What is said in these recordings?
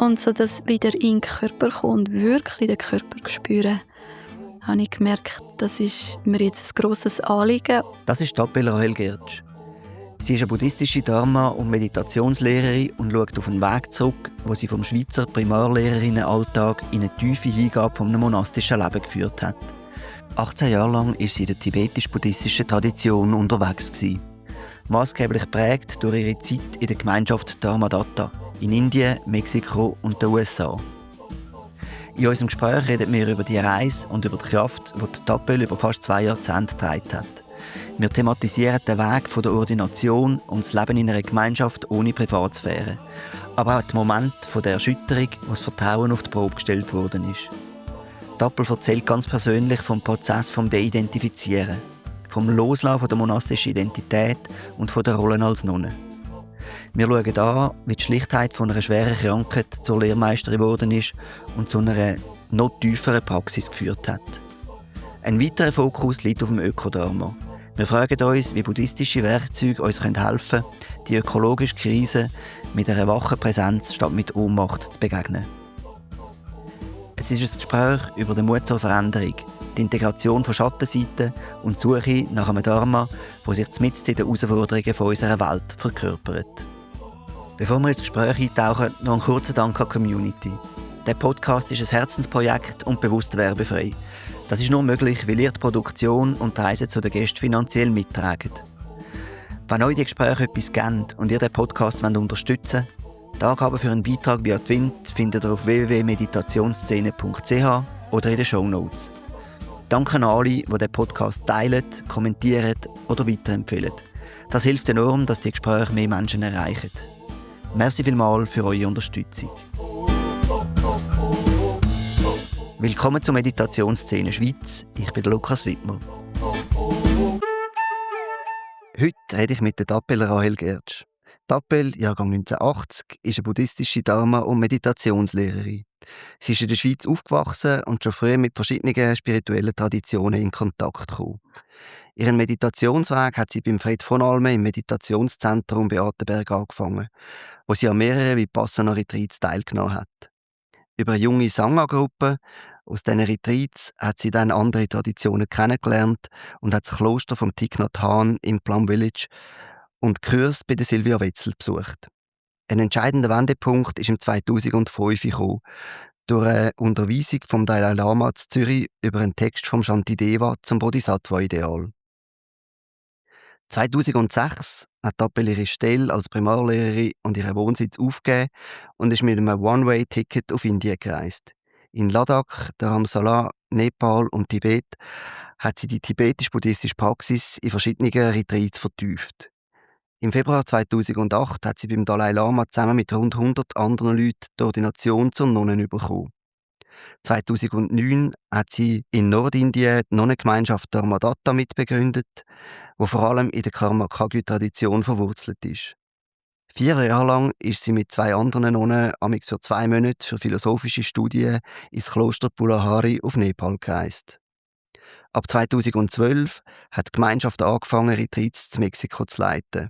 Und so das wieder in den Körper kommen und wirklich den Körper spüren, habe ich gemerkt, das ist mir jetzt ein grosses Anliegen. Das ist Tappel Rahel Gertsch. Sie ist eine buddhistische Dharma- und Meditationslehrerin und schaut auf einen Weg zurück, wo sie vom Schweizer Primarlehrerinnenalltag in eine tiefe Hingabe von einem monastischen Leben geführt hat. 18 Jahre lang war sie in der tibetisch-buddhistischen Tradition unterwegs. Maßgeblich geprägt durch ihre Zeit in der Gemeinschaft Dharmadatta in Indien, Mexiko und den USA. In unserem Gespräch reden wir über die Reise und über die Kraft, die Tappel über fast 2 Jahrzehnte getragen hat. Wir thematisieren den Weg von der Ordination und das Leben in einer Gemeinschaft ohne Privatsphäre. Aber auch den Moment der Erschütterung, wo das Vertrauen auf die Probe gestellt worden ist. Tappel erzählt ganz persönlich vom Prozess des De-Identifizieren, vom Loslassen der monastischen Identität und von der Rolle als Nonne. Wir schauen an, wie die Schlichtheit von einer schweren Krankheit zur Lehrmeisterin geworden ist und zu einer noch tieferen Praxis geführt hat. Ein weiterer Fokus liegt auf dem Ökodharma. Wir fragen uns, wie buddhistische Werkzeuge uns helfen können, die ökologische Krise mit einer wachen Präsenz statt mit Ohnmacht zu begegnen. Es ist ein Gespräch über den Mut zur Veränderung, die Integration von Schattenseiten und die Suche nach einem Dharma, das sich mitten in den Herausforderungen unserer Welt verkörpert. Bevor wir ins Gespräch eintauchen, noch ein kurzer Dank an die Community. Der Podcast ist ein Herzensprojekt und bewusst werbefrei. Das ist nur möglich, weil ihr die Produktion und die Reise zu den Gästen finanziell mittragen. Wenn euch die Gespräche etwas geben und ihr den Podcast unterstützen wollt, die Angaben für einen Beitrag via Twint findet ihr auf www.meditationsszene.ch oder in den Shownotes. Danke an alle, die den Podcast teilen, kommentieren oder weiterempfehlen. Das hilft enorm, dass die Gespräche mehr Menschen erreichen. Merci vielmals für eure Unterstützung. Willkommen zur Meditationsszene Schweiz. Ich bin Lukas Wittmer. Heute rede ich mit der Tappel Rahel Gertsch. Tappel, Jahrgang 1980, ist eine buddhistische Dharma- und Meditationslehrerin. Sie ist in der Schweiz aufgewachsen und schon früh mit verschiedenen spirituellen Traditionen in Kontakt gekommen. Ihren Meditationsweg hat sie beim Fred von Alme im Meditationszentrum Beatenberg angefangen, wo sie an mehreren Vipassana-Retreats teilgenommen hat. Über eine junge Sangha-Gruppe aus diesen Retreats hat sie dann andere Traditionen kennengelernt und hat das Kloster vom Thich Nhat Hanh im Plum Village und Kurs bei der Sylvia Wetzel besucht. Ein entscheidender Wendepunkt ist im 2005 gekommen, durch eine Unterweisung vom Dalai Lama in Zürich über einen Text vom Shantideva zum Bodhisattva-Ideal. 2006 hat Tappel ihre Stelle als Primarlehrerin und ihren Wohnsitz aufgegeben und ist mit einem One-Way-Ticket auf Indien gereist. In Ladakh, Dharamsala, Nepal und Tibet hat sie die tibetisch-buddhistische Praxis in verschiedenen Retreats vertieft. Im Februar 2008 hat sie beim Dalai Lama zusammen mit rund 100 anderen Leuten die Ordination zur Nonne bekommen. 2009 hat sie in Nordindien die Nonnengemeinschaft Dharmadatta mitbegründet, die vor allem in der Karma-Kagyu-Tradition verwurzelt ist. 4 Jahre lang ist sie mit 2 anderen Nonnen amigs für 2 Monate für philosophische Studien ins Kloster Pulahari auf Nepal gereist. Ab 2012 hat die Gemeinschaft angefangen, Retreats zu Mexiko zu leiten.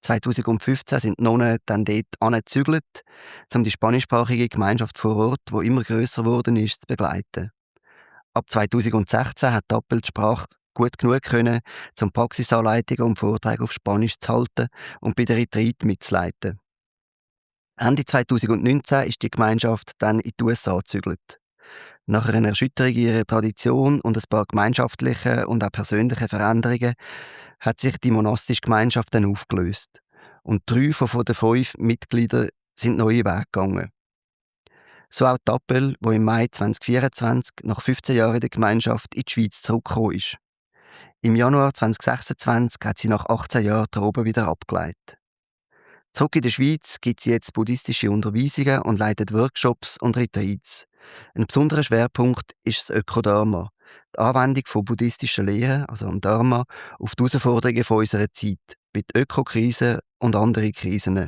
2015 sind die Nonnen dann dort angezügelt, um die spanischsprachige Gemeinschaft vor Ort, die immer grösser geworden ist, zu begleiten. Ab 2016 hat Tappel die Sprache gut genug können, um Praxisanleitungen und Vorträge auf Spanisch zu halten und bei der Retreat mitzuleiten. Ende 2019 ist die Gemeinschaft dann in die USA gezügelt. Nach einer Erschütterung ihrer Tradition und ein paar gemeinschaftlichen und auch persönlichen Veränderungen hat sich die monastische Gemeinschaft dann aufgelöst. Und 3 von den 5 Mitgliedern sind neue Wege gegangen. So auch Tappel, die im Mai 2024 nach 15 Jahren in der Gemeinschaft in die Schweiz zurückgekommen ist. Im Januar 2026 hat sie nach 18 Jahren die Robe wieder abgelegt. Zurück in der Schweiz gibt sie jetzt buddhistische Unterweisungen und leitet Workshops und Retreats. Ein besonderer Schwerpunkt ist das Ökodharma, die Anwendung von buddhistischen Lehren, also am Dharma, auf die Herausforderungen unserer Zeit, bei der Ökokrise und anderen Krisen.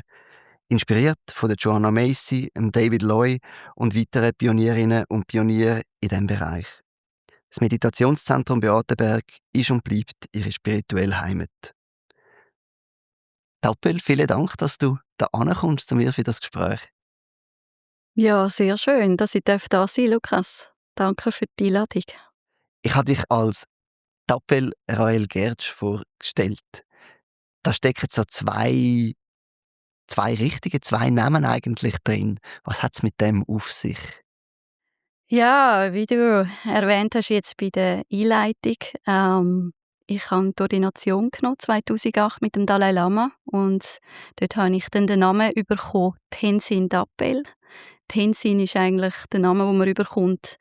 Inspiriert von der Joanna Macy, David Loy und weiteren Pionierinnen und Pionieren in diesem Bereich. Das Meditationszentrum Beatenberg ist und bleibt ihre spirituelle Heimat. Tappel, vielen Dank, dass du da ankommst zu mir für das Gespräch. Ja, sehr schön, dass ich da sein darf, Lukas. Danke für die Einladung. Ich habe dich als Tapel Rael Gertsch vorgestellt. Da stecken so zwei richtige, zwei Namen eigentlich drin. Was hat es mit dem auf sich? Ja, wie du erwähnt hast jetzt bei der Einleitung, ich habe die Ordination genommen 2008 mit dem Dalai Lama und dort habe ich dann den Namen bekommen, Tenzin Dabel. Tenzin ist eigentlich der Name, den man bekommt,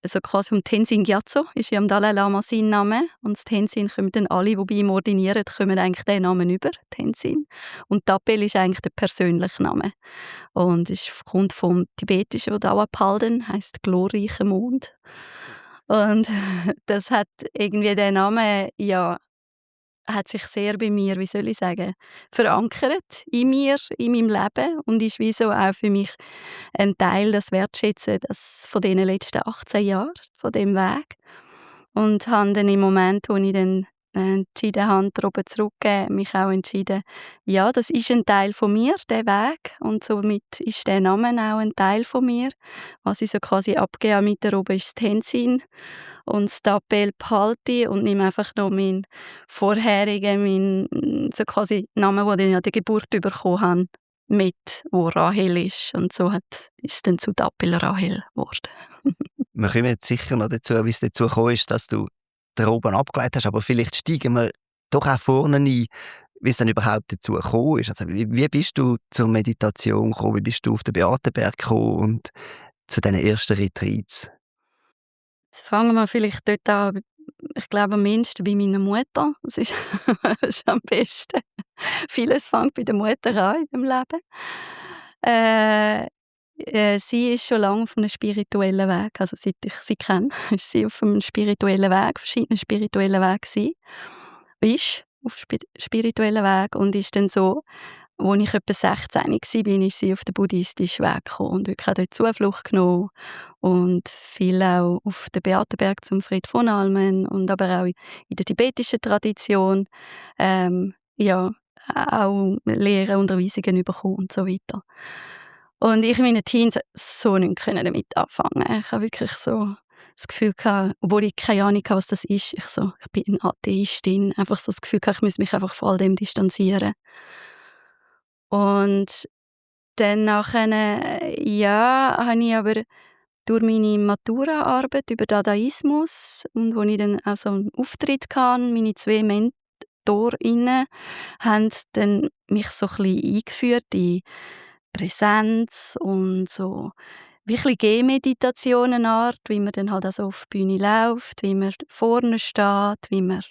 also quasi vom Tenzin Gyatso ist ja am Dalai Lama sein Name und das Tenzin kommen dann alle, die bei ihm ordinieren, kommen eigentlich den Namen über, Tenzin. Und Dabel ist eigentlich der persönliche Name. Und es kommt vom tibetischen, wo Dauerpalden heisst glorreicher Mond. Und das hat irgendwie der Name, ja, hat sich sehr bei mir, wie soll ich sagen, verankert in mir, in meinem Leben und ist wie so auch für mich ein Teil, das Wertschätzen das von diesen letzten 18 Jahren, von dem Weg. Und habe dann im Moment, wo ich dann entschieden habe, oben zurückzugeben, mich auch entschieden, ja, das ist ein Teil von mir, der Weg. Und somit ist der Name auch ein Teil von mir. Was ich so quasi abgebe mit der oben ist das Tenzin. Und das Tabel behalte ich und nehme einfach noch meinen vorherigen, meinen so quasi Namen, den ich an der Geburt bekommen habe, mit, wo Rahel ist. Und so ist es dann zu Tabel Rahel geworden. Wir kommen jetzt sicher noch dazu, wie es dazu gekommen ist, dass du da oben abgeleitet hast, aber vielleicht steigen wir doch auch vorne ein, wie es dann überhaupt dazu gekommen ist. Also wie bist du zur Meditation gekommen? Wie bist du auf den Beatenberg gekommen und zu diesen ersten Retreats? Jetzt fangen wir vielleicht dort an, ich glaube am mindesten bei meiner Mutter. Das ist, das ist am besten. Vieles fängt bei der Mutter an in dem Leben. Äh, sie ist schon lange auf einem spirituellen Weg. Also seit ich sie kenne, ist sie auf einem spirituellen Weg, verschiedenen spirituellen Wegen gewesen. Ist auf spirituellen Weg und ist dann so, als ich etwa 16 war, ist sie auf den buddhistischen Weg gekommen und wirklich auch dort Zuflucht genommen und viel auch auf den Beatenberg zum Fried von Almen und aber auch in der tibetischen Tradition ja, auch Lehren, Unterweisungen bekommen und so weiter. Und ich in meinen Teens so nicht damit anfangen. Ich habe wirklich so das Gefühl gehabt, obwohl ich keine Ahnung hatte, was das ist, ich bin eine Atheistin, einfach so das Gefühl gehabt, ich muss mich einfach von all dem distanzieren. Und dann nachher, ja, habe ich aber durch meine Maturaarbeit über Dadaismus und wo ich dann auch so einen Auftritt hatte, meine 2 Mentorinnen haben dann mich so ein bisschen eingeführt in Präsenz und so wirklich Gehmeditationenart, wie man dann halt auch so auf die Bühne läuft, wie man vorne steht, wie man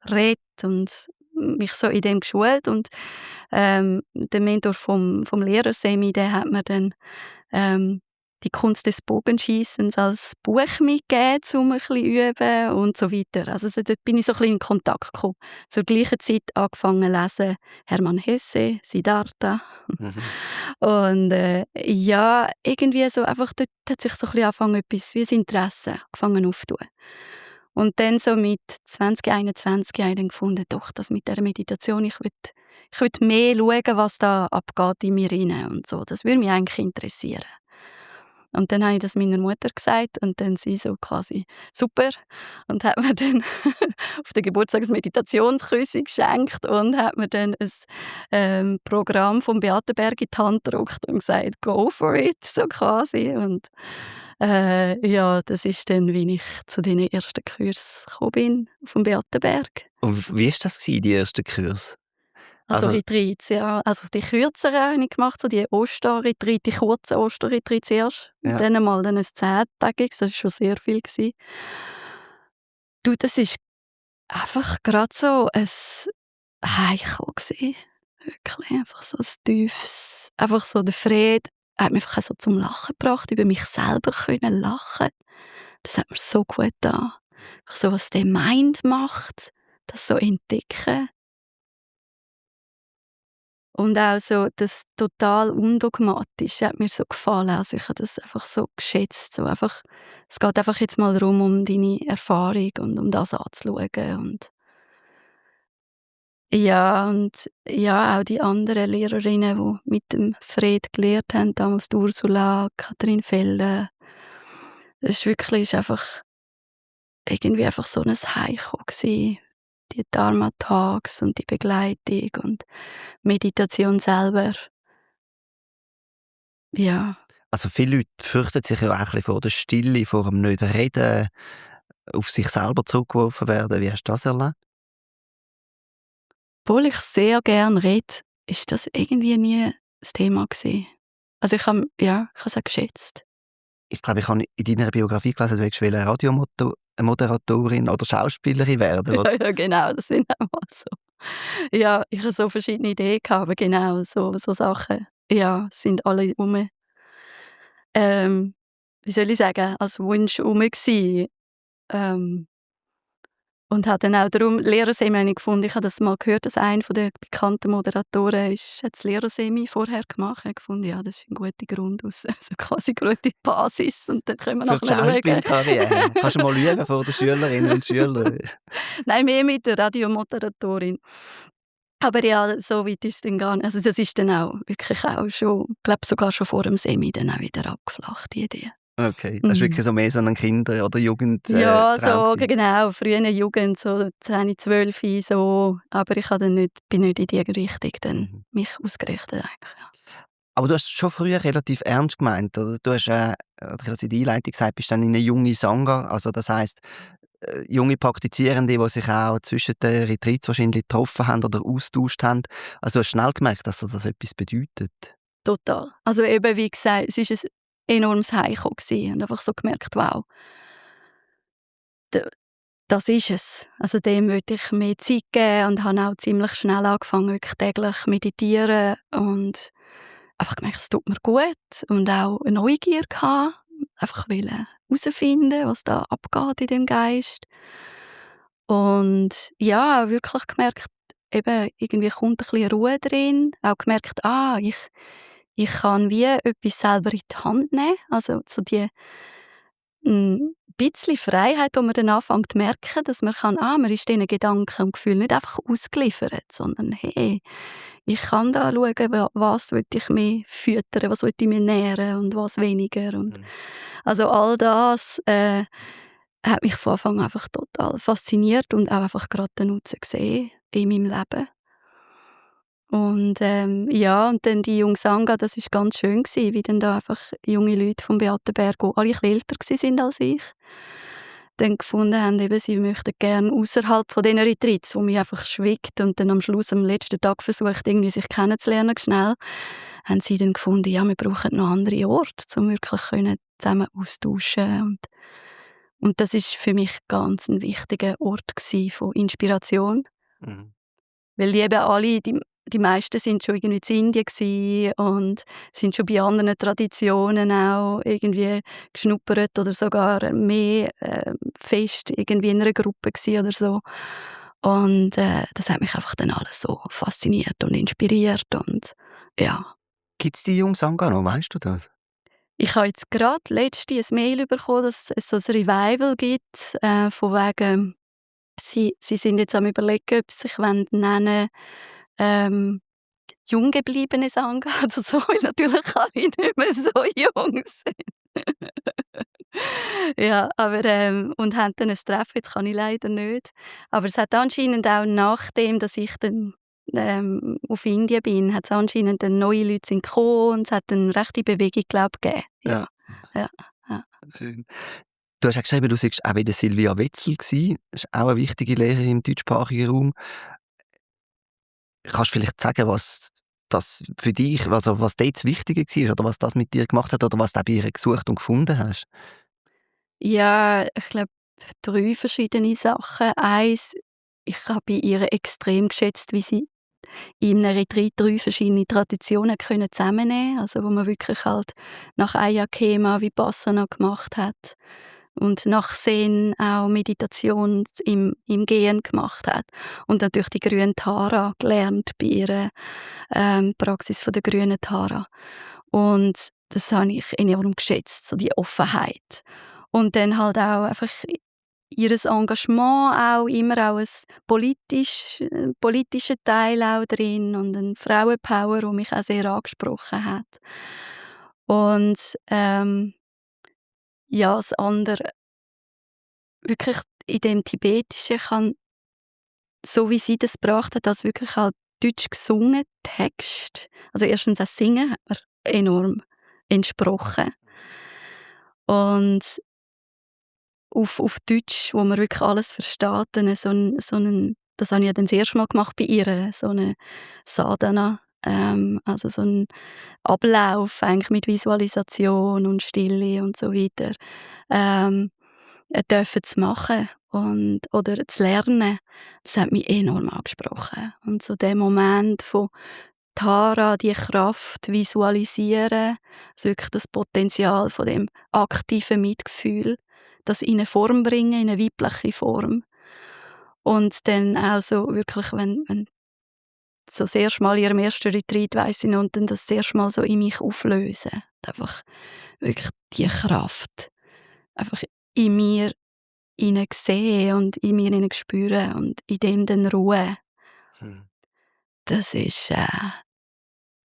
redet und mich so in dem geschult und der Mentor vom Lehrersemi, der hat mir dann die Kunst des Bogenschießens als Buch mitgegeben, um ein bisschen üben und so weiter. Also dort bin ich so ein bisschen in Kontakt gekommen. Zur gleichen Zeit angefangen zu lesen Hermann Hesse, Siddhartha. Mhm. Und ja, irgendwie so einfach, dort hat sich so ein bisschen angefangen, etwas wie ein Interesse angefangen aufzutun. Und dann so mit 2021 habe ich dann gefunden, doch, das mit der Meditation, ich will mehr schauen, was da abgeht in mir rein und so. Das würde mich eigentlich interessieren. Und dann habe ich das meiner Mutter gesagt und dann sie so quasi «super» und hat mir dann auf den Geburtstag ein Meditationsküsschen geschenkt und hat mir dann ein Programm vom Beatenberg in die Hand gedrückt und gesagt «go for it», so quasi. Und ja, das ist dann, wie ich zu den ersten Kursen gekommen bin, vom Beatenberg. Und wie war das, die ersten Kurse? Also Also Retreats, ja. Also die kürzeren habe ich gemacht, so die Osterretreats, die kurzen Osterretreats erst. Und ja. dann einmal ein 10-tägiges, das war schon sehr viel gewesen. Du, das ist einfach gerade so ein Heimkommen gewesen. Wirklich einfach so ein tiefes, einfach so der Friede hat mich einfach so zum Lachen gebracht, über mich selber können lachen. Das hat mir so gut getan. Einfach so, was der Mind macht, das so entdecken. Und auch so das total Undogmatische hat mir so gefallen. Also ich habe das einfach so geschätzt. So einfach, es geht einfach jetzt mal darum, um deine Erfahrung und um das anzuschauen. Und Ja, und ja, auch die anderen Lehrerinnen, die mit dem Fred gelehrt haben, damals die Ursula, Kathrin Felle. Es ist einfach irgendwie einfach so 'n Heimkommen gsi. Die Dharma-Talks und die Begleitung und Meditation selber. Ja. Also viele Leute fürchten sich ja auch ein bisschen vor der Stille, vor dem Nicht-Reden, auf sich selber zurückgeworfen werden. Wie hast du das erlebt? Obwohl ich sehr gern rede, ist das irgendwie nie das Thema gsi. Also, ich habe es auch geschätzt. Ich glaube, ich habe in deiner Biografie gelesen, du wolltest Radiomoderatorin oder Schauspielerin werden, oder? Ja, ja, genau, das sind auch mal so. Ja, ich hatte so verschiedene Ideen gehabt, aber genau, so Sachen, ja, sind alle ähm, wie soll ich sagen, als Wunsch gsi. Ähm Und habe dann auch darum Lehrersemi gefunden. Ich habe das mal gehört, dass einer der bekannten Moderatoren hat das Lehrersemi vorher gemacht. Ich habe gefunden, ja, das ist ein guter Grund aus also quasi gute Basis und dann können wir Für die nachher schauen. Schauspielkarriere. Kannst du mal üben vor den Schülerinnen und Schülern. Nein, mehr mit der Radiomoderatorin. Aber ja, so weit ist es dann gar nicht. Also das ist dann auch wirklich auch schon, ich glaube sogar schon vor dem Semi dann auch wieder abgeflacht, die Idee. Okay, das ist Mhm. wirklich so mehr so ein Kinder- oder Ja, Jugendtraum so gewesen. genau, frühe Jugend, so 10, 12 so. Aber ich habe dann bin nicht in die Richtung dann Mhm. mich ausgerichtet eigentlich, ja. Aber du hast es schon früher relativ ernst gemeint, oder? Du hast, oder ich habe es in der Einleitung gesagt, bist dann in eine junge Sangha, also das heisst, junge Praktizierende, die sich auch zwischen den Retreats wahrscheinlich getroffen haben oder austauscht haben. Also du hast schnell gemerkt, dass dir das etwas bedeutet? Total. Also eben, wie gesagt, es ist ein enormes Heimkommen gsi und einfach so gemerkt: «Wow, d das ist es.» Also dem wollte ich mehr Zeit geben und habe auch ziemlich schnell angefangen, wirklich täglich meditieren und einfach gemerkt, es tut mir gut und auch eine Neugier gehabt, einfach wollen herausfinden, was da abgeht in dem Geist. Und ja, wirklich gemerkt, eben, irgendwie kommt ein bisschen Ruhe drin. Auch gemerkt, ich kann wie etwas selber in die Hand nehmen. Also so die bisschen Freiheit, wo man dann anfängt zu merken, dass man ist diesen Gedanken und Gefühlen nicht einfach ausgeliefert, sondern hey, ich kann da schauen, was will ich mehr füttern, was will ich mir nähren und was weniger. Und Mhm. also all das hat mich von Anfang an einfach total fasziniert und auch einfach gerade den Nutzen gesehen in meinem Leben. Und, ja, und dann die Jungs Sangha, das ist ganz schön gsi, wie dann da einfach junge Leute vom Beatenberg, die alle ein bisschen älter gsi sind als ich, dann gefunden haben, eben, sie möchten gerne ausserhalb von diesen Retreats, wo mich einfach schwickt und dann am Schluss, am letzten Tag versucht, irgendwie sich kennenzulernen schnell, haben sie dann gefunden, ja, wir brauchen noch andere Orte, um wirklich zusammen austauschen und das ist für mich ganz ein wichtiger Ort gsi von Inspiration. Mhm. Weil die eben alle, die meisten sind schon irgendwie in Indien gsi und sind schon bei anderen Traditionen auch irgendwie geschnuppert oder sogar mehr, fest irgendwie in einer Gruppe gsi oder so. Und, das hat mich einfach dann alles so fasziniert und inspiriert und ja. Gibt es die Jungsanga noch, weißt du das? Ich habe jetzt gerade letztens ein Mail bekommen, dass es so ein Revival gibt, von wegen, sie sind jetzt am Überlegen, ob sie sich nennen ähm, jung gebliebene Sangha oder so, weil natürlich alle nicht mehr so jung sind. Ja, aber, und haben dann ein Treffen, jetzt kann ich leider nicht. Aber es hat anscheinend auch nachdem, dass ich dann, auf Indien bin, hat's anscheinend dann neue Leute sind gekommen und es hat eine rechte Bewegung, glaube ich, gegeben. Ja, Ja, ja, ja. schön. Du hast auch geschrieben, du warst auch bei der Silvia Wetzel gsi. Das ist auch eine wichtige Lehrerin im deutschsprachigen Raum. Kannst du vielleicht sagen, was das für dich, also was dort das Wichtige war oder was das mit dir gemacht hat oder was du auch bei ihr gesucht und gefunden hast? Ja, ich glaube, 3 verschiedene Sachen. Eins, ich habe bei ihr extrem geschätzt, wie sie in einem Retreat 3 verschiedene Traditionen können zusammennehmen, also wo man wirklich halt nach Ayakema Vipassana gemacht hat und nach Zen auch Meditation im Gehen gemacht hat und natürlich die grünen Tara gelernt bei ihrer Praxis von der grünen Tara. Und das habe ich enorm geschätzt, so die Offenheit. Und dann halt auch einfach ihr Engagement auch immer auch ein politischer Teil auch drin und ein Frauenpower, der mich auch sehr angesprochen hat. Und, ja, das andere wirklich in dem Tibetischen kann, so wie sie das gebracht hat, als wirklich halt deutsch gesungen Text. Also erstens das Singen hat mir enorm entsprochen. Und auf Deutsch, wo man wirklich alles versteht, dann das habe ich ja dann das erste Mal gemacht bei ihr, so eine Sadhana, also so 'n Ablauf eigentlich mit Visualisation und Stille und so weiter, dürfen zu machen oder zu lernen. Das hat mich enorm angesprochen. Und so der Moment von Tara, die Kraft visualisieren, also wirklich das Potenzial von dem aktiven Mitgefühl, das in eine Form bringen, in eine weibliche Form. Und dann auch so wirklich, wenn so das erste Mal in ihrem ersten Retreat, weiss ich noch, und dann das erste Mal so in mich auflösen. Und einfach wirklich die Kraft einfach in mir sehen und in mir spüren und in dem dann ruhen. Mhm. Das ist,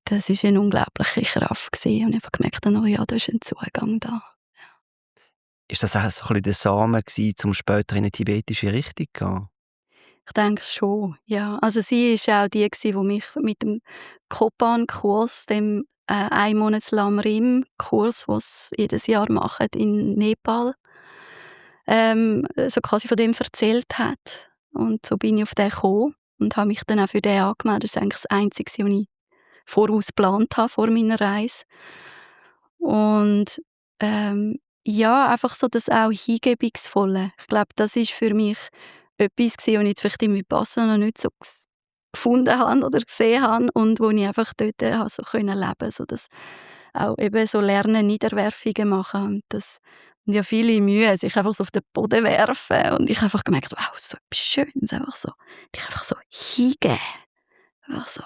das ist eine unglaubliche Kraft gewesen. Und ich habe einfach gemerkt, oh ja, da ist ein Zugang da. Ist das auch so ein bisschen der Samen gewesen, um später in eine tibetische Richtung zu gehen? Ich denke schon, ja. Also sie war auch die gewesen, die mich mit dem Kopan-Kurs, dem Monats Lam-Rim-Kurs, den sie jedes Jahr machen in Nepal, so quasi von dem erzählt hat. Und so bin ich auf den gekommen und habe mich dann auch für den angemeldet. Das ist eigentlich das Einzige, was ich voraus geplant habe, vor meiner Reise. Und, ja, einfach so das auch Hingebungsvolle. Ich glaube, das ist für mich etwas gewesen, was ich jetzt vielleicht in Vipassana noch nicht so gefunden habe oder gesehen habe und wo ich einfach dort habe so können leben, so das auch eben so lernen, Niederwerfungen machen und das und ja viele Mühe, sich einfach so auf den Boden werfen und ich habe einfach gemerkt: «Wow, so etwas Schönes», einfach so dich einfach so hingeben, einfach so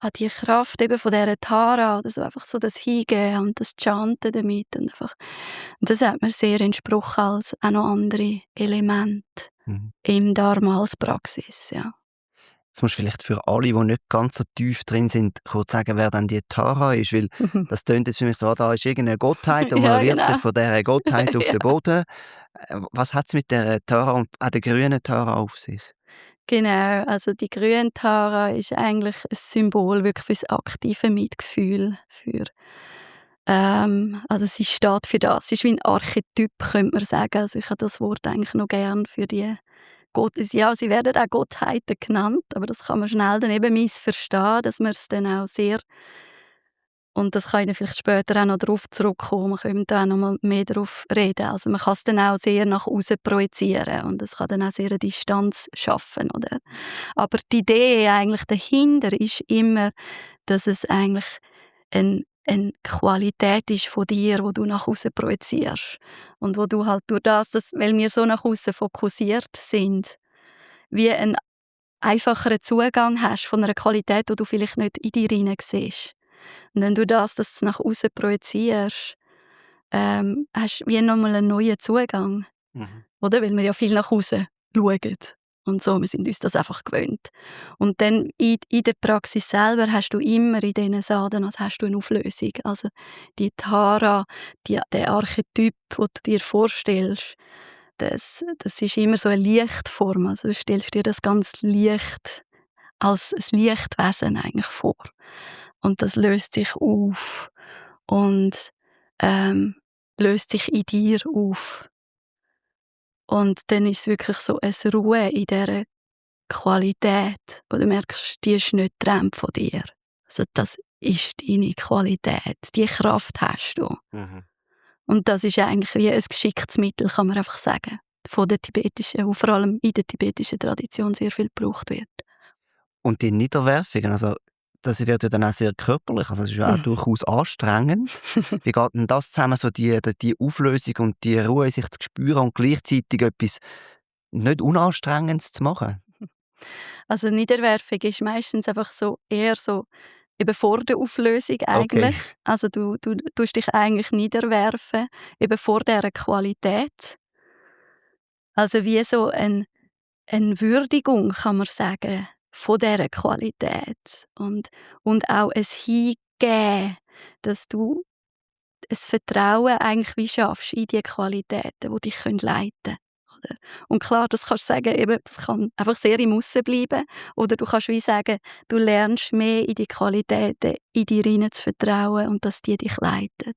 an die Kraft eben von dieser Tara oder so, einfach so das Hingeben und das Chanten damit und einfach und das hat mir sehr entsprochen als auch noch andere Elemente Mhm. im Dharma als Praxis, ja. Jetzt musst du vielleicht für alle, die nicht ganz so tief drin sind, kurz sagen, wer dann die Tara ist, weil das tönt jetzt für mich so, da ist irgendeine Gottheit und Ja, man wirft sich genau. von dieser Gottheit auf Ja. den Boden. Was hat es mit der Tara und auch der grünen Tara auf sich? Genau, also die grüne Tara ist eigentlich ein Symbol wirklich fürs aktive Mitgefühl, also sie steht für das. Sie ist wie ein Archetyp, könnte man sagen. Also ich habe das Wort eigentlich noch gern für die ja, sie werden auch Gottheiten genannt, aber das kann man schnell dann eben missverstehen, dass man es dann auch sehr und das kann ich dann vielleicht später auch noch darauf zurückkommen. Wir können da auch noch mal mehr darauf reden. Also man kann es dann auch sehr nach außen projizieren und es kann dann auch sehr eine Distanz schaffen, oder? Aber die Idee eigentlich dahinter ist immer, dass es eigentlich eine Qualität ist von dir, wo du nach außen projizierst und wo du halt durch das, weil wir so nach außen fokussiert sind, wie einen einfacheren Zugang hast von einer Qualität, die du vielleicht nicht in dir hinein siehst. Und wenn du das nach außen projizierst, hast du wie nochmal einen neuen Zugang, Mhm. oder? Weil wir ja viel nach außen schauen und so. Wir sind uns das einfach gewöhnt. Und dann in der Praxis selber hast du immer in diesen Sadhanas hast du eine Auflösung. Also die Tara, der Archetyp, den du dir vorstellst, das ist immer so eine Lichtform. Also du stellst dir das ganz Licht als ein Lichtwesen eigentlich vor. Und das löst sich auf und, löst sich in dir auf. Und dann ist es wirklich so ein Ruhe in dieser Qualität, wo du merkst, die ist nicht getrennt von dir. Also das ist deine Qualität. Die Kraft hast du. Mhm. Und das ist eigentlich wie ein geschicktes Mittel, kann man einfach sagen, von der tibetischen, wo vor allem in der tibetischen Tradition sehr viel gebraucht wird. Und die Niederwerfungen, also das wird ja dann auch sehr körperlich, also es ist ja auch durchaus anstrengend. Wie geht denn das zusammen, so die Auflösung und die Ruhe in sich zu spüren und gleichzeitig etwas nicht Unanstrengendes zu machen? Also Niederwerfung ist meistens einfach so eher so eben vor der Auflösung Okay. eigentlich. Also du tust dich eigentlich niederwerfen, eben vor dieser Qualität. Also wie so eine Würdigung, kann man sagen, von dieser Qualität. Und auch ein Hingeben, dass du ein Vertrauen eigentlich wie schaffst in die Qualitäten, die dich leiten können. Oder? Und klar, das kannst du sagen, eben, das kann einfach sehr im Aussen bleiben. Oder du kannst wie sagen, du lernst mehr in die Qualitäten in dir hinein zu vertrauen und dass die dich leiten.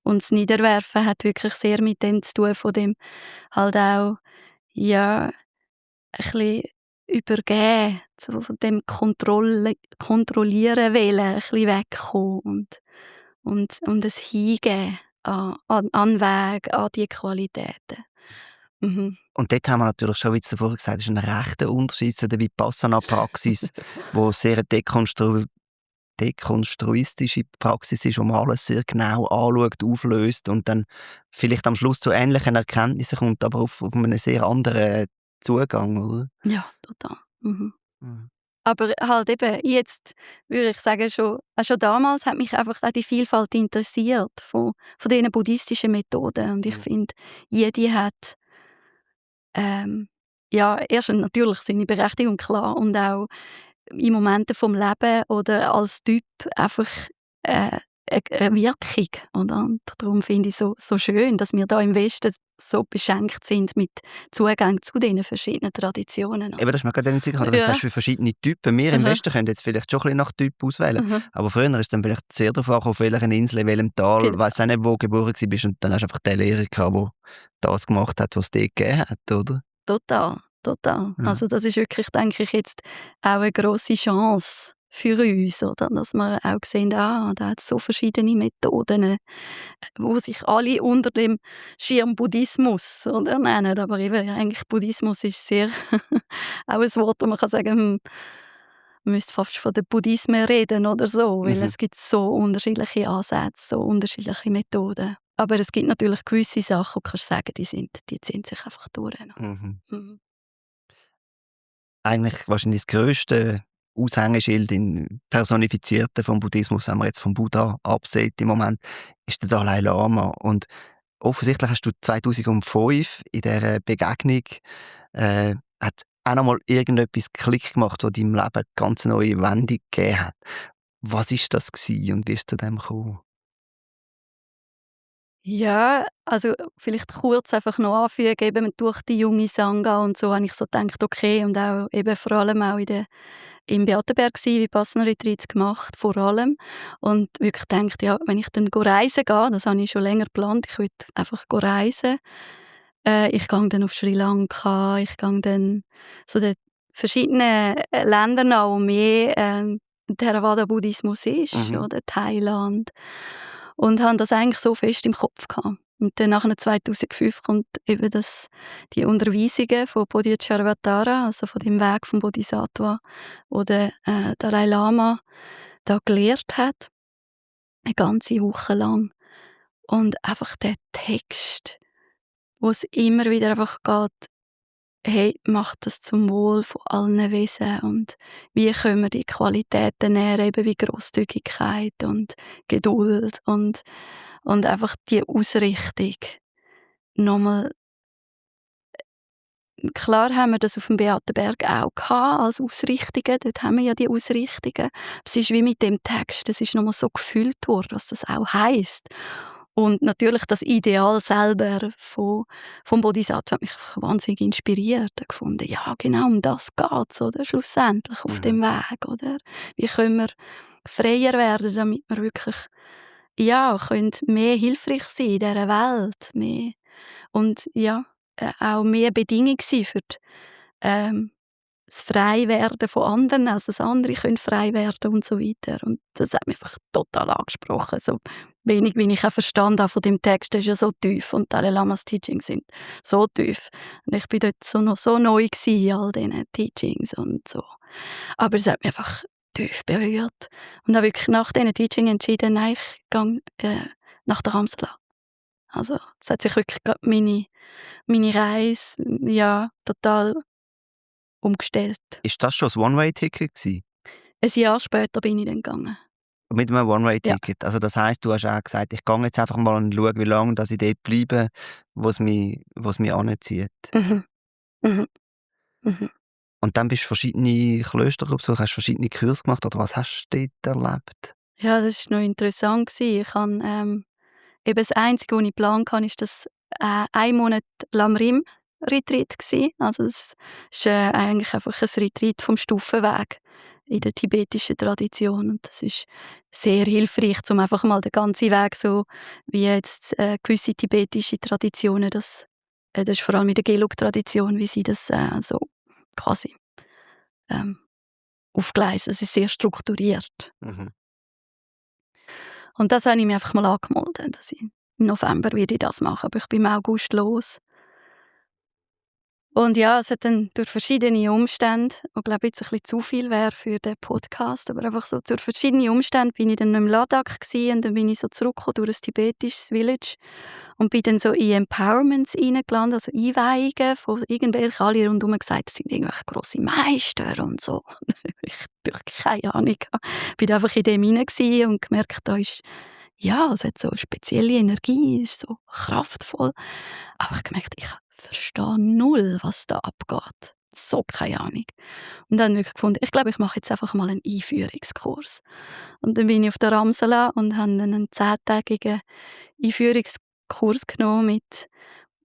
Und das Niederwerfen hat wirklich sehr mit dem zu tun, von dem halt auch, ja, ein bisschen übergeben, so von dem Kontrollieren wollen, ein bisschen wegkommen und ein Hingeben an Weg, an die Qualitäten. Mhm. Und dort haben wir natürlich schon, wie du vorhin gesagt hast, einen rechten Unterschied zu der Vipassana-Praxis, wo sehr eine dekonstruistische Praxis ist, wo man alles sehr genau anschaut, auflöst und dann vielleicht am Schluss zu ähnlichen Erkenntnissen kommt, aber auf einen sehr anderen Zugang, oder? Ja, total. Mhm. Mhm. Aber halt eben, jetzt würde ich sagen, schon damals hat mich einfach auch die Vielfalt interessiert von diesen buddhistischen Methoden. Und ich Mhm. finde, jede hat ja, erstens natürlich seine Berechtigung, klar, und auch in Momenten vom Leben oder als Typ einfach äh, 'ne Wirkung, oder? Und darum finde ich so schön, dass wir da im Westen so beschenkt sind mit Zugang zu diesen verschiedenen Traditionen, Eben, oder? das ist mir gerade in den Sinn gekommen, wenn du Ja. sagst, für verschiedene Typen. Wir im Aha, Westen können jetzt vielleicht schon ein bisschen nach Typ auswählen, aha. aber früher ist es dann vielleicht sehr darauf angekommen, auf welcher Insel, in welchem Tal, Genau. weiss auch nicht, wo du geboren bist und dann hast du einfach den Lehrer gehabt, der das gemacht hat, was es dort gegeben hat, oder? Total, total. Ja. Also das ist wirklich, denke ich, jetzt auch eine grosse Chance für uns, oder? Dass wir auch sehen, da hat es so verschiedene Methoden, wo sich alle unter dem Schirm Buddhismus, oder, nennen. Aber eben, eigentlich Buddhismus ist sehr auch ein Wort, wo man kann sagen, man müsste fast von den Buddhismen reden oder so, weil Mhm. es gibt so unterschiedliche Ansätze, so unterschiedliche Methoden. Aber es gibt natürlich gewisse Sachen, wo du kannst sagen, die ziehen sich einfach durch. Mhm. Mhm. Eigentlich wahrscheinlich das grösste Aushängeschild in Personifizierten vom Buddhismus, wenn man jetzt vom Buddha absieht im Moment, ist der Dalai Lama. Und offensichtlich hast du 2005 in dieser Begegnung hat auch noch mal irgendetwas Klick gemacht, das deinem Leben eine ganz neue Wendung gegeben hat. Was war das und wie ist es zu dem gekommen? Ja, also vielleicht kurz einfach noch anfügen, eben durch die junge Sangha und so habe ich so gedacht, okay, und auch eben vor allem auch im Beatenberg gsi, Vipassana-Retreats gemacht, vor allem. Und wirklich gedacht, ja, wenn ich dann reisen gehe, das habe ich schon länger geplant, ich will einfach reisen. Ich gehe dann auf Sri Lanka, ich gehe dann so den verschiedenen Ländern an, wo mehr Theravada-Buddhismus ist, Mhm. oder Thailand. Und habe das eigentlich so fest im Kopf gehabt. Und dann nachher 2005 kommt eben die Unterweisungen von Bodhicharvatara, also von dem Weg vom Bodhisattva, wo der Dalai Lama da gelehrt hat, eine ganze Woche lang. Und einfach der Text, wo es immer wieder einfach geht, hey, macht das zum Wohl von allen Wesen und wie können wir die Qualitäten nähren, eben wie Grosszügigkeit und Geduld und einfach die Ausrichtung. Nochmal, klar haben wir das auf dem Beatenberg auch gehabt, als Ausrichtungen, dort haben wir ja die Ausrichtungen. Es ist wie mit dem Text, es ist nochmal so gefüllt worden, was das auch heisst. Und natürlich das Ideal selber vom Bodhisattva hat mich wahnsinnig inspiriert. Ich gefunden, ja, genau um das geht's, oder? Schlussendlich auf Mhm. dem Weg, oder? Wie können wir freier werden, damit wir wirklich, ja, können mehr hilfreich sein in dieser Welt, mehr und ja, auch mehr Bedingung sein für ähm, das Freiwerden von anderen, also dass andere können frei werden und so weiter. Und das hat mich einfach total angesprochen. So wenig, wie ich auch verstanden habe von dem Text, der ist ja so tief und Dalai Lamas Teachings sind so tief. Und ich bin dort noch so neu gewesen, in all diesen Teachings und so. Aber es hat mich einfach tief berührt. Und habe wirklich nach diesen Teachings entschieden, nein, ich gehe nach der Amstel. Also es hat sich wirklich gerade meine Reise, ja, total umgestellt. Ist das schon das One-Way-Ticket gewesen? Ein Jahr später bin ich dann gegangen. Mit einem Ja. One-Way-Ticket. Also das heisst, du hast auch gesagt: «Ich gehe jetzt einfach mal und schaue, wie lange dass ich dort bleibe, wo es mich anzieht.» Mhm. Mhm. Mhm. Und dann bist du verschiedene Klöster besucht, hast verschiedene Kurse gemacht oder was hast du dort erlebt? Ja, das war noch interessant gewesen. Ich habe, eben das Einzige, was ich geplant hatte, ist das, 1 Monat Lamrim-Retreat gsi. Also, das ist, eigentlich einfach ein Retreat vom Stufenweg in der tibetischen Tradition und das ist sehr hilfreich, um einfach mal den ganzen Weg so wie jetzt, gewisse tibetische Traditionen das ist vor allem in der Gelug-Tradition, wie sie das, so quasi, ähm, aufgleisen. Es ist sehr strukturiert. Mhm. Und das habe ich mir einfach mal angemeldet, dass ich im November werde ich das machen, aber ich bin im August los. Und ja, es hat dann durch verschiedene Umstände, ich glaube jetzt ein bisschen zu viel wäre für den Podcast, aber einfach so durch verschiedene Umstände bin ich dann noch im Ladakh gsi und dann bin ich so zurückgekommen durch ein tibetisches Village und bin dann so in Empowerments reingelandet, also Einweihungen von irgendwelchen, alle rundherum gesagt, das sind irgendwelche grosse Meister und so. Ich natürlich keine Ahnung hatte. Bin einfach in dem hinein gsi und gemerkt, da ist ja, es hat so eine spezielle Energie, ist so kraftvoll. Aber ich gemerkt, ich verstehe null, was da abgeht. So keine Ahnung. Und dann wirklich gefunden, ich glaube, ich mache jetzt einfach mal einen Einführungskurs. Und dann bin ich auf der Ramsala und habe dann einen 10-tägigen Einführungskurs genommen mit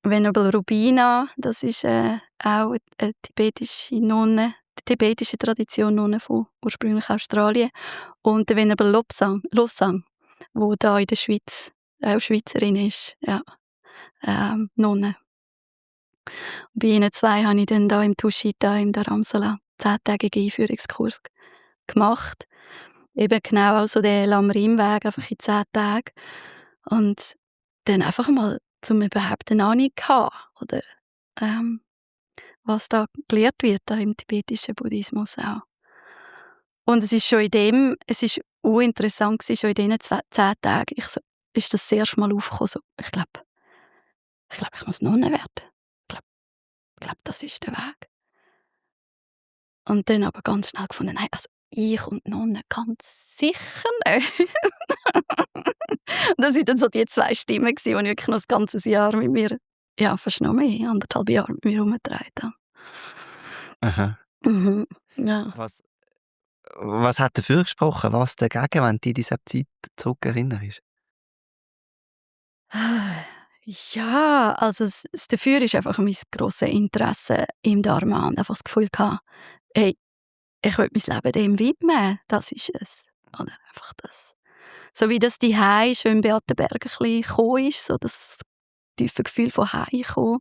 Venerable Rubina. Das ist auch eine tibetische Nonne, die tibetische Tradition Nonne von ursprünglich Australien. Und der Venerable Lobsang, wo da in der Schweiz auch Schweizerin ist. Ja, Nonne. Bei ihnen zwei habe ich dann da im Tushita im Dharamsala 10-tägigen Einführungskurs gemacht. Eben genau auch so den Lamrim-Weg, einfach in 10 Tagen. Und dann einfach mal, um überhaupt eine Ahnung zu haben, oder, ähm, was da gelehrt wird da im tibetischen Buddhismus auch. Und es ist urinteressant gewesen, schon in diesen 10 Tagen, ist das erste Mal aufgekommen, so, ich muss Nonne werden. Das ist der Weg. Und dann aber ganz schnell gefunden: «Nein, also ich und Nonne ganz sicher nicht.» Und das sind dann so die 2 Stimmen gsi, die wirklich noch das ganze Jahr mit mir, ja, fast noch mehr, 1,5 Jahre mit mir herumgetragen haben. Aha. Mhm, ja. Was hat dafür gesprochen, was dagegen, wenn du dich an diese Zeit zurückerinnerst? Ja, also das dafür ist einfach mein grosses Interesse im Dharma und einfach das Gefühl gehabt: «Hey, ich will mein Leben dem widmen, das ist es.» Oder einfach das. So wie das Zuhause schon im Beatenberg ein bisschen gekommen ist, so das tiefe Gefühl von Heimkommen,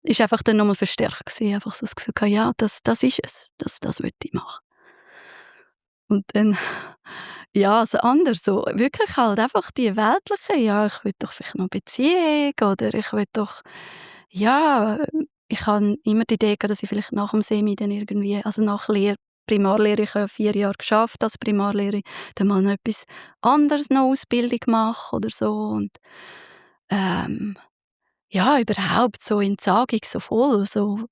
ist einfach dann noch mal verstärkt gewesen. Einfach so das Gefühl gehabt, ja, das ist es, das will ich machen. Und dann, ja, das andere so wirklich halt einfach die weltliche, ja, ich will doch vielleicht noch Beziehung oder ich will doch, ja, ich habe immer die Idee gehabt, dass ich vielleicht nach dem Semi dann irgendwie, also nach Primarlehre, ich habe 4 Jahre geschafft als Primarlehrerin, dann mal noch etwas anderes, noch Ausbildung mache oder so und, ähm, ja, überhaupt so in Entsagung so voll, so,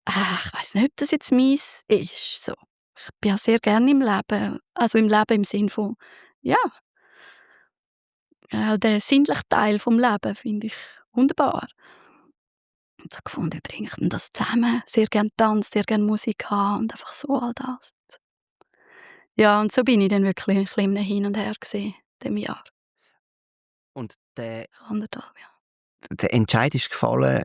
ich weiss nicht, ob das jetzt meins ist, so. Ich bin ja sehr gerne im Leben, also im Leben im Sinn von, ja, der sinnliche Teil vom Leben finde ich wunderbar. Und so gefunden, wie bringe ich denn das zusammen? Sehr gerne Tanz, sehr gerne Musik haben und einfach so all das. Ja, und so bin ich dann wirklich ein bisschen im Hin und Her gewesen, in dem Jahr, Und der 1,5 Jahre. der Entscheid ist gefallen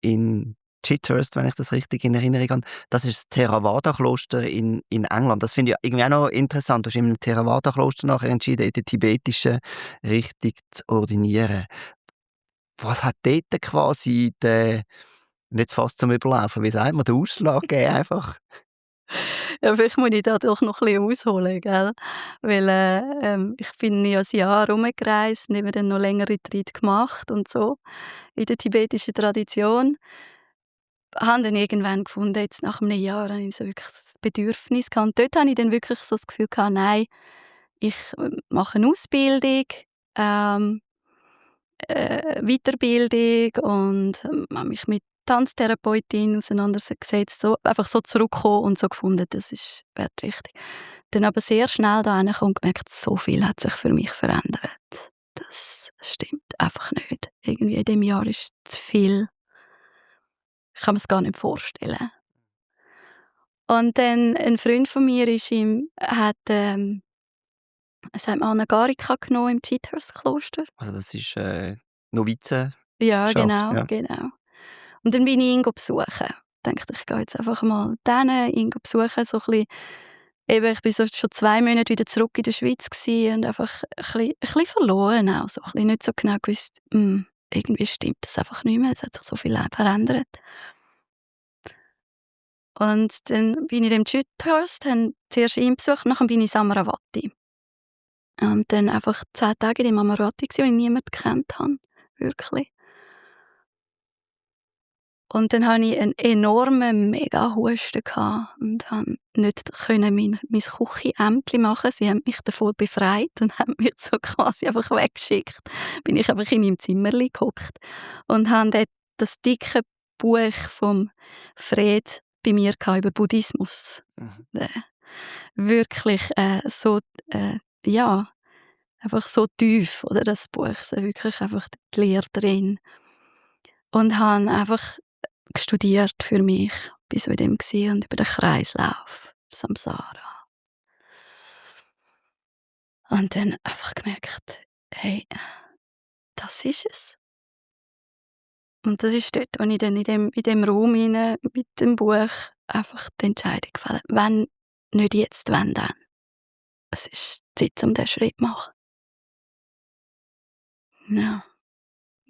in Chithurst, wenn ich das richtig in Erinnerung habe. Das ist das Theravada-Kloster in England. Das finde ich irgendwie auch noch interessant. Du hast im Theravada-Kloster nachher entschieden, in der tibetischen Richtung zu ordinieren. Was hat dort quasi den, nicht fast zum Überlaufen, wie sagt man, den Ausschlag gegeben einfach? Ja, vielleicht muss ich da doch noch ein bisschen ausholen, gell? Weil, ich bin ja ein Jahr rumgereist und eben dann noch längere Zeit gemacht und so in der tibetischen Tradition. Habe dann irgendwann gefunden, jetzt nach 'nem Jahr habe ich so wirklich das Bedürfnis gehabt. Und dort habe ich dann wirklich so das Gefühl gehabt: «Nein, ich, mache 'ne Ausbildung, ähm, Weiterbildung und, habe mich mit Tanztherapeutin auseinandergesetzt, so, einfach so zurückgekommen und so gefunden, wäre richtig. Dann aber sehr schnell da hingekommen und gemerkt, so viel hat sich für mich verändert. Das stimmt einfach nicht. Irgendwie in diesem Jahr ist zu viel. Ich kann mir es gar nicht vorstellen. Und dann ein Freund von mir hat Anagarika genommen im Cheathurst-Kloster. Also das ist Novizenschaft, Ja, genau, ja. genau. Und dann bin ich ihn besuchen. Ich dachte, ich gehe jetzt einfach mal ihn besuchen, so ein bisschen. Eben, ich war schon 2 Monate wieder zurück in der Schweiz und einfach ein bisschen verloren auch, so ein bisschen nicht so genau gewusst, irgendwie stimmt das einfach nicht mehr, es hat sich so viel verändert. Und dann bin ich im Cheathurst, habe zuerst ihn besucht, nachher bin ich in Amaravati. Und dann einfach 10 Tage in Amaravati gsi, wo ich niemanden gekannt habe, wirklich. Und dann hatte ich einen enormen Mega-Husten und konnte nicht mein Küchenämtchen machen. Sie haben mich davon befreit und haben mich so quasi einfach weggeschickt. Bin ich einfach in meinem Zimmerli gehockt und habe dort das dicke Buch vom Fred bei mir über Buddhismus. Mhm. Wirklich ja, einfach so tief, oder, das Buch. Es ist wirklich einfach die Lehre drin. Und habe einfach studiert für mich, bin so in dem gsi und über den Kreislauf, Samsara. Und dann einfach gemerkt, hey, das ist es. Und das ist dort, wo ich dann in dem Raum hinein mit dem Buch einfach die Entscheidung gefällt habe. Wenn nicht jetzt, wenn dann. Es ist Zeit, um diesen Schritt zu machen. Ja.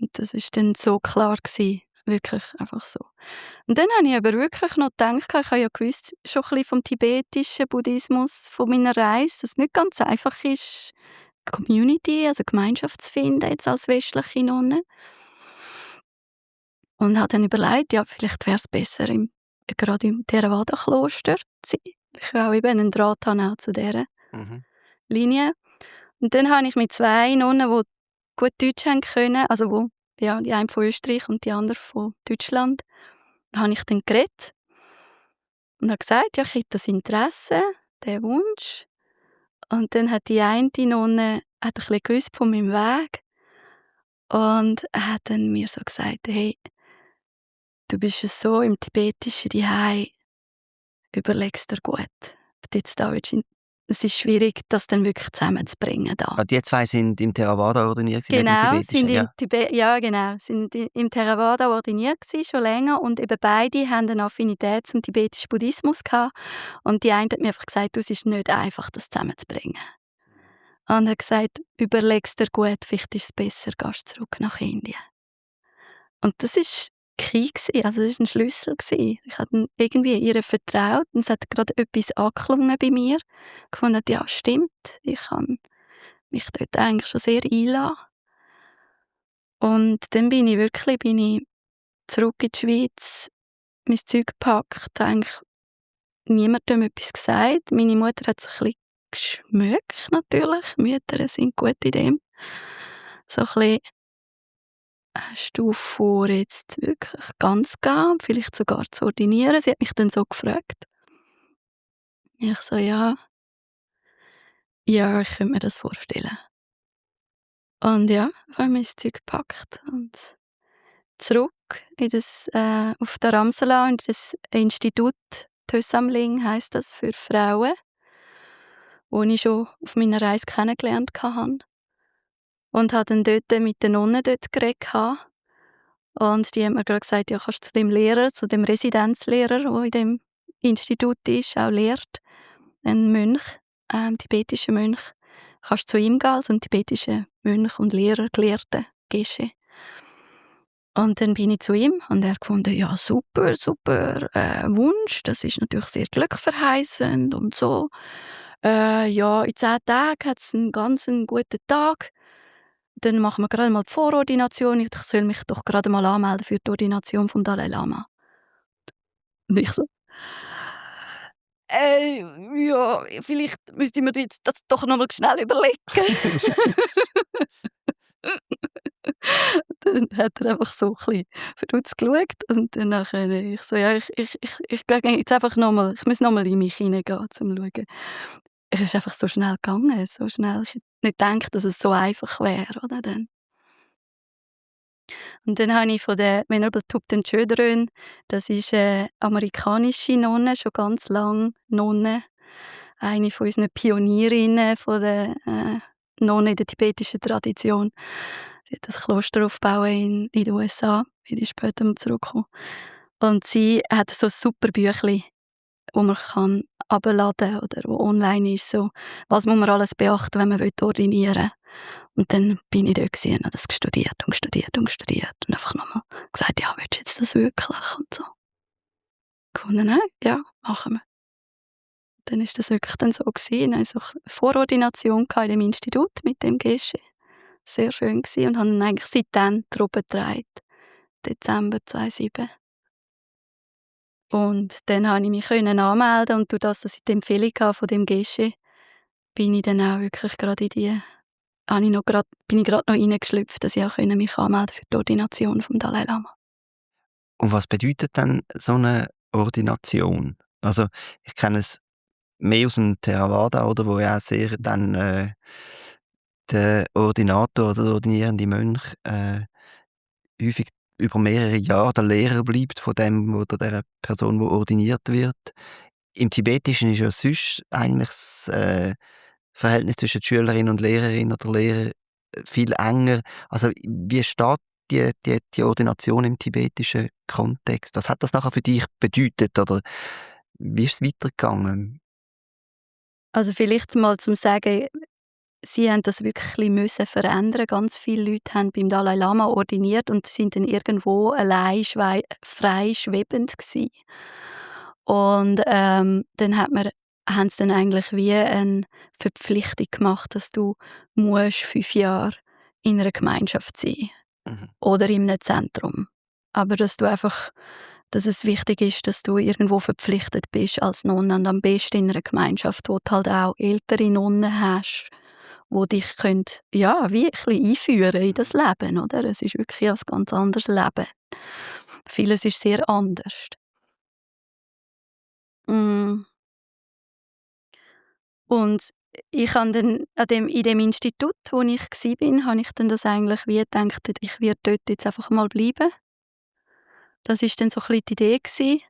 Und das ist dann so klar gewesen. Wirklich einfach so. Und dann habe ich aber wirklich noch gedacht, ich habe ja gewusst, schon ein bisschen vom tibetischen Buddhismus, von meiner Reise, dass es nicht ganz einfach ist, Community, also Gemeinschaft zu finden, jetzt als westliche Nonne. Und habe dann überlegt, ja, vielleicht wäre es besser, gerade im Theravada-Kloster zu sein. Ich will auch eben einen Draht haben auch zu dieser Linie. Und dann habe ich mit 2 Nonnen, die gut Deutsch haben können, also die eine von Österreich und die andere von Deutschland, habe ich dann geredet und habe gesagt, ja, ich hätte das Interesse, den Wunsch. Und dann hat die eine Nonne ein bisschen gewusst von meinem Weg und hat dann mir so gesagt, hey, du bist ja so im Tibetischen Zuhause, überleg's dir gut. Ob du jetzt da willst, es ist schwierig, das dann wirklich zusammenzubringen da. Die 2 sind im Theravada ordiniert, Genau, nicht im Tibetischen? sind im Theravada ordiniert gewesen, schon länger, und eben beide haben eine Affinität zum tibetischen Buddhismus gehabt. Und die eine hat mir einfach gesagt, es ist nicht einfach, das zusammenzubringen. Und er hat gesagt, überleg's dir gut, vielleicht ist es besser, gehst zurück nach Indien. Und das war Key gewesen, also das war ein Schlüssel gewesen. Ich habe irgendwie ihr vertraut und es hat gerade etwas angeklungen bei mir. Ich fand, ja, stimmt, ich kann mich dort eigentlich schon sehr einlassen. Und dann bin ich zurück in die Schweiz, mein Zeug gepackt, eigentlich niemandem etwas gesagt. Meine Mutter hat sich ein bisschen geschmückt, natürlich. Mütter sind gut in dem. So ein bisschen, hast du vor, jetzt wirklich ganz gehen, vielleicht sogar zu ordinieren? Sie hat mich dann so gefragt. Ich so, ja, ich könnte mir das vorstellen. Und ja, ich habe mein Zeug gepackt und zurück auf der Ramsala in das Institut Tössamling heisst das, für Frauen, das ich schon auf meiner Reise kennengelernt hatte. Und habe dann dort mit den Nonnen dort geredet. Und die haben mir gerade gesagt, ja, kannst du zu dem Lehrer, zu dem Residenzlehrer, der in dem Institut ist, auch lehrt, ein Mönch, tibetischer Mönch, kannst du zu ihm gehen, also ein tibetischer Mönch und Lehrer, Gelehrter, Geshe. Und dann bin ich zu ihm und er hat gefunden, ja, super, Wunsch, das ist natürlich sehr glückverheißend und so. Ja, in 10 Tagen hat es einen ganz guten Tag. Dann machen wir gerade mal die Vorordination. Ich soll mich doch gerade mal anmelden für die Ordination vom Dalai Lama. Und ich so, ja, vielleicht müsste ich mir jetzt das doch noch mal schnell überlegen. Und hat er einfach so ein bisschen verdutzt geschaut und dann nachher ich so: «Ja, ich gehe jetzt einfach noch mal ich muss noch mal in mich hineingehen, um zu schauen.» Es ist einfach so schnell gegangen, so schnell. Ich hätte nicht gedacht, dass es so einfach wäre, oder dann. Und dann habe ich von der Venerable Thupten Chodron, das ist 'ne amerikanische Nonne, schon ganz lang Nonne, eine von unseren Pionierinnen von der, Nonnen in der tibetischen Tradition. Sie hat das Kloster aufgebaut in den USA, bin ich später mal zurückgekommen. Und sie hat so 'n super Büchli, wo man kann herunterladen oder wo online ist, so: «Was muss man alles beachten, wenn man ordinieren will?» Und dann bin ich dort und habe das studiert und studiert und studiert und einfach noch mal gesagt: «Ja, willst du jetzt das wirklich?» und so. Gefunden: «Nein, ja, machen wir.» Dann ist das wirklich dann so gewesen. Dann hatte ich so 'ne Vorordination in dem Institut mit dem Gesche. Sehr schön gewesen und habe ihn eigentlich seitdem Probe getragen, Dezember 2007. Und dann konnte ich mich anmelden und durch das, dass ich die Empfehlung hatte von dem Gesche, bin ich dann auch wirklich grade in die habe ich noch grad bin ich grad noch reingeschlüpft, dass ich auch mich anmelden für die Ordination vom Dalai Lama. Und was bedeutet denn so eine Ordination? Also, ich kenne es mehr aus dem Theravada, oder, wo ja auch sehr dann, der Ordinator, also der ordinierende Mönch, häufig über mehrere Jahre der Lehrer bleibt von dem oder der Person, wo ordiniert wird. Im Tibetischen ist ja sonst eigentlich das, Verhältnis zwischen Schülerin und Lehrerin oder Lehrer viel enger. Also, wie steht die Ordination im tibetischen Kontext? Was hat das nachher für dich bedeutet oder wie ist es weitergegangen? Also, vielleicht mal zum Sagen, sie haben das wirklich müssen verändern. Ganz viele Leute haben beim Dalai Lama ordiniert und sind dann irgendwo allein frei schwebend gsi. Und, dann haben sie dann eigentlich wie eine Verpflichtung gemacht, dass du musst 5 Jahre in einer Gemeinschaft sein Mhm. oder in einem Zentrum. Aber dass es wichtig ist, dass du irgendwo verpflichtet bist als Nonne und am besten in einer Gemeinschaft, wo du halt auch ältere Nonnen hast, wo dich können, ja, wie ein bisschen einführen in das Leben, oder? Es ist wirklich ein ganz anderes Leben. Vieles ist sehr anders. Hm, und ich habe dann in dem Institut, wo ich war, habe ich dann das eigentlich wie gedacht, ich werde dort jetzt einfach mal bleiben. Das ist dann so ein bisschen die Idee gewesen.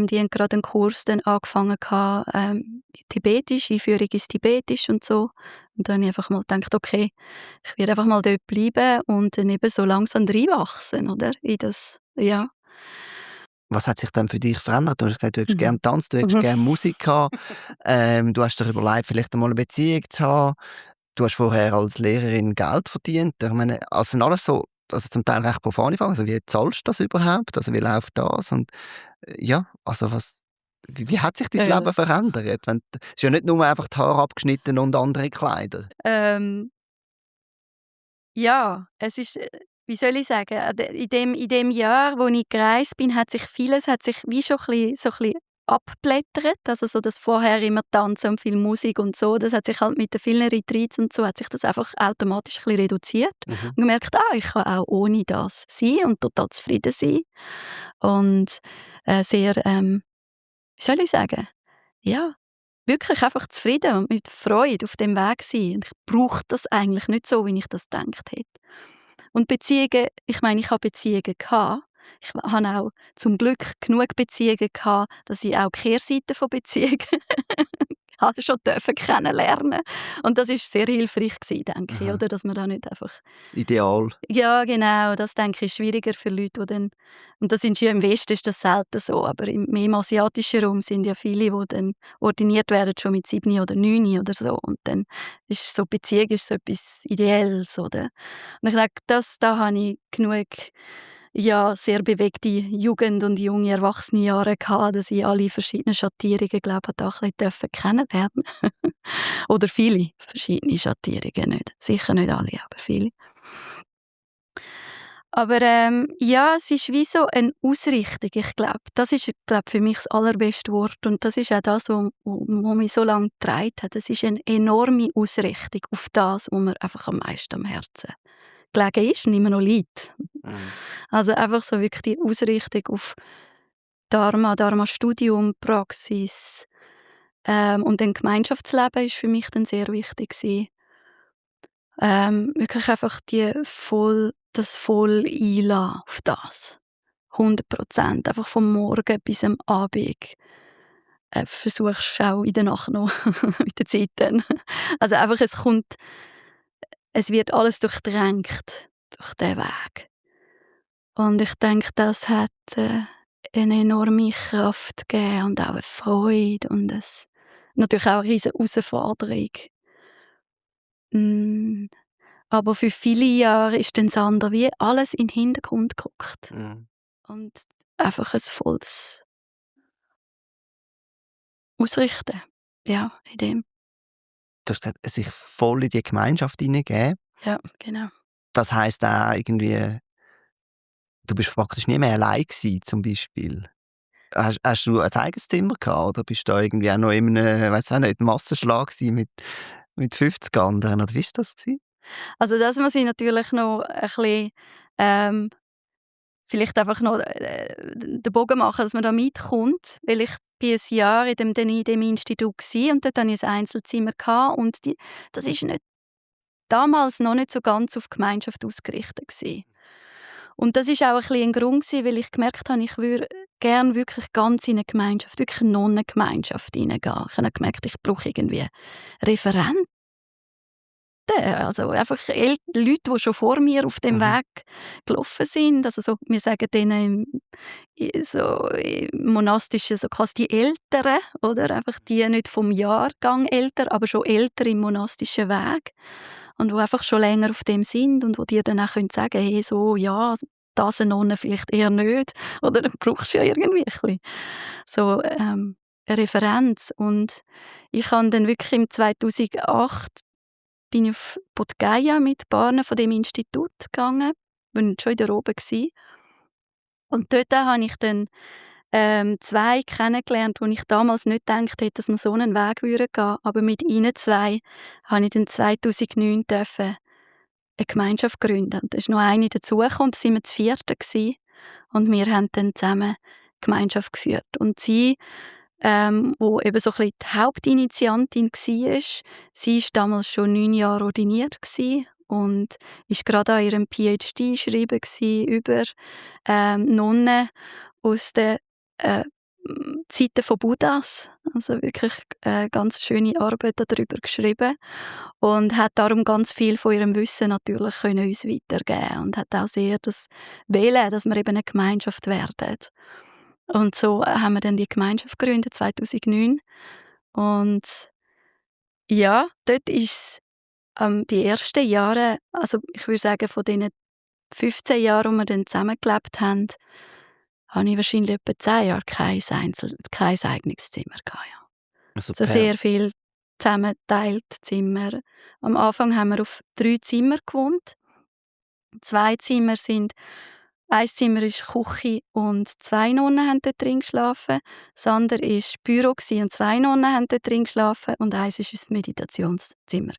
Die haben gerade einen Kurs dann angefangen gehabt, Tibetisch, Einführung ins Tibetisch und so. Und dann habe ich einfach mal gedacht: «Okay, ich werde einfach mal dort bleiben und dann eben so langsam reinwachsen, oder, in das.» Ja. Was hat sich dann für dich verändert? Du hast gesagt, du hättest Mhm. gerne tanzt, du hättest Mhm. gerne Musik gehabt. Du hast dir überlegt, vielleicht einmal 'ne Beziehung zu haben. Du hast vorher als Lehrerin Geld verdient. Ich meine, also sind alles so, also zum Teil recht profane Fragen. Also wie zahlst du das überhaupt? Also wie läuft das? Und, ja, also wie hat sich dein Äh, Leben verändert? Es ist ja nicht nur einfach die Haare abgeschnitten und andere Kleider. ähm, ja, es ist, wie soll ich sagen, in dem Jahr, wo ich gereist bin, hat sich wie schon ein bisschen abblättert. Also so das vorher immer Tanzen und viel Musik und so, das hat sich halt mit den vielen Retreats und so hat sich das einfach automatisch ein bisschen reduziert Mhm. und gemerkt: «Ah, ich kann auch ohne das sein und total zufrieden sein.» Und, sehr, wie soll ich sagen, ja, wirklich einfach zufrieden und mit Freude auf dem Weg sein. Und ich brauche das eigentlich nicht so, wie ich das gedacht hätte. Und Beziehungen, ich meine, ich habe Beziehungen gehabt. Ich habe auch zum Glück genug Beziehungen gehabt, dass ich auch die Kehrseite von Beziehungen habe schon kennenlernen. Und das ist sehr hilfreich gewesen, denke ich, Aha. oder? Dass man da nicht einfach Das Ideal. ja, genau, das denke ich ist schwieriger für Leute, die dann und das sind ja im Westen ist das selten so, aber mehr im asiatischen Raum sind ja viele, die dann ordiniert werden schon mit 7 oder 9 oder so und dann ist so Beziehung ist so etwas Ideelles, oder? Und ich denke, da habe ich genug, ja, sehr bewegte Jugend und junge Erwachsenenjahre gehabt, dass ich alle verschiedenen Schattierungen, glaube ich, da ein bisschen kennenlernen oder viele verschiedene Schattierungen, nicht sicher nicht alle, aber viele. Aber, ja, es ist wie so eine Ausrichtung. Ich glaube, das ist, glaube für mich das allerbeste Wort und das ist auch das, wo mich so lange getragen hat. Es ist eine enorme Ausrichtung auf das, was mir einfach am meisten am Herzen gelegen ist und immer noch liegt. Mhm. Also einfach so wirklich die Ausrichtung auf Dharma-Studium, Praxis, und dann Gemeinschaftsleben ist für mich dann sehr wichtig gewesen. Wirklich einfach das voll einlassen auf das. 100%, einfach vom Morgen bis am Abend. Versuchst auch in der Nacht noch mit der Zeit dann. Also einfach, es wird alles durchdrängt durch diesen Weg. Und ich denke, das hat eine enorme Kraft gegeben und auch eine Freude und natürlich auch eine riesige Herausforderung. Mm, aber für viele Jahre ist dann das andere wie alles in den Hintergrund gerückt. Mhm. Und einfach ein volles Ausrichten, ja, in dem. Du hast gesagt, sich voll in die Gemeinschaft hineingeben. Ja, genau. Das heisst auch irgendwie, du bist praktisch nie mehr allein gewesen, zum Beispiel. Hast du ein eigenes Zimmer gehabt oder bist du da irgendwie auch noch in einem, weiss auch nicht, Massenschlag gewesen mit 50 anderen, oder wie war das gewesen? Also das muss ich natürlich noch ein bisschen, vielleicht einfach noch den Bogen machen, dass man da mitkommt, weil ich bin ein Jahr in dem Institut gsi und dort hatte ich ein Einzelzimmer gehabt und das ist damals noch nicht so ganz auf Gemeinschaft ausgerichtet gsi. Und das ist auch ein bisschen ein Grund gsi, weil ich gemerkt habe, ich würde gerne wirklich ganz in eine Gemeinschaft, wirklich eine Nonnengemeinschaft hineingehen. Ich habe gemerkt, ich brauche irgendwie Referenten, also einfach Leute, die schon vor mir auf dem Mhm. Weg gelaufen sind. Also so, wir sagen denen im Monastischen so quasi die Älteren, oder? Einfach die nicht vom Jahrgang älter, aber schon älter im monastischen Weg. Und die einfach schon länger auf dem sind und wo dir dann auch sagen können, hey, so, ja, das eine Nonne vielleicht eher nicht. Oder dann brauchst du ja irgendwie ein bisschen so eine Referenz. Und ich habe dann wirklich im 2008 bin ich auf Bodh-Gaya mit ein paar von dem Institut gegangen, bin schon in der oben gsi. Und dort habe ich dann 2 kennengelernt, wo ich damals nicht gedacht hätte, dass wir so einen Weg gehen würden. Aber mit ihnen 2 habe ich dann 2009 eine Gemeinschaft gründen. Und da ist noch eine dazugekommen, da waren wir zu 4. gsi. Und wir haben dann zusammen Gemeinschaft geführt. Und sie, wo eben so ein bisschen die Hauptinitiantin war, sie war damals schon 9 Jahre ordiniert gsi und war gerade an ihrem PhD schreiben gsi über Nonnen aus den Zeiten von Buddhas. Also wirklich ganz schöne Arbeit darüber geschrieben und hat darum ganz viel von ihrem Wissen natürlich können uns weitergeben und hat auch sehr das Wählen, dass wir eben eine Gemeinschaft werden. Und so haben wir dann die Gemeinschaft gegründet 2009 und ja, dort ist die ersten Jahre, also ich würde sagen von diesen 15 Jahren, wo wir dann zusammengelebt haben, habe ich wahrscheinlich etwa 10 Jahre kein eigenes Zimmer gehabt, ja. Also Super. sehr viel zusammengeteilt Zimmer. Am Anfang haben wir auf 3 Zimmer gewohnt. 2 Zimmer sind ein Zimmer ist Küche und 2 Nonnen haben dort drin geschlafen. Das andere war Büro und 2 Nonnen haben dort drin geschlafen. Und eins war unser Meditationszimmer.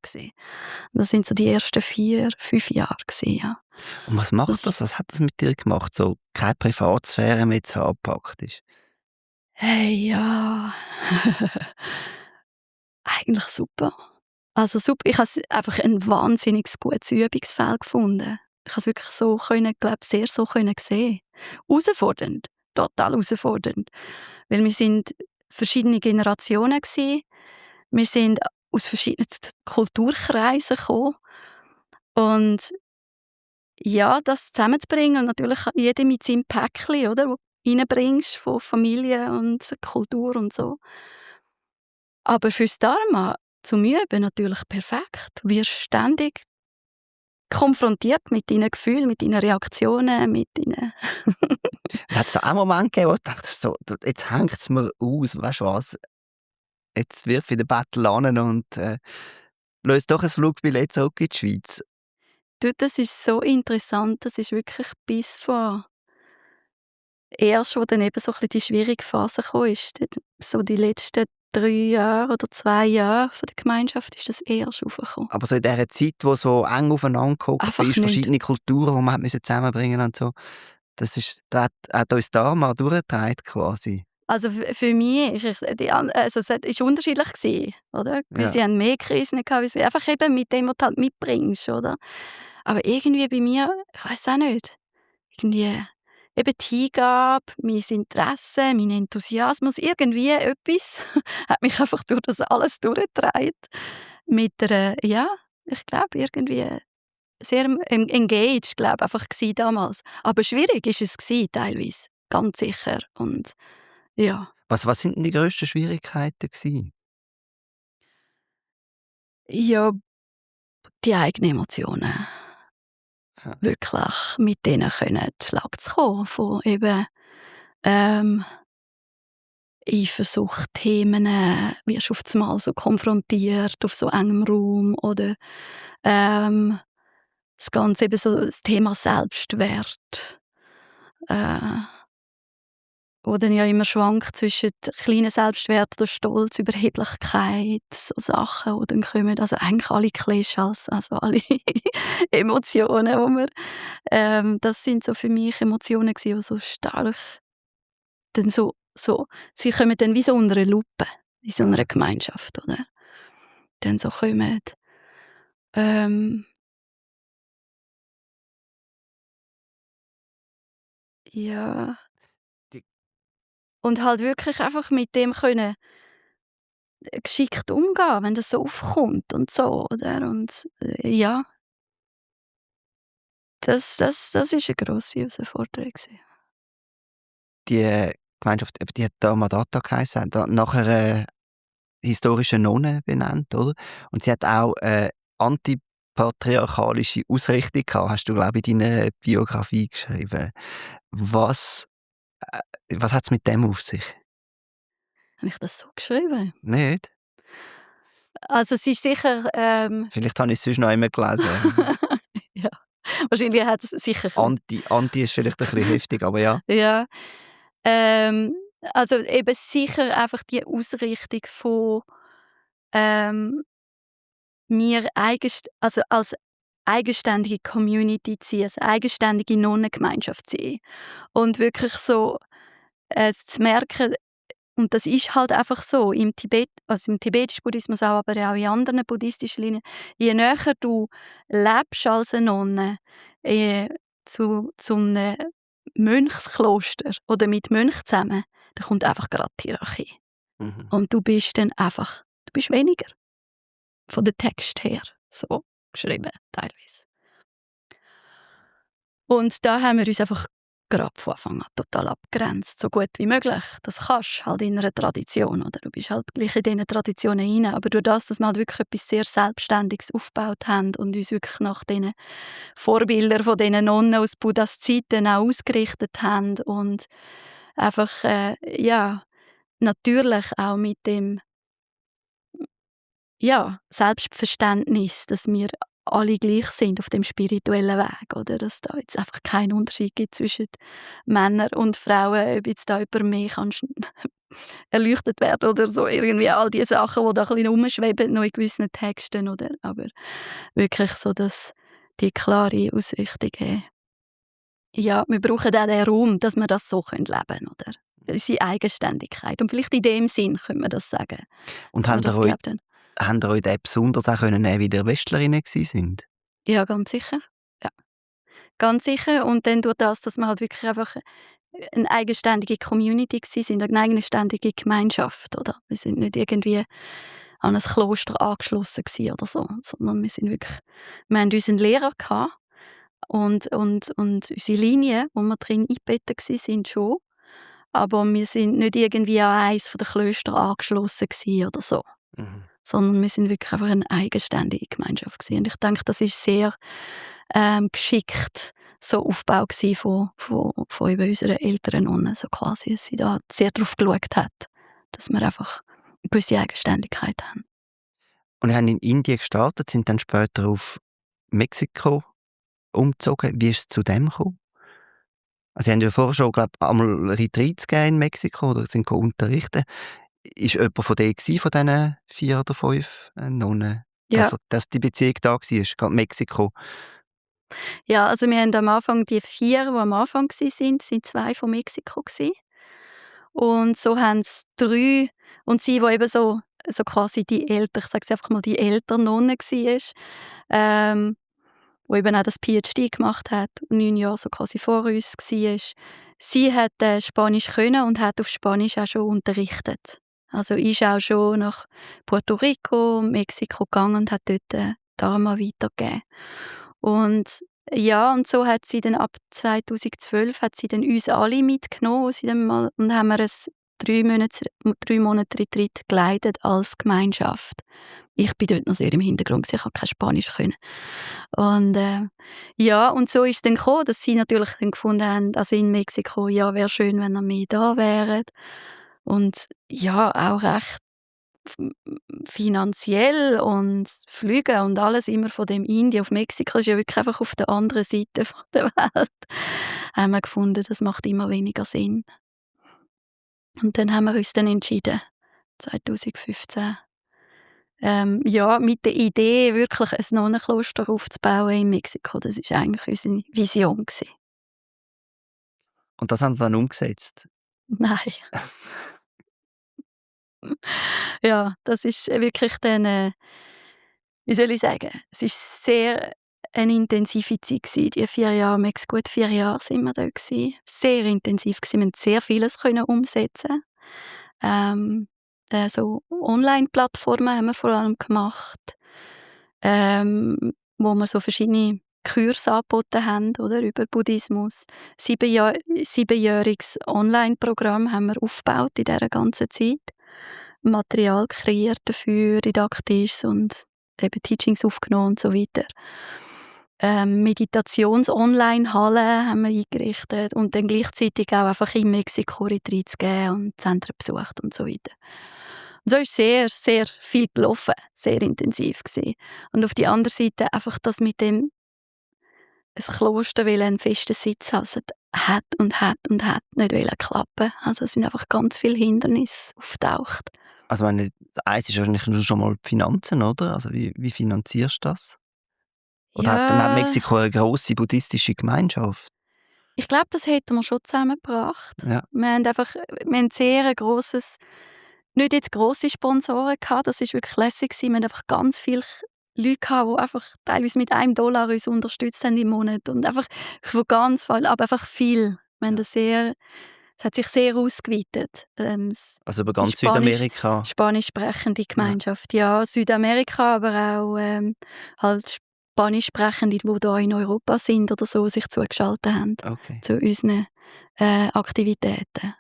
Das sind so die ersten 4, 5 Jahre, ja. Und was macht das? Was hat das mit dir gemacht? So keine Privatsphäre mehr zu haben praktisch? Hey, ja. Eigentlich super. Also super. Ich habe einfach ein wahnsinnig gutes Übungsfeld gefunden. Ich habe es wirklich so können, glaube sehr so können sehen. Herausfordernd, total herausfordernd. Weil wir sind verschiedene Generationen gsi. Wir sind aus verschiedenen Kulturkreisen gekommen. Und ja, das zusammenzubringen und natürlich jeder mit seinem Päckchen, oder, wo du reinbringst von Familie und Kultur und so. Aber fürs Dharma zum Üben natürlich perfekt. Du wirst ständig konfrontiert mit deinen Gefühlen, mit deinen Reaktionen, mit deinen Hat es da auch Momente gegeben, wo du dachtest, so, jetzt hängt es mir aus, weißt du was, jetzt wirf ich den Battle an und löse doch ein Flugbillett zurück in die Schweiz. Du, das ist so interessant, das ist wirklich bis vor erst, wo dann eben so ein bisschen die schwierige Phase kam, ist, so die letzten 3 Jahren oder 2 Jahren von der Gemeinschaft ist das erst aufgekommen. Aber so in dieser Zeit, wo so eng aufeinander gehockt Einfach ist, nicht. verschiedene Kulturen, die man hat zusammenbringen und so, hat uns Dharma durchgetragen quasi. Also für mich, also es ist unterschiedlich gewesen, oder? Ja. Gewisse haben mehr Krisen gehabt, wie sie einfach eben mit dem, was du halt mitbringst, oder? Aber irgendwie bei mir, ich weiss auch nicht, irgendwie eben die Hingabe, mein Interesse, mein Enthusiasmus, irgendwie etwas hat mich einfach durch das alles durchgetragen. Mit einer, ja, ich glaube irgendwie sehr engaged, glaube einfach gsi damals. Aber schwierig ist es gsi teilweise, ganz sicher. Und ja, Was sind denn die grössten Schwierigkeiten gewesen? ja, die eigenen Emotionen Ja. wirklich mit denen können Schlag zu kommen, von eben ähm, Eifersucht-Themen, wirst auf einmal so konfrontiert auf so engem Raum oder ähm, das Ganze eben so das Thema Selbstwert. Äh, Wo dann ja immer schwankt zwischen kleinen Selbstwert oder Stolz, Überheblichkeit, so Sachen, die dann kommen. Also eigentlich alle Klischees, also alle Emotionen, wo man das sind so für mich Emotionen gsi, die so stark dann sie kommen dann wie so unter eine Lupe in so einer Gemeinschaft, oder? Dann so kommen. Ähm, ja. Die Und halt wirklich einfach mit dem können geschickt umgehen, wenn das so aufkommt und so, oder? Und, ja, das ist 'ne grosse Herausforderung gewesen. die Gemeinschaft, eben, die hat Dharma Datta geheissen, nach einer historischen Nonne benannt, oder? Und sie hat auch antipatriarchalische Ausrichtung gehabt, hast du, glaube ich, in deiner Biografie geschrieben. Was was hat's mit dem auf sich? Habe ich das so geschrieben? Nicht? Also, es ist sicher, Vielleicht habe ich es sonst noch einmal gelesen. ja, wahrscheinlich hat es sicher Anti ist vielleicht ein bisschen heftig, aber ja. ja, ähm, also, eben sicher einfach die Ausrichtung von, ähm, mir also, als eigenständige Community zu sein, als eigenständige Nonnengemeinschaft zu sein und wirklich so, zu merken. Und das ist halt einfach so im Tibet, also im tibetischen Buddhismus auch, aber auch in anderen buddhistischen Linien. Je näher du lebst als eine Nonne, zu 'nem Mönchskloster oder mit Mönchen zusammen, dann kommt einfach grad die Hierarchie. Mhm. Und du bist weniger von der Text her so geschrieben teilweise. Und da haben wir uns einfach grad von Anfang an total abgegrenzt, so gut wie möglich. Das kannst halt in einer Tradition, oder? Du bist halt gleich in diesen Traditionen rein, aber durch das, dass wir halt wirklich etwas sehr Selbstständiges aufgebaut haben und uns wirklich nach diesen Vorbildern von diesen Nonnen aus Buddhas Zeiten auch ausgerichtet haben und einfach, ja, natürlich auch mit dem, ja, Selbstverständnis, dass wir alle gleich sind auf dem spirituellen Weg, oder? Dass da jetzt einfach keinen Unterschied gibt zwischen Männern und Frauen, ob jetzt da jemand mehr kann erleuchtet werden oder so. Irgendwie all die Sachen, die da ein bisschen rumschweben, noch in gewissen Texten, oder? Aber wirklich so, dass die klare Ausrichtung haben. Ja, wir brauchen auch den Raum, dass wir das so leben können, oder? Unsere Eigenständigkeit. Und vielleicht in dem Sinn können wir das sagen, Und dass wir das gelebt haben. habt ihr euch den besonders auch können nehmen, wie ihr Westlerinnen sind? Ja, ganz sicher. Ja, ganz sicher. Und dann durch das, dass wir halt wirklich einfach eine eigenständige Community sind, eine eigenständige Gemeinschaft, oder? Wir sind nicht irgendwie an ein Kloster angeschlossen gsi oder so, sondern wir haben unseren Lehrer gehabt und unsere Linie, wo wir drin eingebettet gsi sind, schon. Aber wir sind nicht irgendwie an eins der Klöster angeschlossen gsi oder so. Mhm. Sondern wir sind wirklich einfach eine eigenständige Gemeinschaft gewesen. Und ich denke, das ist sehr, geschickt so Aufbau gsi von eben unseren älteren Nonnen, so quasi, dass sie da sehr drauf geschaut hat, dass wir einfach 'ne gewisse Eigenständigkeit haben. Und ihr habt in Indien gestartet, sind dann später auf Mexiko umgezogen. Wie ist es zu dem gekommen? Also, Sie haben ja vorher schon, glaube ich, einmal Retreats gegeben in Mexiko oder sind unterrichten. Ist jemand von denen von diesen 4 oder 5 Nonnen, Ja. dass die Beziehung da war, gerade Mexiko? Ja, also wir haben am Anfang die 4, die am Anfang sind 2 von Mexiko gsi. Und so haben's 3 und sie, wo eben so quasi die ältere, ich sage jetzt einfach mal, die ältere Nonne war, wo eben auch das PhD gemacht hat und 9 Jahre so quasi vor uns war. Sie hat, Spanisch können und hat auf Spanisch auch schon unterrichtet. Also ist auch schon nach Puerto Rico, Mexiko gegangen und hat dort, Dharma weitergegeben. Und ja, und so hat sie dann ab 2012 hat sie dann uns alle mitgenommen, wo sie dann mal und haben wir ein 3 Monate Retreat geleitet als Gemeinschaft. Ich bin dort noch sehr im Hintergrund gewesen, ich habe kein Spanisch können. Und, ja, und so ist es dann gekommen, dass sie natürlich dann gefunden haben, also in Mexiko, ja, wäre schön, wenn ihr mehr da wäret. Und ja, auch recht f finanziell und Flüge und alles immer von dem Indien auf Mexiko ist ja wirklich einfach auf der anderen Seite von der Welt. Haben wir gefunden, das macht immer weniger Sinn. Und dann haben wir uns dann entschieden, 2015, ja, mit der Idee, wirklich ein Nonnenkloster aufzubauen in Mexiko. Das ist eigentlich unsere Vision gewesen. Und das haben sie dann umgesetzt? Nein. Ja, das ist wirklich dann, wie soll ich sagen, es ist sehr eine intensive Zeit gewesen, die 4 Jahre. Gut 4 Jahre sind wir dort gewesen. Sehr intensiv gewesen. Wir konnten sehr vieles können umsetzen. So Online-Plattformen haben wir vor allem gemacht, wo wir so verschiedene Kurse angeboten haben, oder, über Buddhismus. 7-jähriges Online-Programm haben wir aufgebaut in dieser ganzen Zeit. Material kreiert dafür, didaktisch und eben Teachings aufgenommen und so weiter. Meditations-Online-Hallen haben wir eingerichtet und dann gleichzeitig auch einfach in Mexiko Retreats gegeben und Zentren besucht und so weiter. Und so ist sehr, sehr viel gelaufen, sehr intensiv gewesen. Und auf die andere Seite einfach das mit dem ein Kloster will einen festen Sitz haben, es hat und hat und hat nicht wollen klappen. Also es sind einfach ganz viele Hindernisse auftaucht. Also meine, das eins ist wahrscheinlich nur schon mal die Finanzen, oder? Also wie finanzierst du das? Oder hat Ja, Mexiko eine grosse buddhistische Gemeinschaft? ich glaube, das hätten wir schon zusammengebracht. Ja. Wir haben sehr ein grosses, nicht jetzt grosse Sponsoren gehabt, das ist wirklich lässig gewesen. Wir haben einfach ganz viele Leute gehabt, die einfach teilweise mit $1 uns unterstützt haben im Monat und einfach von ganz viel, aber einfach viel. Wir haben das sehr, es hat sich sehr ausgeweitet. Also über Die ganz Südamerika? Spanisch sprechende Ja. Gemeinschaft, ja, Südamerika, aber auch, halt Spanisch Sprechende, die hier in Europa sind oder so, sich zugeschaltet haben Okay. zu unseren, Aktivitäten.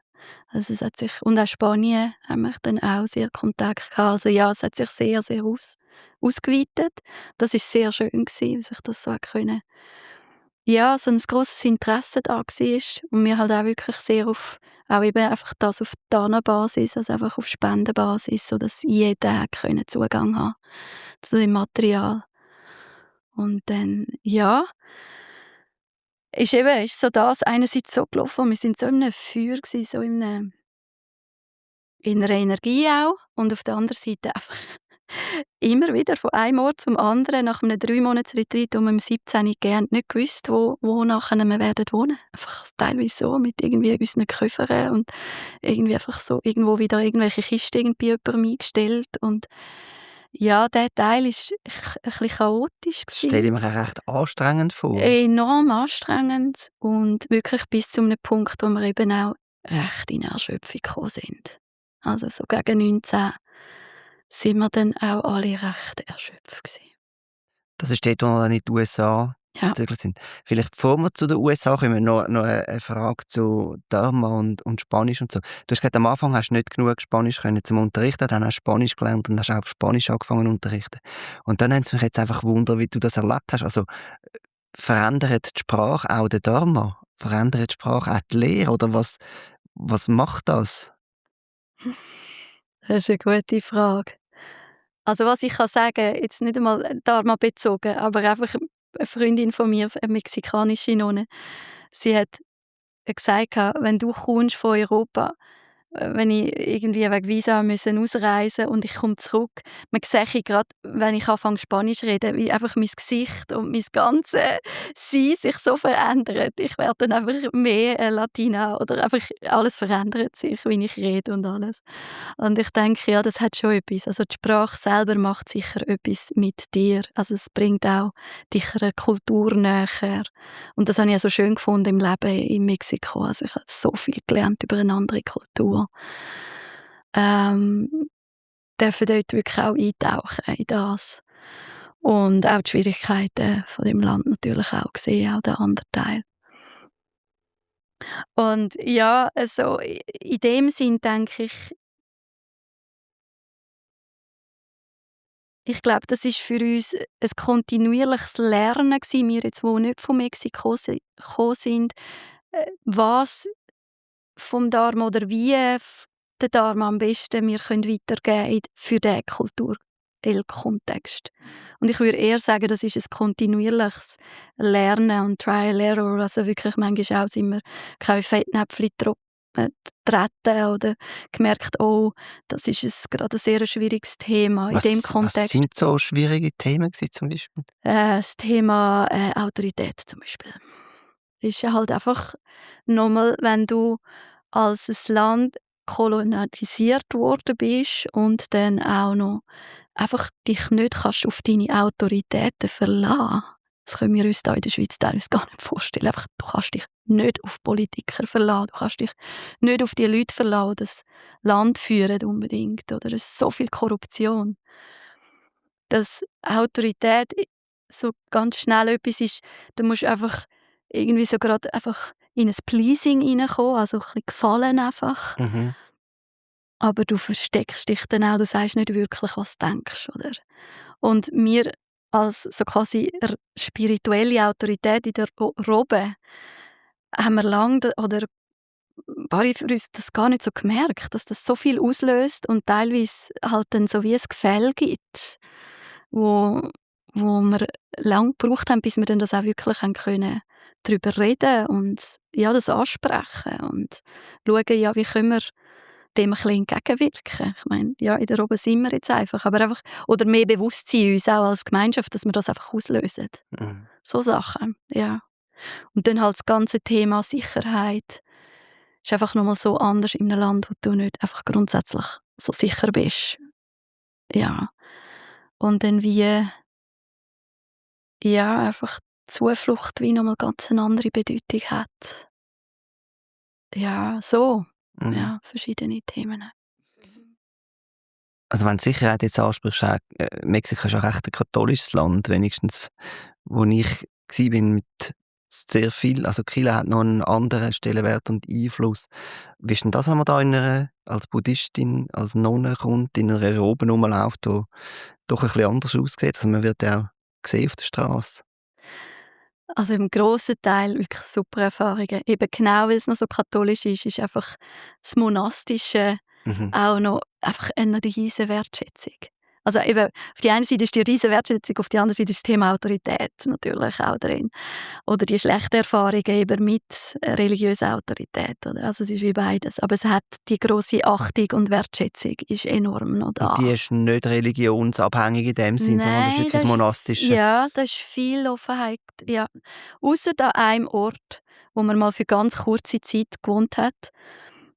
Also es hat sich, und auch Spanien haben wir dann auch sehr Kontakt gehabt. Also ja, es hat sich sehr, sehr ausgeweitet. Das ist sehr schön gewesen, wie sich das so hat können, ja, so ein grosses Interesse da war und wir halt auch wirklich sehr auf, auch eben einfach das auf Dana-Basis, also einfach auf Spendenbasis, sodass jeder hat können Zugang haben zu dem Material. Und dann, ja, ist so das einerseits so gelaufen, wir sind so in einem Feuer gewesen, so in einer Energie auch, und auf der anderen Seite einfach immer wieder von einem Ort zum anderen nach einem 3-Monats-Retreat, wo wir im 17 gegeben haben, nicht gewusst, wo nachher wir werden wohnen. Einfach teilweise so mit irgendwie unseren Koffern und irgendwie einfach so irgendwo wieder irgendwelche Kisten irgendwie jemandem eingestellt, und ja, der Teil ist ein bisschen chaotisch Das stelle gewesen. ich mir auch recht anstrengend vor. Enorm anstrengend und wirklich bis zu einem Punkt, wo wir eben auch recht in Erschöpfung gekommen sind. Also so gegen 19 sind wir dann auch alle recht erschöpft gewesen. Das ist dort, wo wir dann in die USA Ja. gezögert sind. Vielleicht bevor wir zu den USA kommen, noch eine Frage zu Dharma und Spanisch und so. Du hast gesagt, am Anfang hast du nicht genug Spanisch können zum Unterrichten, dann hast du Spanisch gelernt und hast auch auf Spanisch angefangen zu unterrichten. Und dann nimmt es mich jetzt einfach Wunder, wie du das erlebt hast. Also verändert die Sprache auch den Dharma? Verändert die Sprache auch die Lehre? Oder was macht das? Das ist eine gute Frage. Also was ich kann sagen, jetzt nicht einmal Dharma bezogen, aber einfach eine Freundin von mir, eine mexikanische Nonne, sie hat gesagt, wenn du kommst von Europa, wenn ich irgendwie wegen Visa müssen ausreisen und ich komme zurück, man sehe grad, wenn ich anfange Spanisch reden, wie einfach mein Gesicht und mein ganzes Sein sich so verändert. Ich werde dann einfach mehr Latina oder einfach alles verändert sich, wie ich rede und alles. Und ich denke, ja, das hat schon etwas. Also die Sprache selber macht sicher etwas mit dir. Also es bringt auch dich einer Kultur näher. Und das habe ich ja so schön gefunden im Leben in Mexiko. Also ich habe so viel gelernt über eine andere Kultur. Ähm, dürfen dort wirklich auch eintauchen in das. Und auch die Schwierigkeiten von dem Land natürlich auch gesehen, auch der andere Teil. Und ja, also in dem Sinn denke ich glaube, das ist für uns ein kontinuierliches Lernen gewesen, wir jetzt, die nicht von Mexiko gekommen sind, was vom Dharma oder wie den Dharma am besten wir können weitergeben für diesen kulturellen Kontext. Und ich würde eher sagen, das ist ein kontinuierliches Lernen und Trial Error. Also wirklich, manchmal sind wir keine Fettnäpfchen getreten oder gemerkt, oh, das ist gerade ein sehr schwieriges Thema in dem Was Kontext. sind so schwierige Themen gewesen, zum Beispiel? Das Thema Autorität zum Beispiel. Ist ja halt einfach nochmal, wenn du als ein Land kolonialisiert worden bist und dann auch noch einfach dich nicht kannst auf deine Autoritäten verlassen. Das können wir uns da in der Schweiz teilweise gar nicht vorstellen. Einfach, du kannst dich nicht auf Politiker verlassen, du kannst dich nicht auf die Leute verlassen, die das Land führen unbedingt. Oder es ist so viel Korruption. Dass Autorität so ganz schnell etwas ist, da musst du einfach irgendwie so grad einfach in ein Pleasing reinkommen, also ein bisschen Gefallen einfach. Mhm. Aber du versteckst dich dann auch, du sagst nicht wirklich, was du denkst, oder? Und wir als so quasi spirituelle Autorität in der Robe haben wir lange oder paar für uns das gar nicht so gemerkt, dass das so viel auslöst und teilweise halt dann so wie ein Gefälle gibt, wo wir lang gebraucht haben, bis wir dann das auch wirklich haben können drüber reden und ja, das ansprechen und schauen, ja, wie können wir dem ein bisschen entgegenwirken. Ich meine, ja, in der Oben sind wir jetzt einfach, aber einfach oder mehr Bewusstsein uns auch als Gemeinschaft, dass wir das einfach auslösen. Mhm. So Sachen, ja. Und dann halt das ganze Thema Sicherheit ist einfach noch mal so anders in einem Land, wo du nicht einfach grundsätzlich so sicher bist. Ja. Und dann wie ja, einfach Zuflucht wie noch mal ganz eine andere Bedeutung hat. Ja, so. Mhm. Ja, verschiedene Themen. Also wenn du Sicherheit jetzt ansprichst, auch, Mexiko ist auch recht ein katholisches Land, wenigstens wo ich war mit sehr viel, also die Kirche hat noch einen anderen Stellenwert und Einfluss. Wie ist denn das, wenn man da als Buddhistin, als Nonne kommt, in einer Robe rumläuft, die doch ein bisschen anders aussieht? Also man wird ja auch gesehen auf der Straße. Also im grossen Teil wirklich super Erfahrungen. Eben genau, weil es noch so katholisch ist, ist einfach das Monastische Mhm. auch noch einfach eine riesen Wertschätzung. Also eben, auf die eine Seite ist die riesen Wertschätzung, auf die andere Seite ist das Thema Autorität natürlich auch drin. Oder die schlechten Erfahrungen eben mit religiöser Autorität. Oder? Also es ist wie beides. Aber es hat die grosse Achtung und Wertschätzung ist enorm noch Und die da. ist nicht religionsabhängig in dem Sinn, sondern das ist Nein, wirklich das Monastische. ja, da ist viel Offenheit, ja. Ausser an einem Ort, wo man mal für ganz kurze Zeit gewohnt hat.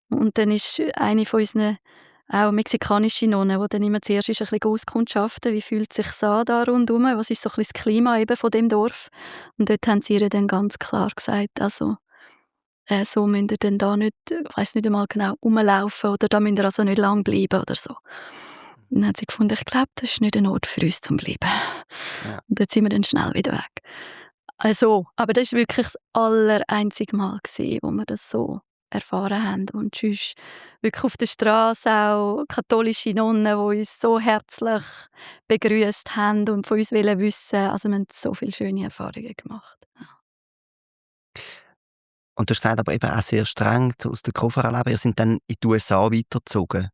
Und dann ist eine von unseren auch mexikanische Nonnen, die dann immer zuerst ist ein bisschen auskundschaften, wie fühlt es sich an da rundherum, was ist so ein bisschen das Klima eben von dem Dorf. Und dort haben sie ihr dann ganz klar gesagt, also so müsst ihr dann da nicht, ich weiss nicht einmal genau, rumlaufen oder da müsst ihr also nicht lang bleiben oder so. Und dann hat sie gefunden, ich glaube, das ist nicht ein Ort für uns zum Bleiben. Ja. Und dort sind wir dann schnell wieder weg. Also, aber das war wirklich das allereinzige Mal, wo wir das so erfahren haben. Und sonst wirklich auf der Straße auch katholische Nonnen, die uns so herzlich begrüßt haben und von uns wollen wissen. Also wir haben so viele schöne Erfahrungen gemacht. Und du hast gesagt, aber eben auch sehr streng so aus der Koffer leben. Ihr seid dann in die USA weitergezogen.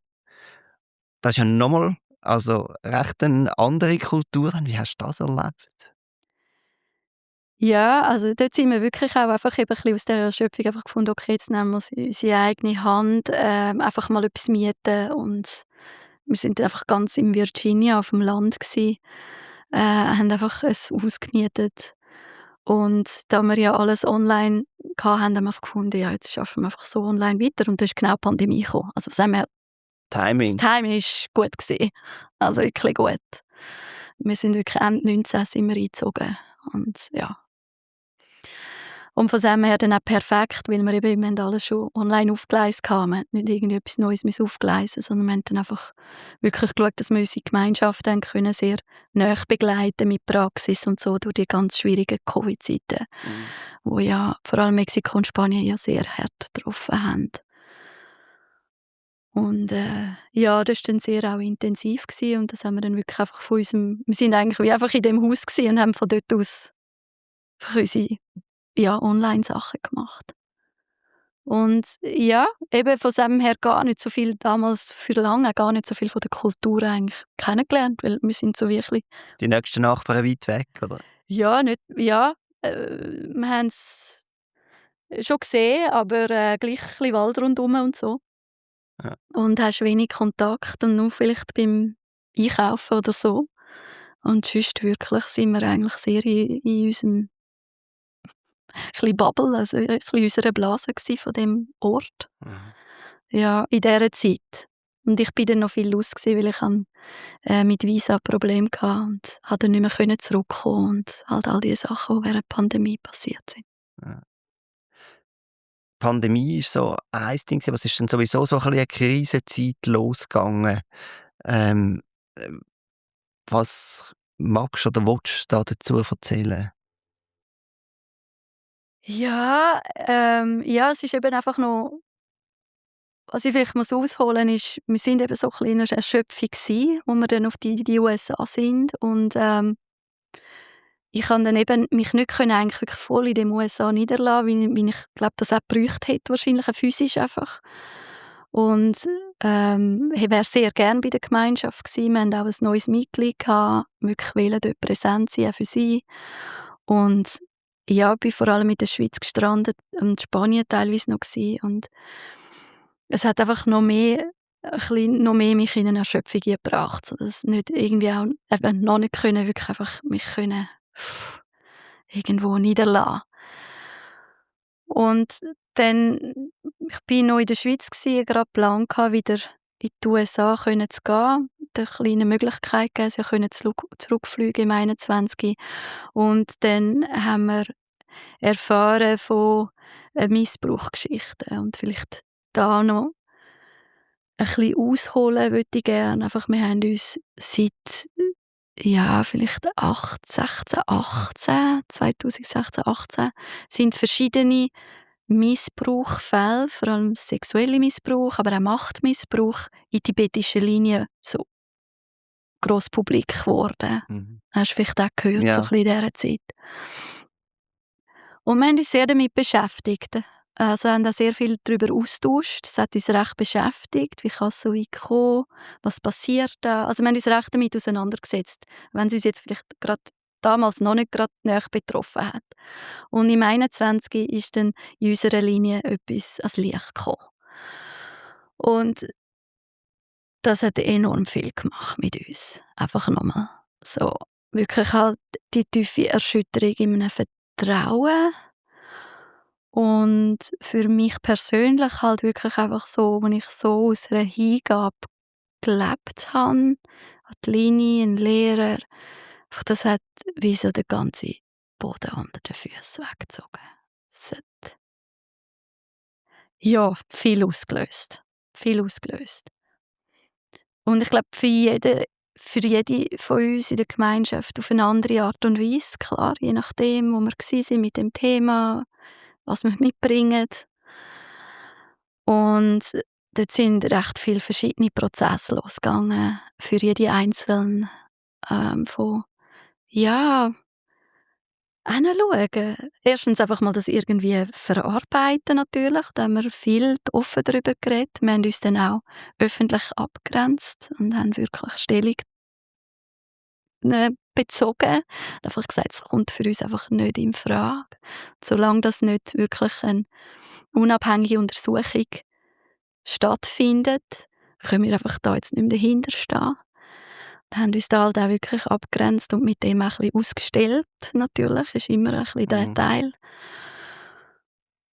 Das ist ja nochmal also recht eine andere Kultur. Wie hast du das erlebt? Ja, also dort sind wir wirklich auch einfach eben ein bisschen aus dieser Erschöpfung einfach gefunden: „Okay, jetzt nehmen wir's in unsere eigene Hand, einfach mal etwas mieten.“ Und wir sind einfach ganz in Virginia auf dem Land gsi, haben einfach ein Haus gemietet. Und da wir ja alles online hatten, haben wir einfach gefunden: „Ja, jetzt schaffen wir einfach so online weiter.“ Und da ist genau die Pandemie gekommen. Also von dem her, das Timing. Timing war gut gsi, also wirklich gut. Wir sind wirklich Ende 19 sind wir eingezogen und ja. Und von dem her dann auch perfekt, weil wir haben alles schon online aufgegleist hatten. Wir haben nicht irgendwie etwas Neues müssen aufgleisen, sondern wir haben dann einfach wirklich geschaut, dass wir unsere Gemeinschaft dann können sehr nahe begleiten mit Praxis und so durch die ganz schwierigen Covid-Zeiten, Mhm. wo ja vor allem Mexiko und Spanien ja sehr hart getroffen haben. Und, ja, das war dann sehr auch intensiv gewesen und das haben wir dann wirklich einfach von unserem wir sind eigentlich wie einfach in dem Haus gewesen und haben von dort aus einfach unsere, ja, Online-Sachen gemacht. Und ja, eben von dem her gar nicht so viel damals für lange gar nicht so viel von der Kultur eigentlich kennengelernt, weil wir sind so wirklich Die nächsten Nachbarn weit weg, oder? ja, nicht ja, wir haben's schon gesehen, aber, gleich ein bisschen Wald rundum und so. Ja. Und hast wenig Kontakt und nur vielleicht beim Einkaufen oder so. Und sonst wirklich sind wir eigentlich sehr in unserem bisschen Bubble, also ein bisschen in unserer Blase gsi von dem Ort. Mhm. Ja, in dieser Zeit. Und ich bin dann noch viel los gsi, weil ich mit Visa Probleme hatte und habe dann nicht mehr können zurückkommen und halt all die Sachen, die während der Pandemie passiert sind. Ja. Pandemie ist so ein Ding, aber es ist dann sowieso so ein bisschen 'ne Krisenzeit losgegangen. Ähm, ähm, was magst oder willst du da dazu erzählen? Ja, ja, es ist eben einfach noch was ich vielleicht muss ausholen ist, wir sind eben so ein bisschen in 'ner Erschöpfung gsi, wo wir dann auf die USA sind und, ich kann dann eben mich nicht können eigentlich wirklich voll in den USA niederlassen, wie ich glaube, das auch gebraucht hätte wahrscheinlich, physisch einfach. Und, ich wäre sehr gern bei der Gemeinschaft gewesen. Wir haben auch ein neues Mitglied gehabt, wirklich wollen dort präsent sein, auch für sie. Und ja, bin vor allem in der Schweiz gestrandet und Spanien teilweise noch gewesen. Und es hat einfach noch mehr mich in 'ne Erschöpfung gebracht, sodass nicht irgendwie auch eben noch nicht können wirklich einfach mich können irgendwo niederlassen. Und dann ich bin noch in der Schweiz gsi, grad Plan gehabt, wieder in die USA können zu gehen, der kleine Möglichkeit gegeben, sie können zurückfliegen im 21. Und dann haben wir erfahren von, Missbrauchsgeschichten und vielleicht da noch ein bisschen ausholen würde ich gerne. Einfach, wir haben uns seit, ja, vielleicht 2016, 18 sind verschiedene Missbrauchsfälle, vor allem sexuelle Missbrauch, aber auch Machtmissbrauch in tibetischen Linien so gross publik geworden. Mhm. Hast du vielleicht auch gehört, so Ja. ein bisschen in dieser Zeit. Und wir haben uns sehr damit beschäftigt. Also haben auch sehr viel darüber austauscht. Das hat uns recht beschäftigt. Wie kann es so weit kommen? Was passiert da? Also wir haben uns recht damit auseinandergesetzt, wenn es uns jetzt vielleicht gerade damals noch nicht gerade näher betroffen hat. Und im 21 ist dann in unserer Linie etwas ans Licht gekommen. Und das hat enorm viel gemacht mit uns. Einfach nochmal so wirklich halt die tiefe Erschütterung in einem Vertrauen. Und für mich persönlich halt wirklich einfach so, wenn ich so aus einer Hingabe gelebt habe, an die Linie, ein Lehrer, einfach das hat wie so den ganzen Boden unter den Füßen weggezogen. Es hat, ja, viel ausgelöst. Viel ausgelöst. Und ich glaube, für jede von uns in der Gemeinschaft auf eine andere Art und Weise, klar, je nachdem, wo wir sind mit dem Thema, was wir mitbringen. Und dort sind recht viele verschiedene Prozesse losgegangen für jede Einzelne, von ja, hinschauen. Erstens einfach mal das irgendwie verarbeiten natürlich, da haben wir viel offen darüber geredet. Wir haben uns dann auch öffentlich abgegrenzt und haben wirklich Stellung bezogen. Einfach gesagt, es kommt für uns einfach nicht in Frage. Solange das nicht wirklich eine unabhängige Untersuchung stattfindet, können wir einfach da jetzt nicht mehr dahinterstehen. Wir haben uns da halt auch wirklich abgegrenzt und mit dem auch ein bisschen ausgestellt, natürlich, ist immer ein bisschen der Mhm. Teil.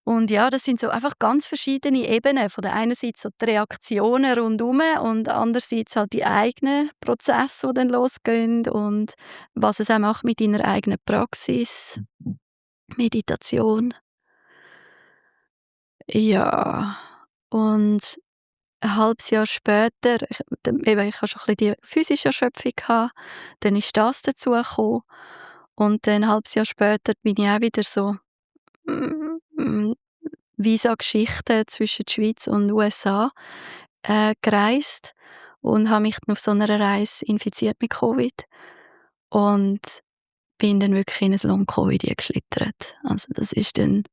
Und ja, das sind so einfach ganz verschiedene Ebenen. Von der einen Seite so die Reaktionen rundherum und andererseits halt die eigenen Prozesse, die dann losgehen und was es auch macht mit deiner eigenen Praxis, Meditation. Ja, und ein halbes Jahr später, ich hatte schon ein bisschen die physische Erschöpfung gehabt, dann ist das dazugekommen und dann ein halbes Jahr später bin ich auch wieder so, hm, Visa-Geschichten zwischen der Schweiz und USA, gereist und habe mich dann auf so einer Reise infiziert mit Covid und bin dann wirklich in ein Long-Covid geschlittert. Also, das ist dann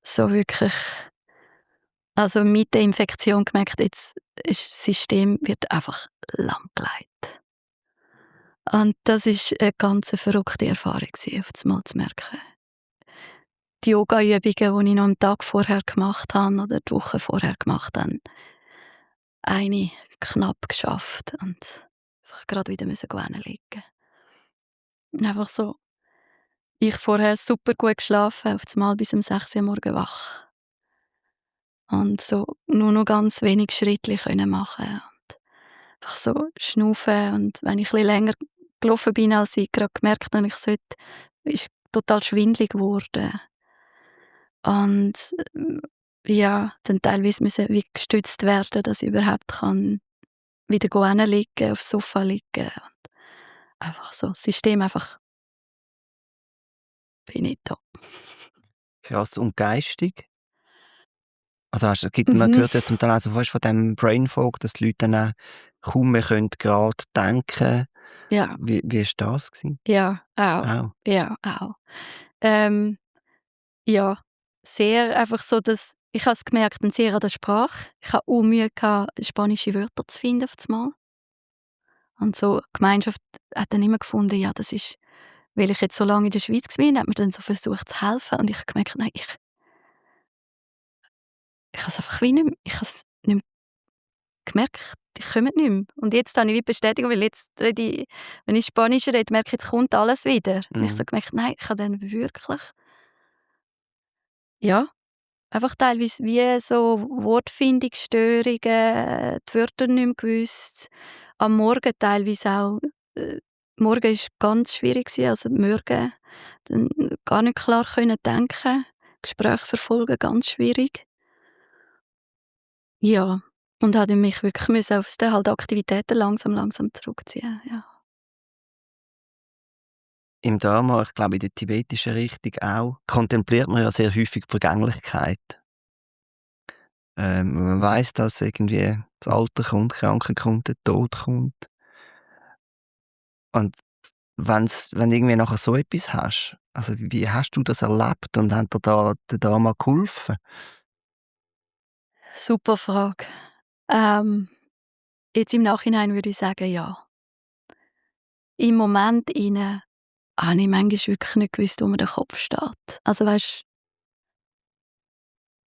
so wirklich, also, mit der Infektion gemerkt, jetzt ist das System wird einfach lahmgelegt. Und das ist 'ne ganz verrückte Erfahrung gewesen, auf einmal zu merken. Die Yogaübungen, die ich noch am Tag vorher gemacht habe oder die Woche vorher gemacht habe, eine knapp geschafft und einfach grad wieder müssen hinlegen. Und einfach so, ich vorher super gut geschlafen, auf einmal bis um 6 Uhr morgens wach und so nur noch ganz wenig Schrittli können machen und einfach so schnaufen und wenn ich ein bisschen länger gelaufen bin, als ich grad gemerkt habe, ich sollte, ist total schwindelig geworden. Und, ja, dann teilweise müssen wie gestützt werden, dass ich überhaupt kann wieder hinlegen, aufs Sofa liegen und einfach so das System einfach finito. Krass. Und geistig? Also man Mhm. hört ja zum Teil also fast von dem Brain Fog, dass die Leute dann auch kaum mehr gerade denken. Ja, Wie ist das gewesen? ja, auch. Auch. Ja, auch. Ähm, ja, sehr einfach so, dass ich habe es gemerkt, sehr an der Sprache. Ich habe auch Mühe gehabt, spanische Wörter zu finden auf einmal. Und so die Gemeinschaft hat dann immer gefunden, ja, das ist, weil ich jetzt so lange in der Schweiz war, hat mir dann so versucht zu helfen und ich habe gemerkt, nein, ich habe es einfach wie nicht mehr, ich habe es nicht mehr gemerkt, die kommen nicht mehr. Und jetzt habe ich wie Bestätigung, weil jetzt rede ich, wenn ich Spanisch rede, merke ich, jetzt kommt alles wieder. Und ich so Mhm. gemerkt, nein, ich habe dann wirklich, ja, einfach teilweise wie so Wortfindungsstörungen, die Wörter nicht mehr gewusst. Am Morgen teilweise auch, morgen war ganz schwierig gewesen, also morgen dann gar nicht klar können denken, Gespräche verfolgen, ganz schwierig. Ja, und habe mich wirklich müssen aus den halt Aktivitäten langsam zurückziehen, ja. Im Dharma, ich glaube in der tibetischen Richtung auch, kontempliert man ja sehr häufig die Vergänglichkeit. Man weiss, dass irgendwie das Alter kommt, die Krankheit kommt, der Tod kommt. Und wenn du irgendwie nachher so etwas hast, also wie hast du das erlebt und hat dir da der Dharma geholfen? Super Frage. Ähm, Jetzt im Nachhinein würde ich sagen, ja. Im Moment inne habe ich manchmal wirklich nicht gewusst, wo mir der Kopf steht. Also weisst,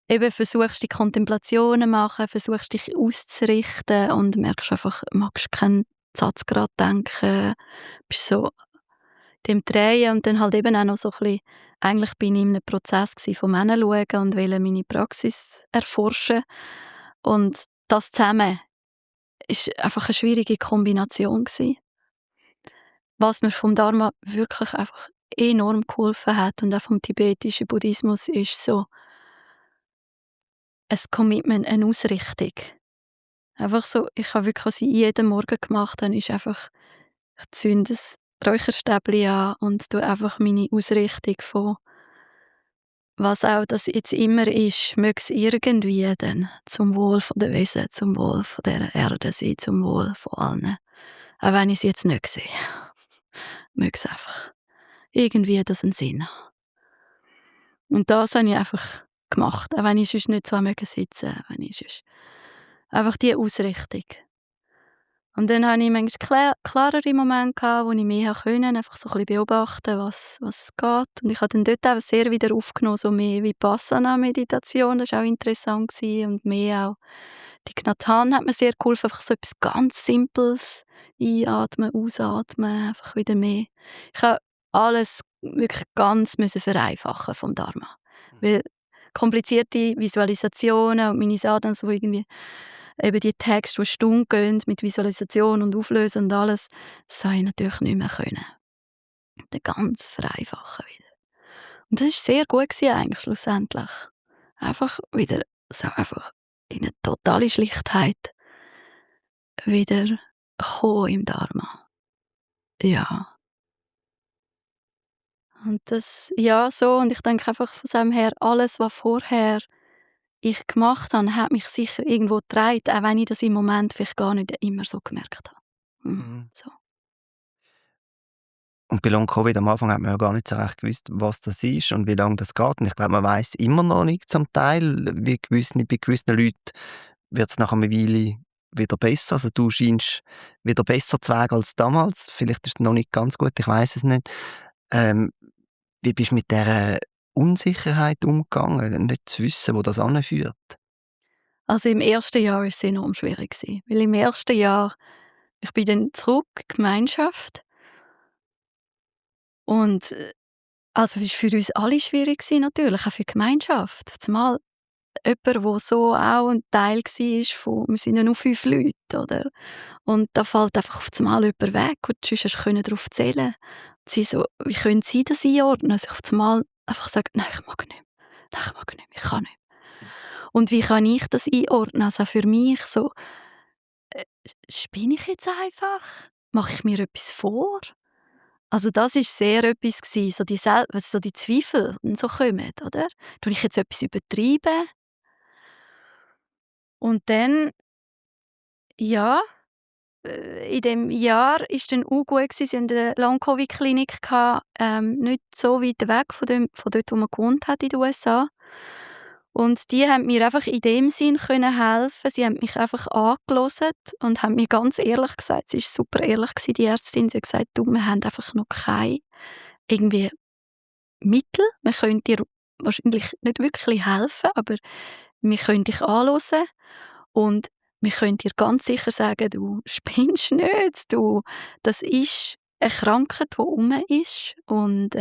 eben versuchst die Kontemplationen machen, versuchst dich auszurichten und merkst einfach, magst keinen Satz grad denken, bist so dem Drehen und dann halt eben auch noch so ein bisschen, eigentlich bin ich in einem Prozess gsi vom Hinschauen und wollte meine Praxis erforschen. Und das zusammen ist einfach 'ne schwierige Kombination gsi. Was mir vom Dharma wirklich einfach enorm geholfen hat und auch vom tibetischen Buddhismus ist so ein Commitment, eine Ausrichtung. Einfach so, ich habe wirklich, was ich jeden Morgen gemacht habe, ist einfach, ich zünde ein Räucherstäbli an und tue einfach meine Ausrichtung von was auch das jetzt immer ist, möge es irgendwie dann zum Wohl von der Wesen, zum Wohl von dieser Erde sein, zum Wohl von allen. Auch wenn ich's jetzt nicht sehe. Möge es einfach irgendwie das einen Sinn haben. Und das habe ich einfach gemacht, auch wenn ich sonst nicht so sitzen mögen, wenn ich sonst einfach die Ausrichtung. Und dann hatte ich manchmal klarere Momente, wo ich mehr konnte, einfach so ein bisschen beobachten, was geht. Und ich habe dann dort auch sehr wieder aufgenommen, so mehr Vipassana-Meditation, das war auch interessant gewesen. Und mehr auch die Gnatan hat mir sehr geholfen, einfach so etwas ganz Simples, einatmen, ausatmen, einfach wieder mehr. Ich habe alles wirklich ganz müssen vereinfachen vom Dharma. Weil komplizierte Visualisationen und meine Sadhana so irgendwie eben die Texte, die Stunden gehen, mit Visualisation und Auflösen und alles, das habe ich natürlich nicht mehr können. Dann ganz vereinfachen wieder. Und das war sehr gut gewesen eigentlich schlussendlich. Einfach wieder so einfach in eine totale Schlichtheit wieder kommen im Dharma. Ja. Und das, ja, so. Und ich denke einfach von dem her, alles, was vorher ich gemacht habe, hat mich sicher irgendwo getragen, auch wenn ich das im Moment vielleicht gar nicht immer so gemerkt habe. Mhm. So. Und bei Long Covid am Anfang hat man ja gar nicht so recht gewusst, was das ist und wie lange das geht. Und ich glaube, man weiß immer noch nicht zum Teil, bei gewissen Leuten wird es nach einer Weile wieder besser. Also du scheinst wieder besser zu werden als damals. Vielleicht ist es noch nicht ganz gut, ich weiß es nicht. Ähm, Wie bist du mit dieser Unsicherheit umgegangen, nicht zu wissen, wo das anführt? Also im ersten Jahr war es enorm schwierig gewesen, weil im ersten Jahr ich bin dann zurück, Gemeinschaft und, also es war für uns alle schwierig gewesen natürlich, auch für die Gemeinschaft. Zumal jemand, der so auch ein Teil war von wir sind ja nur 5 Leute, oder? Und da fällt einfach auf einmal jemand weg und die Schwestern können darauf zählen. Sie so: «Wie können Sie das einordnen?» Also ich auf einmal einfach sage: «Nein, ich mag nicht mehr. Nein, ich mag nicht mehr. Ich kann nicht mehr.» Und wie kann ich das einordnen? Also auch für mich so, spinne ich jetzt einfach? Mache ich mir etwas vor? Also das ist sehr etwas gewesen, so so die Zweifel die so kommen, oder? Tue ich jetzt etwas übertreiben? Und dann, ja, in dem Jahr ist dann auch gut gewesen. Sie hatten eine Long-Covid-Klinik gehabt, nicht so weit weg von dort, wo man gewohnt hat in den USA. Und die haben mir einfach in dem Sinn können helfen. Sie haben mich einfach angehört und haben mir ganz ehrlich gesagt, sie war super ehrlich gewesen, die Ärztin, sie hat gesagt: «Du, wir haben einfach noch keine irgendwie Mittel. Wir können dir wahrscheinlich nicht wirklich helfen, aber wir können dich anhören und wir können dir ganz sicher sagen, du spinnst nicht, das ist eine Krankheit, die rum ist und,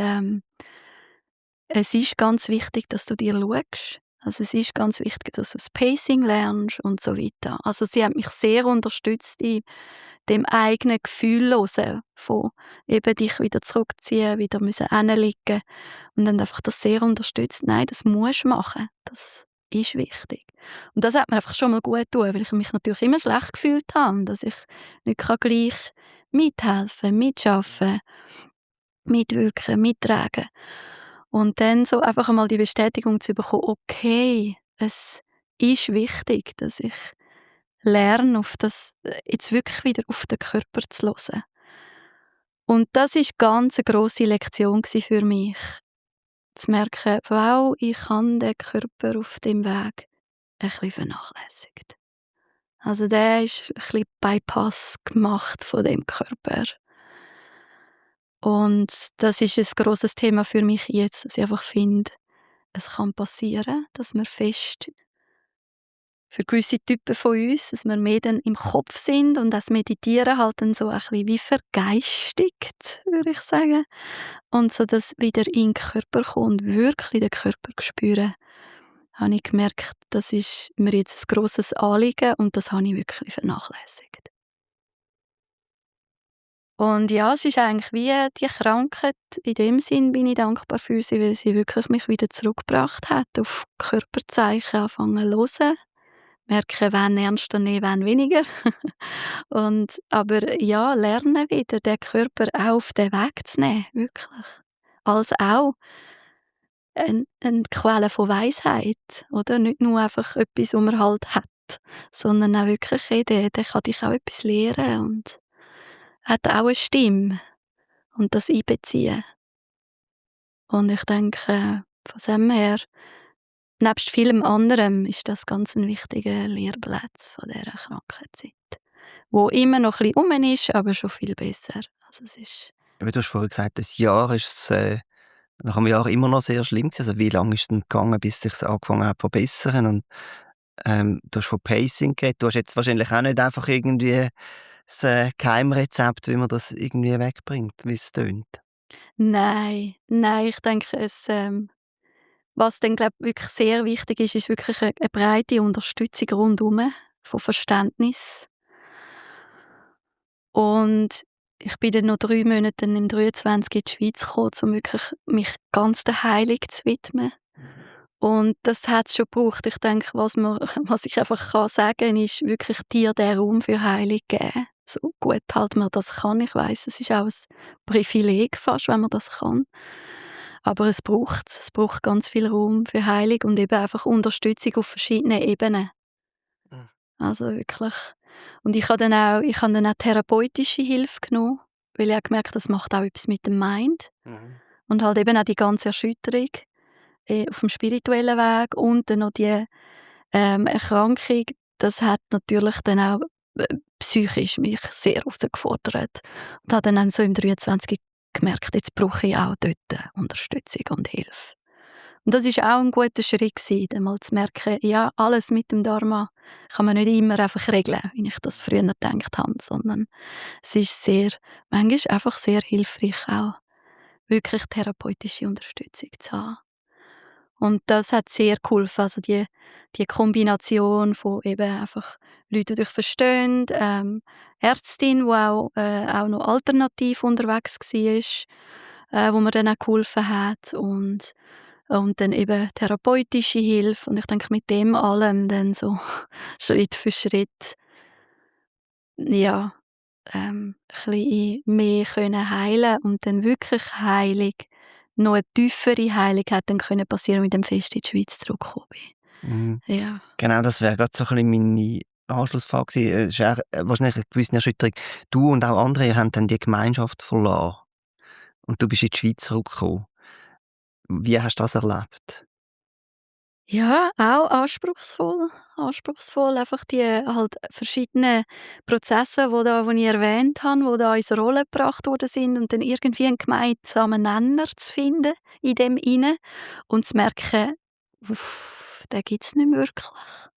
es ist ganz wichtig, dass du dir schaust. Also, es ist ganz wichtig, dass du das Pacing lernst und so weiter.» Also, sie hat mich sehr unterstützt in dem eigenen Gefühl hören von eben dich wieder zurückziehen, wieder müssen hinlegen und dann einfach das sehr unterstützt. «Nein, das musst du machen. Das ist wichtig.» Und das hat mir einfach schon mal gut getan, weil ich mich natürlich immer schlecht gefühlt habe, dass ich nicht gleich mithelfen, mitschaffen, mitwirken, mittragen. Und dann so einfach einmal die Bestätigung zu bekommen: «Okay, es ist wichtig, dass ich lerne, auf das jetzt wirklich wieder auf den Körper zu hören.» Und das ist ganz 'ne grosse Lektion gsi für mich, zu merken: «Wow, ich habe den Körper auf dem Weg ein bisschen vernachlässigt.» Also, der ist ein bisschen Bypass gemacht von dem Körper. Und das ist ein grosses Thema für mich jetzt, dass ich einfach finde, es kann passieren, dass wir fest für gewisse Typen von uns, dass wir mehr dann im Kopf sind und das Meditieren halt dann so ein bisschen wie vergeistigt, würde ich sagen. Und so das wieder in den Körper kommen und wirklich den Körper spüren, habe ich gemerkt, das ist mir jetzt ein grosses Anliegen und das habe ich wirklich vernachlässigt. Und ja, es ist eigentlich wie die Krankheit, in dem Sinn bin ich dankbar für sie, weil sie wirklich mich wieder zurückgebracht hat, auf Körperzeichen anfangen zu hören, merken, wann ernster nehmen, wann weniger. Und aber ja, lernen wieder, den Körper auch auf den Weg zu nehmen, wirklich. Als auch eine Quelle von Weisheit, oder? Nicht nur einfach etwas, was man halt hat, sondern auch wirklich, hey, der kann dich auch etwas lehren und hat auch eine Stimme und das einbeziehen. Und ich denke, von dem her, nebst vielem anderem, ist das ganz ein wichtiger Lehrplatz von dieser Krankheitszeit. wo immer noch ein bisschen rum ist, aber schon viel besser. Also es ist Aber du hast vorhin gesagt, ein Jahr ist es, nach einem Jahr immer noch sehr schlimm gewesen. Also wie lange ist es denn gegangen, bis es sich angefangen hat zu verbessern? Und du hast von Pacing geredet. Du hast jetzt wahrscheinlich auch nicht einfach irgendwie das Geheimrezept, wie man das irgendwie wegbringt, wie es tönt. nein, nein, ich denke, was dann, glaube wirklich sehr wichtig ist, ist wirklich 'ne breite Unterstützung rundum von Verständnis. Und ich bin dann noch 3 Monate dann im 23 in die Schweiz gekommen, um wirklich mich ganz der Heilung zu widmen. Und das hat's schon gebraucht. Ich denke, was ich einfach kann sagen, ist wirklich dir den Raum für Heilung geben. So gut halt man das kann. Ich weiss, es ist auch 'n Privileg fast, wenn man das kann. Aber es braucht's. Es braucht ganz viel Raum für Heilung und eben einfach Unterstützung auf verschiedenen Ebenen. Mhm. Also wirklich. Und ich habe dann auch therapeutische Hilfe genommen, weil ich habe gemerkt, das macht auch etwas mit dem Mind Mhm. und halt eben auch die ganze Erschütterung, auf dem spirituellen Weg und dann noch die, Erkrankung, das hat natürlich dann auch, psychisch mich sehr herausgefordert und habe dann so im 23 gemerkt, jetzt brauche ich auch dort Unterstützung und Hilfe. Und das ist auch ein guter Schritt gewesen, dann mal zu merken, ja, alles mit dem Dharma kann man nicht immer einfach regeln, wie ich das früher gedacht habe, sondern es ist manchmal einfach sehr hilfreich auch, wirklich therapeutische Unterstützung zu haben. Und das hat sehr geholfen, also die Kombination von eben einfach Leuten, die dich verstehen, Ärztin, die auch noch alternativ unterwegs war, wo mir dann auch geholfen hat und dann eben therapeutische Hilfe. Und ich denke, mit dem allem dann so Schritt für Schritt, ja, bisschen mehr können heilen und dann wirklich Heilung, noch 'ne tiefere Heilung hat dann können passieren, mit dem fest in die Schweiz zurückgekommen Mhm. bin. Ja. Genau, das wäre gerade so ein bisschen meine Anschlussfrage gewesen. Es ist wahrscheinlich eine gewisse Erschütterung. Du und auch andere, ihr habt dann die Gemeinschaft verloren und du bist in die Schweiz zurückgekommen. Wie hast du das erlebt? Ja, auch anspruchsvoll. Anspruchsvoll, einfach die halt verschiedenen Prozesse, die ich erwähnt habe, die da ins Rollen gebracht worden sind und dann irgendwie einen gemeinsamen Nenner zu finden in dem inne und zu merken: Den gibt's nicht mehr wirklich.“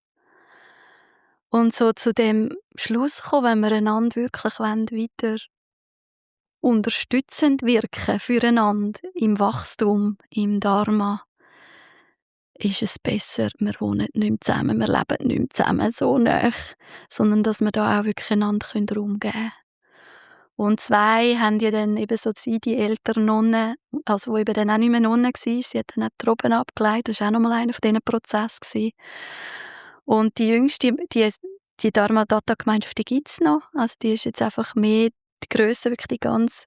Und so zu dem Schluss kommen, wenn wir einander wirklich weiter unterstützend wirken füreinander im Wachstum, im Dharma, ist es besser, wir wohnen nicht mehr zusammen, wir leben nicht mehr zusammen so nah, sondern dass wir da auch wirklich einander Raum geben können. Und 2 haben ja dann eben so die ältere Nonne, also die eben dann auch nicht mehr Nonne war, sie hat dann auch die Roben abgelegt, das war auch noch mal einer von diesen Prozessen gewesen. Und die Jüngste, die Dharma-Data-Gemeinschaft, die gibt's noch. Also die ist jetzt einfach mehr die Grösse, wirklich die ganz,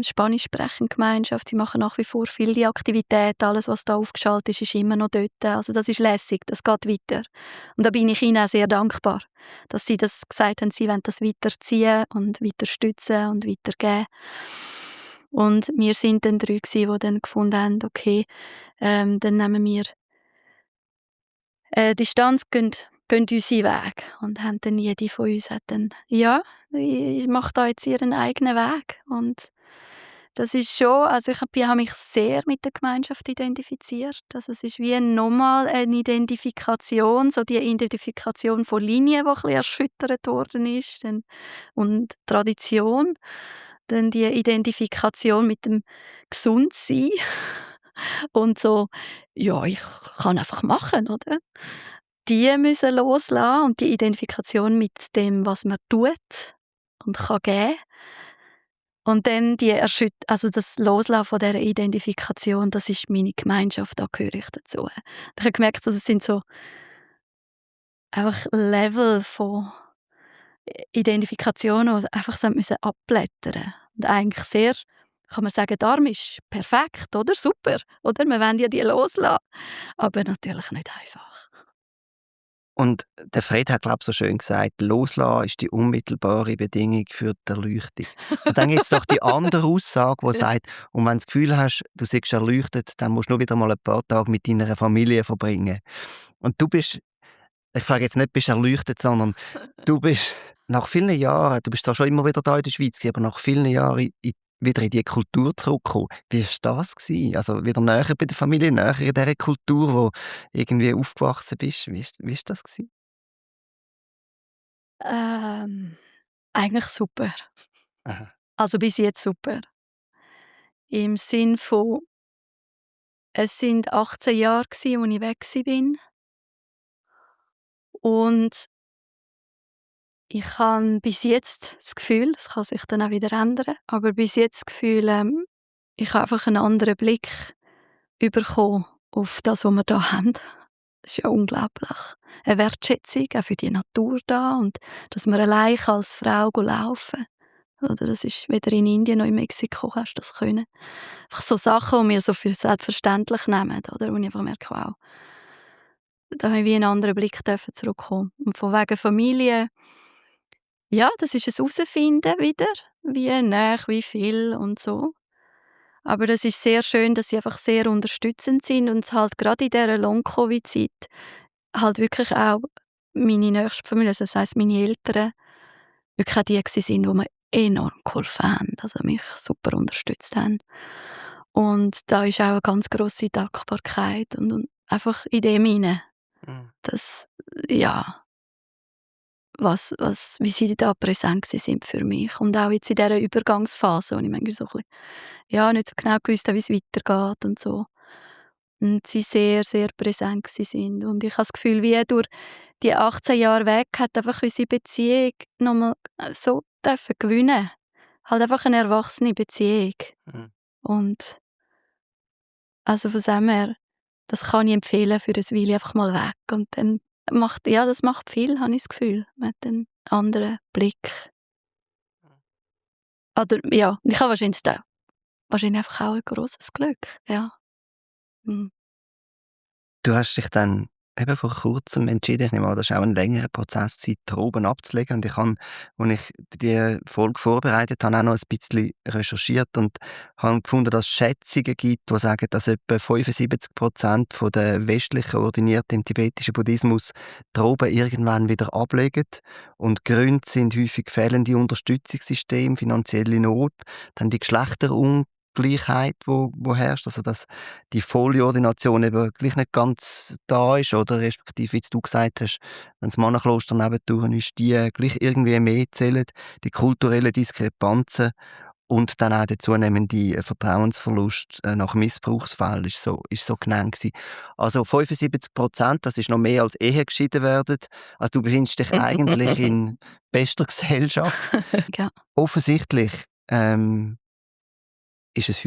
spanisch sprechende Gemeinschaft. Sie machen nach wie vor viele Aktivitäten, alles was da aufgeschaltet ist immer noch dort. Also das ist lässig, das geht weiter. Und da bin ich ihnen auch sehr dankbar, dass sie das gesagt haben, sie wollen das weiterziehen und weiter stützen und weitergeben. Und wir sind dann 3 gewesen, die dann gefunden haben, okay, dann nehmen wir Distanz, gehen unseren Weg. Und haben dann jede von uns hat dann, ja, ich mache da jetzt ihren eigenen Weg. Und das ist schon, also habe mich sehr mit der Gemeinschaft identifiziert. Also es ist wie nochmal eine Identifikation, so die Identifikation von Linien, die ein bisschen erschüttert worden ist, dann, und Tradition, dann die Identifikation mit dem Gesundsein und so, ja, ich kann einfach machen, oder? Die müssen loslassen und die Identifikation mit dem, was man tut und kann geben. Und dann also das Loslassen von dieser Identifikation, das ist meine Gemeinschaft, da gehöre ich dazu. Ich habe gemerkt, dass es sind so einfach Level von Identifikation, die einfach so müssen abblättern. Und eigentlich sehr, kann man sagen, Darm ist perfekt, oder? Super, oder? Wir wollen ja die loslassen. Aber natürlich nicht einfach. Und der Fred hat, glaube ich, so schön gesagt, loslassen ist die unmittelbare Bedingung für die Erleuchtung. Und dann gibt es doch die andere Aussage, die sagt, und wenn du das Gefühl hast, du seist erleuchtet, dann musst du nur wieder mal ein paar Tage mit deiner Familie verbringen. Und du bist Ich frage jetzt nicht, bist du erleuchtet, sondern du bist nach vielen Jahren, du bist zwar schon immer wieder da in der Schweiz gewesen, aber nach vielen Jahren wieder in diese Kultur zurückgekommen. Wie war das gewesen? Also wieder näher bei der Familie, näher in dieser Kultur, wo irgendwie aufgewachsen bist. Wie ist das gewesen? Ähm, eigentlich super. Aha. Also bis jetzt super. Im Sinn von, es sind 18 Jahre gsi, wo ich weg bin und ich habe bis jetzt das Gefühl, es kann sich dann auch wieder ändern, aber bis jetzt das Gefühl, ich habe einfach einen anderen Blick bekommen auf das, was wir da haben. Das ist ja unglaublich. Eine Wertschätzung auch für die Natur da und dass man allein als Frau laufen kann. Oder das ist weder in Indien noch in Mexiko hast du das können. Einfach so Sachen, die wir so für selbstverständlich nehmen, oder? Wo ich einfach merke, wow, da habe ich wie einen anderen Blick zurückkommen. Und von wegen Familie, ja, das ist ein Herausfinden wieder, wie nah, wie viel und so. Aber es ist sehr schön, dass sie einfach sehr unterstützend sind und es halt gerade in dieser Long-Covid-Zeit halt wirklich auch meine nächste Familie, also das heisst meine Eltern, wirklich auch die gewesen sind, die mir enorm geholfen haben, also mich super unterstützt haben. Und da ist auch eine ganz grosse Dankbarkeit und einfach in dem hinein, Mhm. dass, ja, wie sie da präsent gewesen sind für mich. Und auch jetzt in dieser Übergangsphase, wo ich manchmal so ein bisschen, ja, nicht so genau gewusst habe, wie es weitergeht und so. Und sie sehr, sehr präsent gewesen sind. Und ich habe das Gefühl, wie durch die 18 Jahre weg hat einfach unsere Beziehung noch mal so dürfen gewinnen. Halt einfach eine erwachsene Beziehung. Mhm. Und also von dem her, das kann ich empfehlen für ein Weile einfach mal weg. Und dann das macht viel, habe ich das Gefühl. Man hat einen anderen Blick. Oder ja, ich habe wahrscheinlich einfach auch ein grosses Glück, ja. Mhm. Du hast dich dann eben vor Kurzem entschieden, ich nehme an, das war auch ein längerer Prozess, gewesen, die Trauben abzulegen. Und ich habe, als ich die Folge vorbereitet habe, auch noch ein bisschen recherchiert und habe gefunden, dass es Schätzungen gibt, die sagen, dass etwa 75% der westlichen Ordinierten im tibetischen Buddhismus Trauben irgendwann wieder ablegen. Und Gründe sind häufig fehlende Unterstützungssysteme, finanzielle Not, dann die Geschlechterungleichheit, wo herrscht, also dass die Vollordination eben gleich nicht ganz da ist, oder respektive, wie du gesagt hast, wenn das Mannenkloster nebendran ist, die gleich irgendwie mehr zählen, die kulturellen Diskrepanzen und dann auch der zunehmende Vertrauensverlust nach Missbrauchsfällen ist so genannt gewesen. Also 75%, das ist noch mehr als Ehe geschieden werden. Also du befindest dich eigentlich in bester Gesellschaft. Ja. Offensichtlich ist es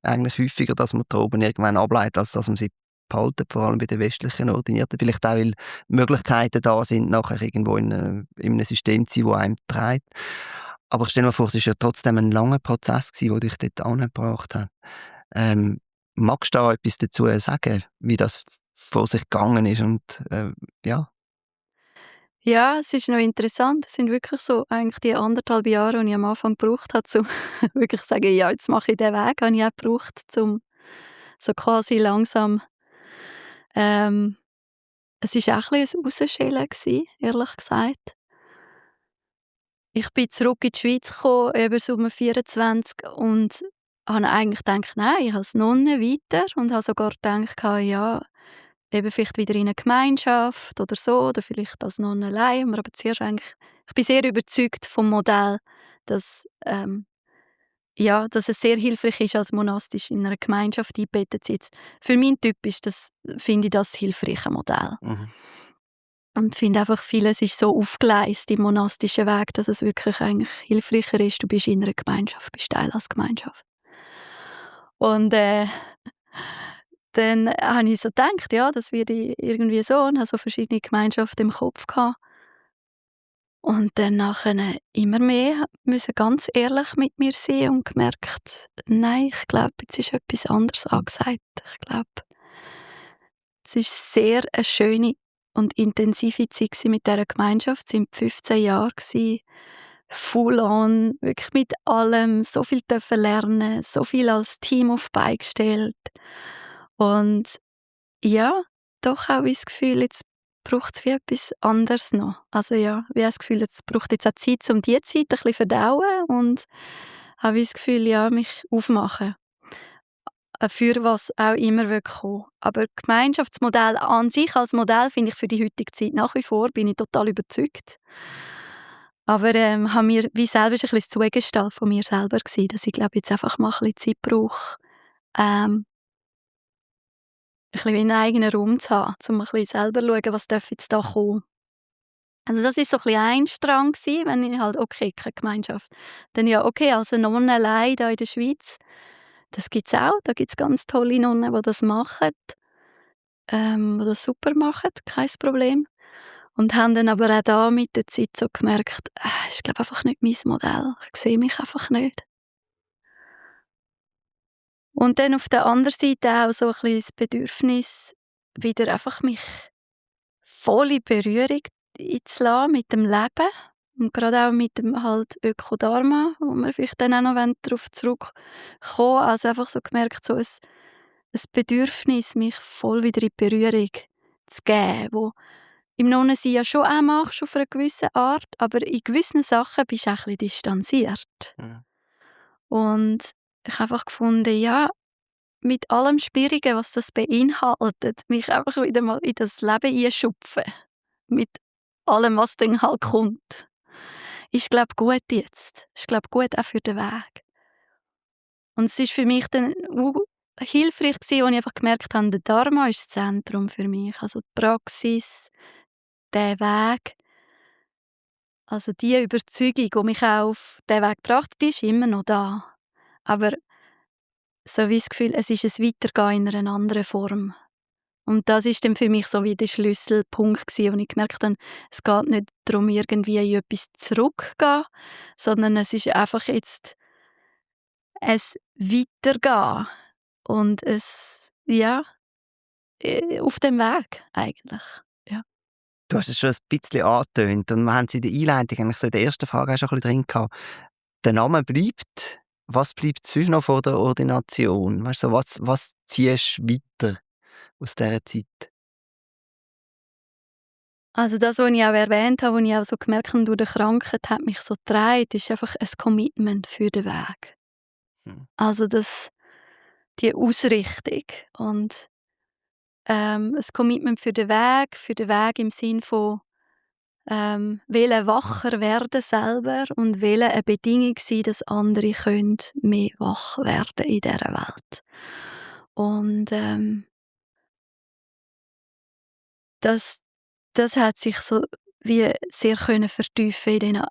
eigentlich häufiger, dass man Trauben irgendwann ableitet, als dass man sie behalten, vor allem bei den westlichen Ordinierten. Vielleicht auch, weil Möglichkeiten da sind, nachher irgendwo in einem System zu sein, das einem trägt. Aber stell dir vor, es war ja trotzdem ein langer Prozess, der dich dort angebracht hat. Ähm, Magst du da etwas dazu sagen, wie das vor sich gegangen ist? Und, ja. Ja, es ist noch interessant. Es sind wirklich so eigentlich die 1,5 Jahre, die ich am Anfang gebraucht habe, um wirklich zu sagen: «Ja, jetzt mache ich diesen Weg», habe ich auch gebraucht, um so quasi langsam es war auch ein bisschen ein Rausschälen gewesen, ehrlich gesagt. Ich bin zurück in die Schweiz gekommen, eben so um 24 und habe eigentlich gedacht: «Nein, ich als Nonne weiter», und habe sogar gedacht: «Ja, eben vielleicht wieder in eine Gemeinschaft oder so oder vielleicht als Nonne allein.» Aber zuerst eigentlich ich bin sehr überzeugt vom Modell, dass, dass es sehr hilfreich ist, als monastisch in einer Gemeinschaft eingebettet zu sein. Für meinen Typ finde ich das hilfreiche Modell. Mhm. Und finde einfach, vieles ist so aufgeleistet im monastischen Weg, dass es wirklich eigentlich hilfreicher ist. Du bist in einer Gemeinschaft, bist Teil als Gemeinschaft. Und, dann habe ich so gedacht, ja, das werde ich irgendwie so, und habe so verschiedene Gemeinschaften im Kopf gehabt. Und dann nachher immer mehr müssen ganz ehrlich mit mir sein und gemerkt: «Nein, ich glaube, jetzt ist etwas anderes angesagt.» Ich glaube, es ist sehr eine schöne und intensive Zeit mit dieser Gemeinschaft. Es sind 15 Jahre gewesen, full on, wirklich mit allem, so viel dürfen lernen, so viel als Team auf die Beine gestellt. Und ja, doch auch das Gefühl, jetzt braucht es wie etwas anderes noch. Also ja, wie das Gefühl, es braucht jetzt auch Zeit, um die Zeit ein bisschen verdauen und habe das Gefühl, ja, mich aufmachen. Für was auch immer wird kommen. Aber Gemeinschaftsmodell an sich als Modell finde ich für die heutige Zeit nach wie vor, bin ich total überzeugt. Aber habe mir wie selber ist ein bisschen das Zugestalt von mir selber gewesen, dass ich glaube jetzt einfach mal ein bisschen Zeit brauche, ein bisschen wie einen eigenen Raum zu haben, um ein bisschen selber zu schauen, was darf jetzt da kommen. Also das ist so ein bisschen ein Strang gewesen, wenn ich halt, okay, keine Gemeinschaft. Dann ja, okay, also Nonnen allein hier in der Schweiz, das gibt es auch. Da gibt es ganz tolle Nonnen, die das machen, die das super machen, kein Problem. Und haben dann aber auch da mit der Zeit so gemerkt, ist glaube einfach nicht mein Modell. Ich sehe mich einfach nicht. Und dann auf der anderen Seite auch so ein bisschen das Bedürfnis, wieder einfach mich voll in Berührung einzulassen mit dem Leben und gerade auch mit dem halt Ökodharma, wo wir vielleicht dann auch noch darauf zurückkommen. Also einfach so gemerkt, so ein Bedürfnis, mich voll wieder in Berührung zu geben, wo im Nonnensein ja schon auch machst auf eine gewisse Art, aber in gewissen Sachen bist du auch ein bisschen distanziert. Ja. Und ich habe einfach gefunden, ja, mit allem Schwierigen, was das beinhaltet, mich einfach wieder mal in das Leben einschupfen. Mit allem, was dann halt kommt. Ist, glaube ich, gut jetzt. Ist, glaube ich, gut auch für den Weg. Und es ist für mich dann hilfreich gewesen, als ich einfach gemerkt habe, der Dharma ist das Zentrum für mich. Also die Praxis, der Weg, also die Überzeugung, die mich auch auf diesen Weg gebracht hat, die ist immer noch da. Aber so wie das Gefühl, es ist ein Weitergehen in einer anderen Form. Und das ist dann für mich so wie der Schlüsselpunkt gewesen, wo ich gemerkt habe, es geht nicht darum, irgendwie in etwas zurückzugehen, sondern es ist einfach jetzt ein Weitergehen und es, ja, auf dem Weg eigentlich, ja. Du hast es schon ein bisschen angetönt und wir haben es in der Einleitung, eigentlich so in der ersten Frage auch schon ein bisschen drin gehabt. Der Name bleibt. Was bleibt sonst noch vor der Ordination? Weißt du, was ziehst du weiter aus dieser Zeit? Also das, was ich auch erwähnt habe, was ich auch so gemerkt habe, durch die Krankheit hat mich so getragen, ist einfach ein Commitment für den Weg. Mhm. Also die Ausrichtung und ein Commitment für den Weg im Sinn von wollen wacher werden selber und wollen eine Bedingung sein, dass andere können mehr wach werden in dieser Welt. Und das, das hat sich so wie sehr können vertiefen in diesen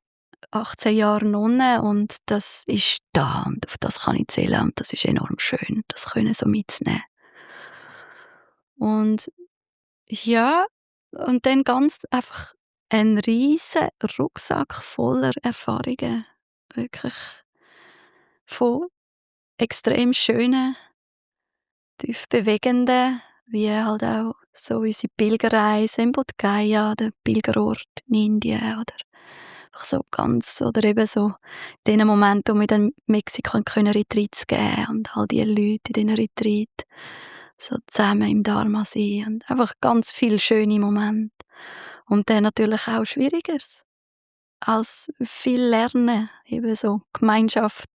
18 Jahren Nonne und das ist da und auf das kann ich zählen und das ist enorm schön, das können so mitzunehmen. Und ja, und dann ganz einfach ein riesen Rucksack voller Erfahrungen. Wirklich von extrem schönen, tief bewegenden, wie halt auch so unsere Pilgerreise in Bodh Gaya, der Pilgerort in Indien oder einfach so ganz, oder eben so in den Momenten, wo wir dann in Mexiko können Retreats geben und all die Leute in diesen Retreat so zusammen im Dharma sein und einfach ganz viele schöne Momente. Und dann natürlich auch Schwierigeres als viel Lernen, eben so Gemeinschaft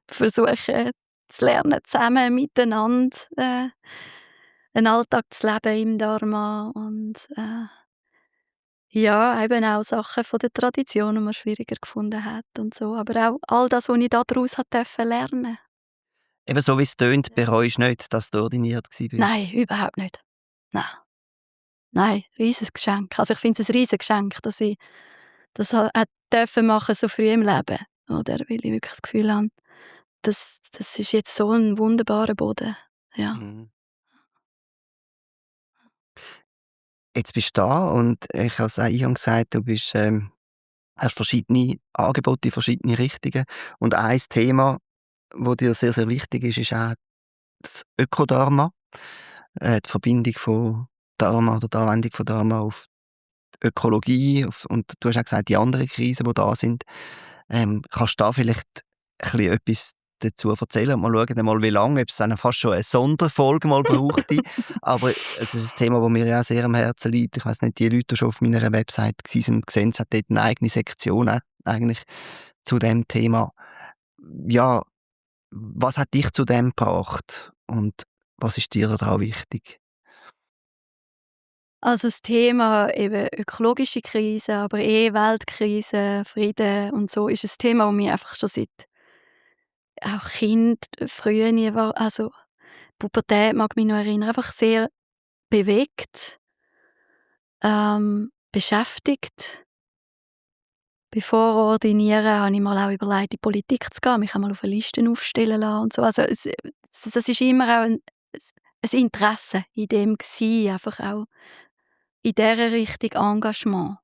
versuchen zu lernen, zusammen miteinander einen Alltag zu leben im Dharma und ja, eben auch Sachen von der Tradition, die man schwieriger gefunden hat und so, aber auch all das, was ich daraus durfte lernen. Eben so wie es tönt, bereust du nicht, dass du ordiniert warst? Nein, überhaupt nicht. Nein. Nein, riesiges Geschenk. Also ich finde es ein riesiges Geschenk, dass ich das dürfen machen so früh im Leben, oder? Weil ich wirklich das Gefühl habe, das ist jetzt so ein wunderbarer Boden. Ja. Mhm. Jetzt bist du da und ich habe es auch eingangs gesagt, du bist, hast verschiedene Angebote in verschiedene Richtungen. Und ein Thema, das dir sehr, sehr wichtig ist, ist auch das Ökodharma, die Verbindung von Dharma oder die Anwendung von Dharma auf die Ökologie und du hast auch gesagt, die anderen Krisen, die da sind. Kannst du da vielleicht ein bisschen etwas dazu erzählen. Mal schauen, mal wie lange, ob es dann fast schon eine Sonderfolge mal brauchte. Aber es ist ein Thema, das mir ja auch sehr am Herzen liegt. Ich weiss nicht, die Leute, die schon auf meiner Website waren, gesehen, es hat dort eine eigene Sektion eigentlich zu dem Thema. Ja, was hat dich zu dem gebracht und was ist dir da wichtig? Also das Thema eben ökologische Krise, aber Weltkrise, Frieden und so ist ein Thema, das mich einfach schon seit auch Kind, früher nie war, also Pubertät mag mich noch erinnern, einfach sehr bewegt, beschäftigt. Bevor Ordinieren habe ich mal auch überlegt, in die Politik zu gehen, mich einmal auf eine Liste aufstellen lassen und so. Also das ist immer auch ein Interesse in dem gsi, einfach auch in dieser Richtung Engagement.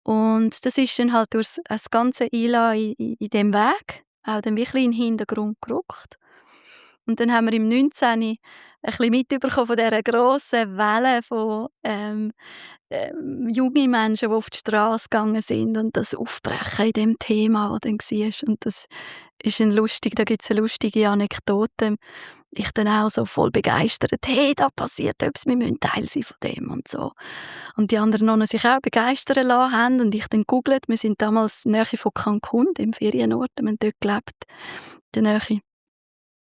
Und das ist dann halt durch das ganze Einlassen in dem Weg auch dann wirklich in den Hintergrund gerückt. Und dann haben wir im 19. ein bisschen mitbekommen von dieser grossen Welle von junge Menschen, die auf die Straße gegangen sind und das Aufbrechen in dem Thema, das dann war. Und das ist da gibt es eine lustige Anekdote. Ich dann auch so voll begeistert, hey, da passiert etwas, wir müssen Teil sein von dem und so. Und die anderen Nonnen sich auch begeistern lassen haben und ich dann googelt, wir sind damals in der Nähe von Cancun, dem Ferienort, wir haben dort gelebt, in der Nähe.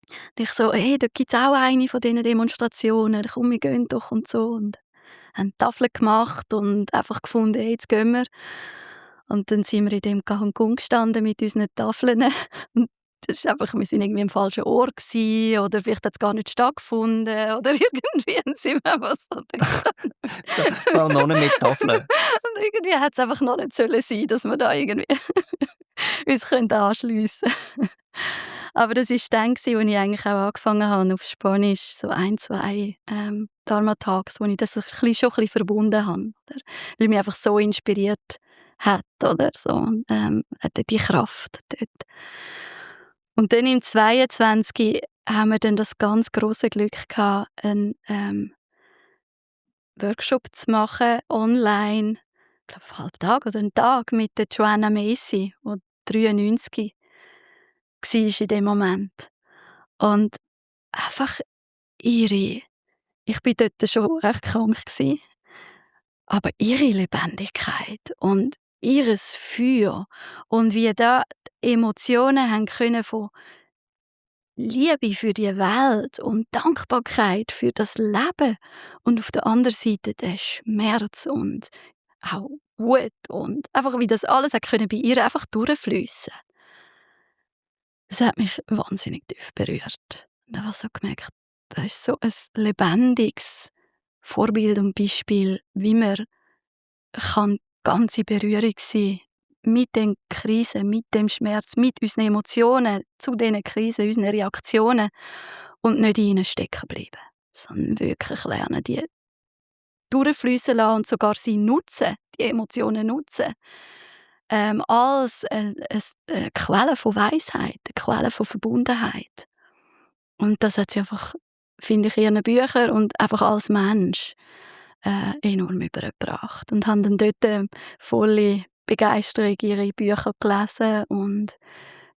Und ich so, hey, da gibt es auch eine von diesen Demonstrationen, komm, wir gehen doch und so. Und haben Tafeln gemacht und einfach gefunden, hey, jetzt gehen wir. Und dann sind wir in dem Cancun gestanden mit unseren Tafeln. Und das ist einfach, wir sind irgendwie im falschen Ort gewesen, oder vielleicht hat es gar nicht stattgefunden oder irgendwie sind wir einfach so gestanden. Ich war noch nicht mit Tafeln. Und irgendwie hat es einfach noch nicht sollen sein, dass wir da irgendwie uns anschliessen können. Aber das war dann, als ich eigentlich auch angefangen habe auf Spanisch, so 1, 2 Dharma-Tags, wo ich das schon ein bisschen verbunden habe. Oder? Weil mich einfach so inspiriert hat, oder so, die Kraft dort. Und dann im 22 haben wir dann das ganz grosse Glück gehabt, einen Workshop zu machen, online, ich glaube, einen halben Tag oder einen Tag mit der Joanna Macy, die 93 war in dem Moment. Und einfach ich war dort schon recht krank gewesen, aber ihre Lebendigkeit und ihres Feuer und wie da die Emotionen haben können von Liebe für die Welt und Dankbarkeit für das Leben und auf der anderen Seite der Schmerz und auch Wut und einfach wie das alles hat können bei ihr einfach durchfliessen. Das hat mich wahnsinnig tief berührt. Und ich habe so gemerkt, das ist so ein lebendiges Vorbild und Beispiel, wie man kann ganz in Berührung sein mit den Krisen, mit dem Schmerz, mit unseren Emotionen zu diesen Krisen, unseren Reaktionen und nicht in ihnen stecken bleiben, sondern wirklich lernen, die durchfliessen lassen und sogar sie nutzen, die Emotionen nutzen, als eine Quelle von Weisheit, eine Quelle von Verbundenheit. Und das hat sie einfach, finde ich, in ihren Büchern und einfach als Mensch enorm übergebracht. Und haben dann dort volle Begeisterung ihre Bücher gelesen und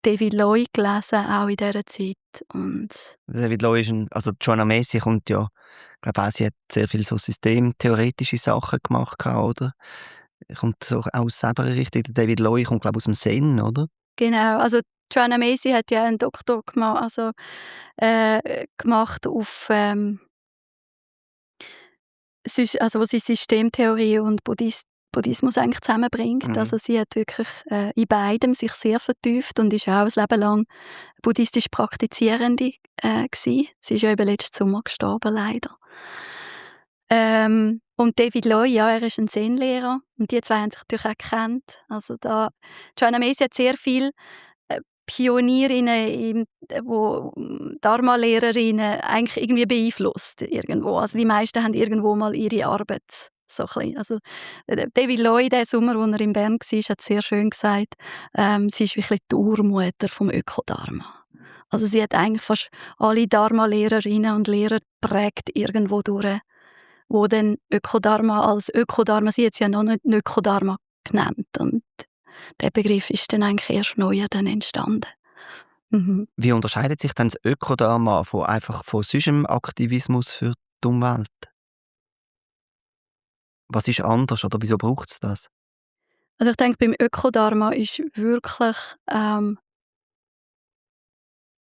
David Lloyd gelesen, auch in dieser Zeit. Und David Lloyd ist also Joanna Macy kommt ja, ich glaube auch, sie hat sehr viele so systemtheoretische Sachen gemacht, oder? Kommt so aus selber Richtung. David Lloyd kommt, glaube ich, aus dem Zen, oder? genau, also Joanna Macy hat ja einen Doktor gemacht, gemacht auf wo sie Systemtheorie und Buddhismus eigentlich zusammenbringt. Mhm. Also sie hat wirklich in beidem sich sehr vertieft und ist auch ein Leben lang buddhistisch Praktizierende gewesen. Sie ist ja eben letzten Sommer gestorben, leider. Und David Lloyd, ja, er ist ein Zen-Lehrer und die zwei haben sich natürlich auch gekannt. Also Joanna Macy hat sehr viel Pionierinnen, wo Dharma-Lehrerinnen eigentlich irgendwie beeinflusst irgendwo. Also die meisten haben irgendwo mal ihre Arbeit so ein bisschen. Also David Lloyd, der Sommer, als er in Bern war, hat sehr schön gesagt, sie ist wirklich die Urmutter vom Ökodharma. Also sie hat eigentlich fast alle Dharma-Lehrerinnen und Lehrer geprägt irgendwo durch, wo dann Ökodharma als Ökodharma, sie hat es ja noch nicht Ökodharma genannt. Und der Begriff ist dann eigentlich erst neuer dann entstanden. Mhm. Wie unterscheidet sich denn das Ökodharma von sonstigen Aktivismus für die Umwelt? Was ist anders oder wieso braucht es das? Also, ich denke, beim Ökodharma ist wirklich,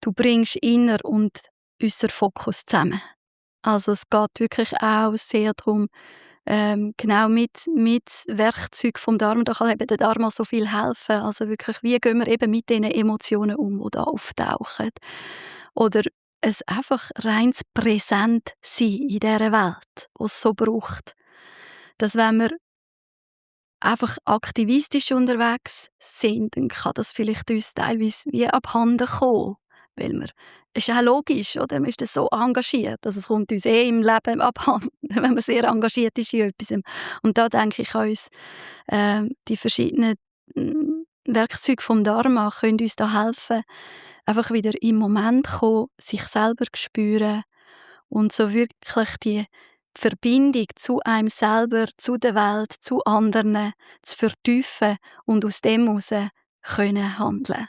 du bringst inner und äusser Fokus zusammen. Also, es geht wirklich auch sehr darum, genau mit Werkzeug vom Dharma, da kann eben der Dharma so viel helfen. Also wirklich, wie gehen wir eben mit diesen Emotionen um, die da auftauchen? Oder es einfach reines Präsent sein in dieser Welt, die es so braucht. Dass wenn wir einfach aktivistisch unterwegs sind, dann kann das vielleicht uns teilweise wie abhanden kommen, weil wir ist ja auch logisch, oder? Man ist dann so engagiert, also es kommt uns im Leben abhanden, wenn man sehr engagiert ist in etwas. Und da denke ich an uns, die verschiedenen Werkzeuge vom Dharma können uns da helfen, einfach wieder im Moment kommen, sich selber spüren und so wirklich die Verbindung zu einem selber, zu der Welt, zu anderen zu vertiefen und aus dem heraus können handeln.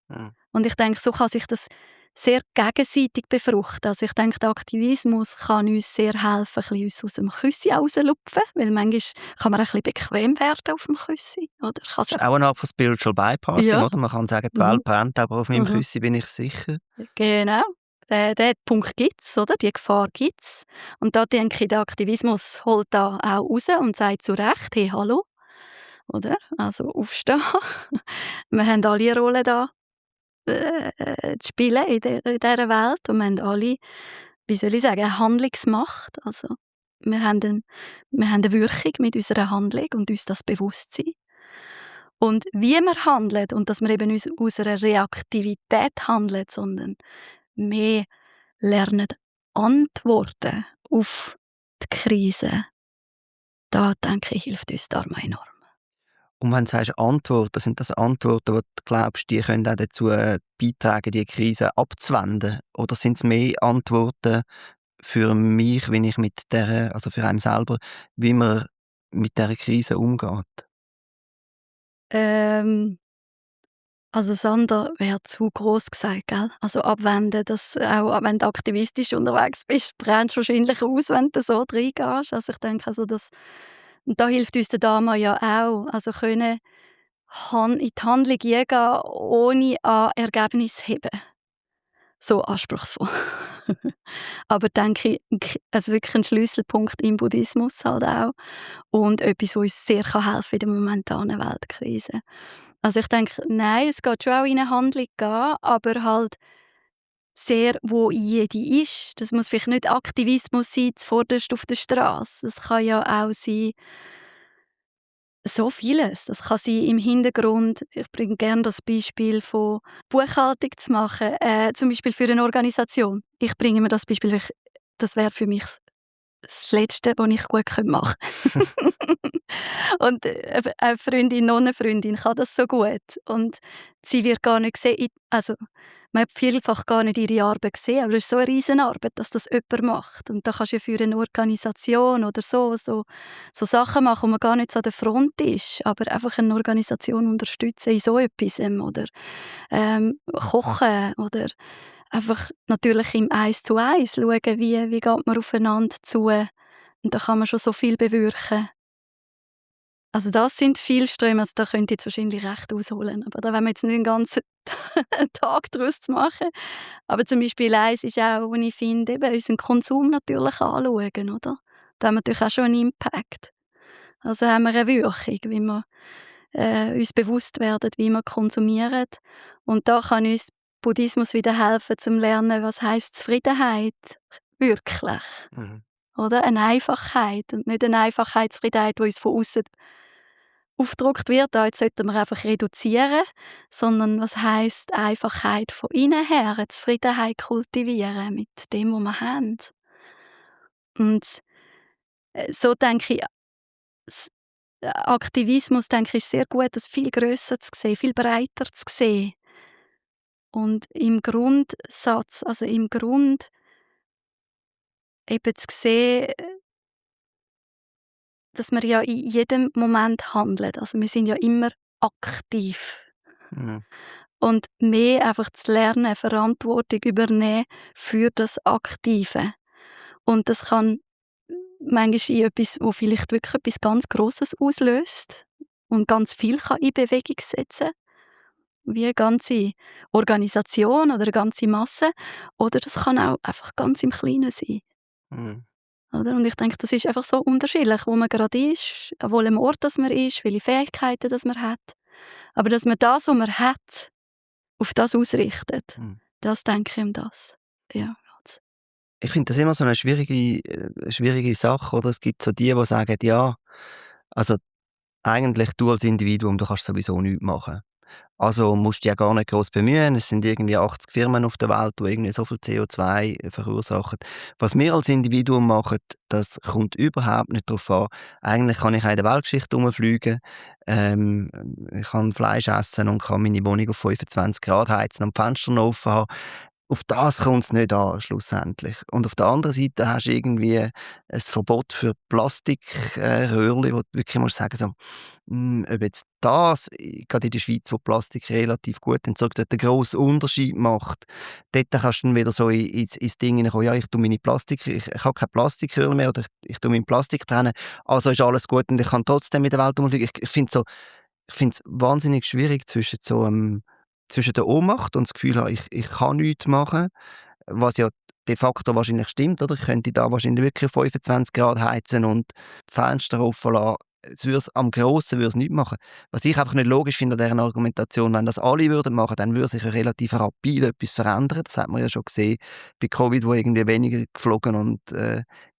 Mhm. Und ich denke, so kann sich das sehr gegenseitig befruchten. Also ich denke, der Aktivismus kann uns sehr helfen, ein bisschen uns aus dem Küssi rauszulupfen, weil manchmal kann man ein bisschen bequem werden auf dem Küssi, oder? Das ist auch eine Art von Spiritual Bypassing, Ja. oder? Man kann sagen, die Mhm. Welt brennt, aber auf meinem Mhm. Küssi bin ich sicher. Genau. Den Punkt gibt's, oder? Die Gefahr gibt's. Und da denke ich, der Aktivismus holt da auch raus und sagt zu Recht: «Hey, hallo», oder? Also aufstehen. Wir haben alle eine Rolle da zu spielen in dieser Welt und wir haben alle, wie soll ich sagen, eine Handlungsmacht. Also, wir haben 'ne Wirkung mit unserer Handlung und uns das bewusst sein. Und wie wir handeln und dass wir eben uns aus einer Reaktivität handeln, sondern mehr lernen antworten auf die Krise, da denke ich, hilft uns Dharma enorm. Und wenn du sagst Antworten, sind das Antworten, wo du glaubst, die können auch dazu beitragen, die Krise abzuwenden? Oder sind es mehr Antworten für mich, wie ich also für einen selber, wie man mit dieser Krise umgeht? Ähm, also das andere wäre zu gross gesagt, gell? Also abwenden, das auch wenn du aktivistisch unterwegs bist, brennst du wahrscheinlich aus, wenn du so reingehst. Also ich denke, also das und da hilft uns der Dharma ja auch. Also können in die Handlung gehen, ohne an Ergebnis zu heben. So anspruchsvoll. Aber denke ich, also wirklich ein Schlüsselpunkt im Buddhismus halt auch und etwas, was uns sehr helfen kann in der momentanen Weltkrise. Also ich denke, nein, es geht schon auch in eine Handlung gehen, aber halt sehr, wo jede ist. Das muss vielleicht nicht Aktivismus sein, zuvorderst auf der Straße. Es kann ja auch sein, so vieles. Das kann sein im Hintergrund. Ich bringe gerne das Beispiel von Buchhaltung zu machen, zum Beispiel für eine Organisation. Ich bringe mir das Beispiel, weil das wäre für mich das Letzte, was ich gut machen könnte. Und eine Freundin, Nonnenfreundin kann das so gut. Und sie wird gar nicht sehen, also man hat vielfach gar nicht ihre Arbeit gesehen, aber es ist so eine Riesenarbeit, dass das jemand macht. Und da kannst du ja für eine Organisation oder so Sachen machen, wo man gar nicht so an der Front ist, aber einfach eine Organisation unterstützen in so etwas oder kochen oder einfach natürlich im Eins-zu-eins schauen, wie geht man aufeinander zu. Und da kann man schon so viel bewirken. Also das sind viele Ströme, also da könnte ich jetzt wahrscheinlich recht ausholen, aber da wollen wir jetzt nicht den ganzen Tag daraus zu machen. Aber zum Beispiel eins ist auch, wo ich finde, eben unseren Konsum natürlich anschauen, oder? Da haben wir natürlich auch schon einen Impact. Also haben wir eine Wirkung, wie wir uns bewusst werden, wie wir konsumieren. Und da kann uns Buddhismus wieder helfen, zum Lernen, was heisst Zufriedenheit wirklich, Mhm. oder? Eine Einfachheit und nicht eine Einfachheit, Zufriedenheit, die uns von außen aufgedrückt wird. Da jetzt sollten wir einfach reduzieren, sondern was heisst Einfachheit von innen her, eine Zufriedenheit kultivieren mit dem, was wir haben. Und so denke ich, Aktivismus, denke ich, ist sehr gut, das viel grösser zu sehen, viel breiter zu sehen. Und im Grundsatz, also im Grund eben zu sehen, dass wir ja in jedem Moment handeln. Also wir sind ja immer aktiv. Mhm. und mehr einfach zu lernen, Verantwortung übernehmen für das Aktive. Und das kann manchmal in etwas, wo vielleicht wirklich etwas ganz Grosses auslöst und ganz viel kann in Bewegung setzen, wie eine ganze Organisation oder eine ganze Masse. Oder das kann auch einfach ganz im Kleinen sein. Mhm. Oder? Und ich denke, das ist einfach so unterschiedlich, wo man gerade ist, an welchem Ort das man ist, welche Fähigkeiten das man hat. Aber dass man das, was man hat, auf das ausrichtet, Mhm. das denke ich um das. Ja, ganz. Ich finde das immer so eine schwierige Sache, oder? Es gibt so die sagen: «Ja, also eigentlich du als Individuum, du kannst sowieso nichts machen. Also musst dich ja gar nicht groß bemühen. Es sind irgendwie 80 Firmen auf der Welt, die irgendwie so viel CO2 verursachen. Was wir als Individuum machen, das kommt überhaupt nicht darauf an. Eigentlich kann ich auch in der Weltgeschichte rumfliegen. Ähm, ich kann Fleisch essen und kann meine Wohnung auf 25 Grad heizen und die Fenster noch offen haben. Auf das kommt es nicht an, schlussendlich. Und auf der anderen Seite hast du irgendwie ein Verbot für Plastikröhrchen, wo du wirklich musst sagen so, ob jetzt das, gerade in der Schweiz, wo Plastik relativ gut entsorgt wird, einen grossen Unterschied macht. Dort kannst du dann wieder so ins Ding hineinkommen, ja, ich habe keine Plastikröhrchen mehr oder ich tue mein Plastik trennen, also ist alles gut und ich kann trotzdem mit der Welt umfliegen. Ich finde es wahnsinnig schwierig zwischen der Ohnmacht und das Gefühl haben, ich kann nichts machen, was ja de facto wahrscheinlich stimmt, oder? Ich könnte da wahrscheinlich wirklich 25 Grad heizen und die Fenster offen lassen. Am Grossen würde es nichts machen. Was ich einfach nicht logisch finde an dieser Argumentation, wenn das alle würden machen, dann würde sich ja relativ rapid etwas verändern. Das hat man ja schon gesehen bei Covid, wo irgendwie weniger geflogen und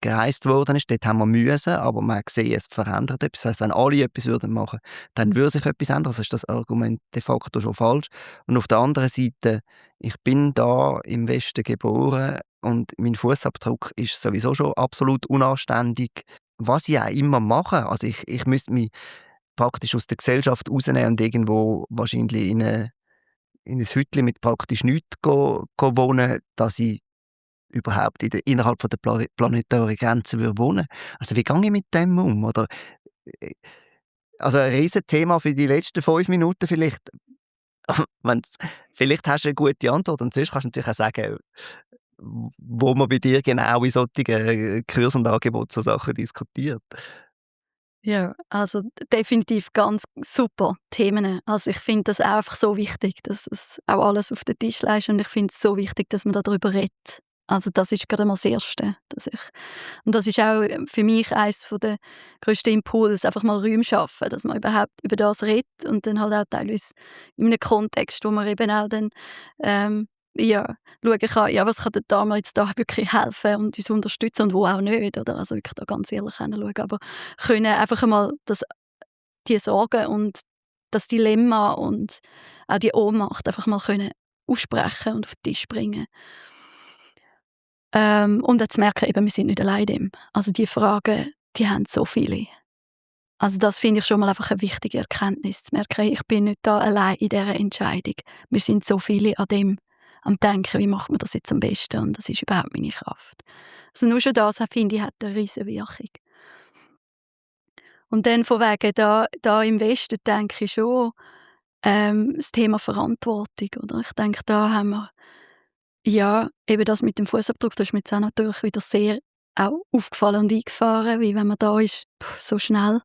gereist worden ist. Dort haben wir müssen, aber man hat gesehen, es verändert etwas. Das heisst, wenn alle etwas würden machen, dann würde sich etwas ändern. Also ist das Argument de facto schon falsch. Und auf der anderen Seite, ich bin da im Westen geboren und mein Fußabdruck ist sowieso schon absolut unanständig. Was ich auch immer mache, also ich müsste mich praktisch aus der Gesellschaft rausnehmen und irgendwo wahrscheinlich in ein Hütchen mit praktisch nichts wohnen, dass ich überhaupt innerhalb von der planetaren Grenzen wohnen würde. Also wie gehe ich mit dem um? Oder, äh, also ein Riesenthema für die letzten 5 Minuten vielleicht. Wenn's Vielleicht hast du eine gute Antwort und sonst kannst du natürlich auch sagen, wo man bei dir genau in solchen Kursen und Angeboten so Sachen diskutiert. Ja, also definitiv ganz super Themen. Also ich finde das auch einfach so wichtig, dass es auch alles auf den Tisch legt und ich finde es so wichtig, dass man darüber redet. Also das ist gerade mal das Erste, und das ist auch für mich eines der grössten Impulse, einfach mal Räume schaffen, dass man überhaupt über das redet und dann halt auch teilweise in einem Kontext, wo man eben auch dann ja, schauen kann, ja, was kann der Dame jetzt da wirklich helfen und uns unterstützen und wo auch nicht, oder? Also wirklich da ganz ehrlich hinschauen, aber können einfach einmal die Sorgen und das Dilemma und auch die Ohnmacht einfach mal können aussprechen und auf den Tisch bringen. Und dann zu merken, eben, wir sind nicht allein in dem. Also die Fragen, die haben so viele. Also das finde ich schon mal einfach eine wichtige Erkenntnis, zu merken, hey, ich bin nicht da allein in dieser Entscheidung. Wir sind so viele an dem am Denken, wie macht man das jetzt am besten und das ist überhaupt meine Kraft. Also nur schon das, finde ich, hat eine riesige Wirkung. Und dann von wegen da im Westen denke ich schon, das Thema Verantwortung, oder? Ich denke, da haben wir ja, eben das mit dem Fußabdruck, das ist mir jetzt auch natürlich wieder sehr auch aufgefallen und eingefahren, wie wenn man da ist, so schnell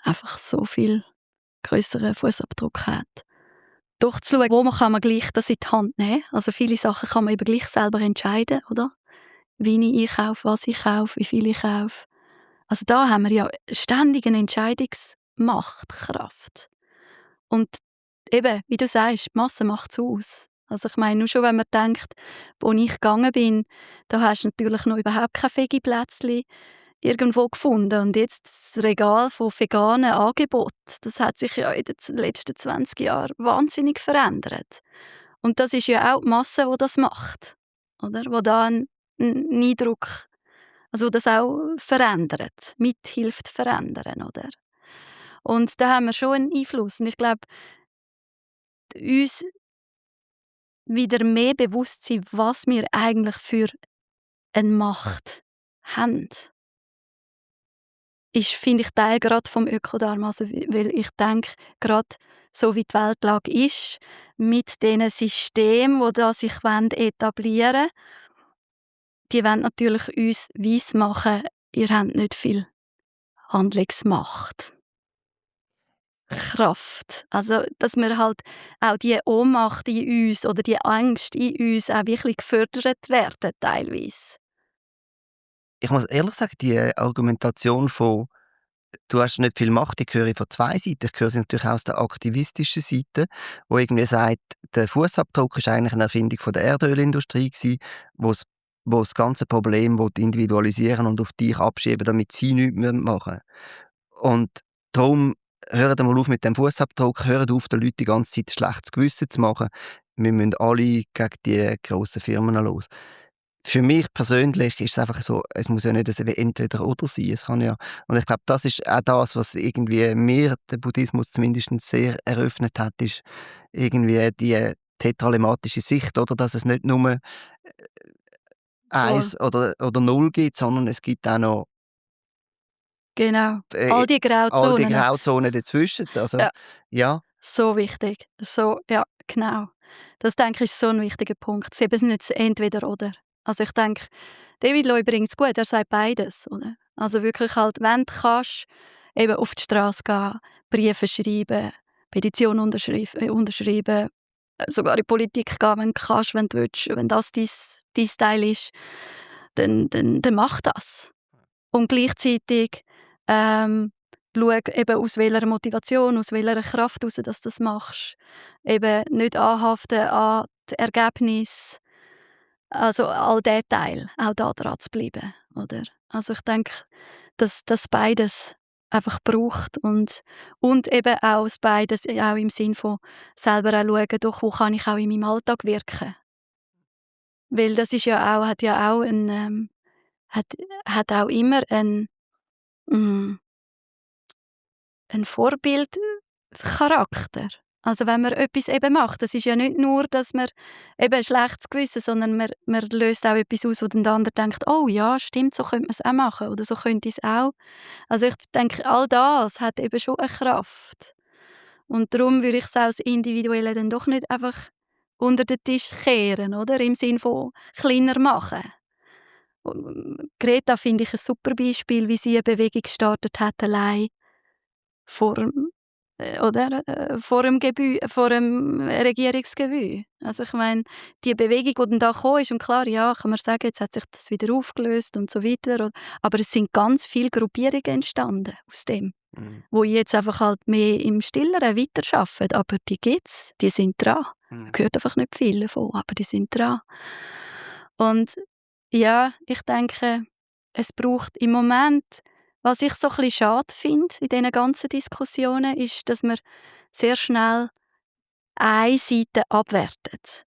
einfach so viel grösseren Fußabdruck hat. Durchzuschauen, wo kann man gleich das in die Hand nehmen. Also viele Sachen kann man eben gleich selber entscheiden, oder? Wie ich einkaufe, was ich kaufe, wie viel ich kaufe. Also da haben wir ja ständig eine Entscheidungsmachtkraft. Und eben, wie du sagst, die Masse macht es aus. Also ich meine, nur schon, wenn man denkt, wo ich gegangen bin, da hast du natürlich noch überhaupt kein Veggie-Plätzchen irgendwo gefunden. Und jetzt das Regal von veganen Angeboten, das hat sich ja in den letzten 20 Jahren wahnsinnig verändert. Und das ist ja auch die Masse, die das macht. Oder? Wo da einen Eindruck, also das auch verändert, mithilft verändern, oder? Und da haben wir schon einen Einfluss. Und ich glaube, uns wieder mehr bewusst sein, was wir eigentlich für eine Macht haben. ist, finde ich, Teil gerade vom Ökodharma. Also, weil ich denke, gerade so wie die Weltlage ist, mit diesen Systemen, die da sich etablieren wollen, die wollen natürlich uns weismachen, ihr habt nicht viel Handlungsmacht, Kraft. Also, dass wir halt auch die Ohnmacht in uns oder die Angst in uns auch wirklich gefördert werden teilweise. Ich muss ehrlich sagen, die Argumentation von «Du hast nicht viel Macht», die höre ich von zwei Seiten. Ich höre sie natürlich auch aus der aktivistischen Seite, wo irgendwie sagt, der Fußabdruck ist eigentlich eine Erfindung von der Erdölindustrie gewesen, wo das ganze Problem individualisieren und auf dich abschieben, damit sie nichts machen müssen. Und darum hört mal auf mit dem Fußabdruck, hört auf, den Leuten die ganze Zeit ein schlechtes Gewissen zu machen. Wir müssen alle gegen die grossen Firmen los. Für mich persönlich ist es einfach so, es muss ja nicht ein Entweder-Oder sein. Es kann ja, und ich glaube, das ist auch das, was irgendwie mir der Buddhismus zumindest sehr eröffnet hat, ist irgendwie die tetralematische Sicht, oder? Dass es nicht nur Voll. eins oder null gibt, sondern es gibt auch noch Genau. äh, All die all die Grauzonen. Grauzonen dazwischen. Also, Ja. ja. So wichtig. So, ja, genau. Das denke ich ist so ein wichtiger Punkt. Es ist eben nicht das Entweder-Oder. Also ich denke, David Loy bringt es gut, er sagt beides, oder? Also wirklich halt, wenn du kannst, eben auf die Straße gehen, Briefe schreiben, Petitionen unterschreiben, sogar in die Politik gehen, wenn du kannst, wenn du willst, wenn das dein Teil ist, dann mach das. Und gleichzeitig schau eben, aus welcher Motivation, aus welcher Kraft heraus, dass du das machst. Eben nicht anhaften an die Ergebnisse, also all der Teil, auch da dran zu bleiben, oder? Also ich denke, dass das beides einfach braucht und eben auch das beides auch im Sinn von selber auch schauen, doch, wo kann ich auch in meinem Alltag wirken? Weil das ist ja auch hat ja auch hat hat auch immer hm 'n Vorbildcharakter. Also, wenn man etwas eben macht, das ist ja nicht nur, dass man eben ein schlechtes Gewissen, sondern man löst auch etwas aus, wo dann der andere denkt: «Oh ja, stimmt, so könnte man's auch machen oder so könnte ich's auch.» Also, ich denke, all das hat eben schon eine Kraft. Und darum würde ich's auch das Individuelle dann doch nicht einfach unter den Tisch kehren, oder? Im Sinn von kleiner machen. Greta finde ich ein super Beispiel, wie sie eine Bewegung gestartet hat allein vor dem vor dem Regierungsgebäude. Also, ich meine, die Bewegung, die dann da gekommen ist und klar, ja, kann man sagen, jetzt hat sich das wieder aufgelöst und so weiter, aber es sind ganz viele Gruppierungen entstanden aus dem, Mhm. wo jetzt einfach halt mehr im Stilleren weiterarbeiten, aber die gibt's, die sind dran. Man Mhm. hört einfach nicht viel davon, aber die sind dran. Und ja, ich denke, es braucht im Moment, was ich so ein bisschen schade finde in diesen ganzen Diskussionen, ist, dass man sehr schnell eine Seite abwertet.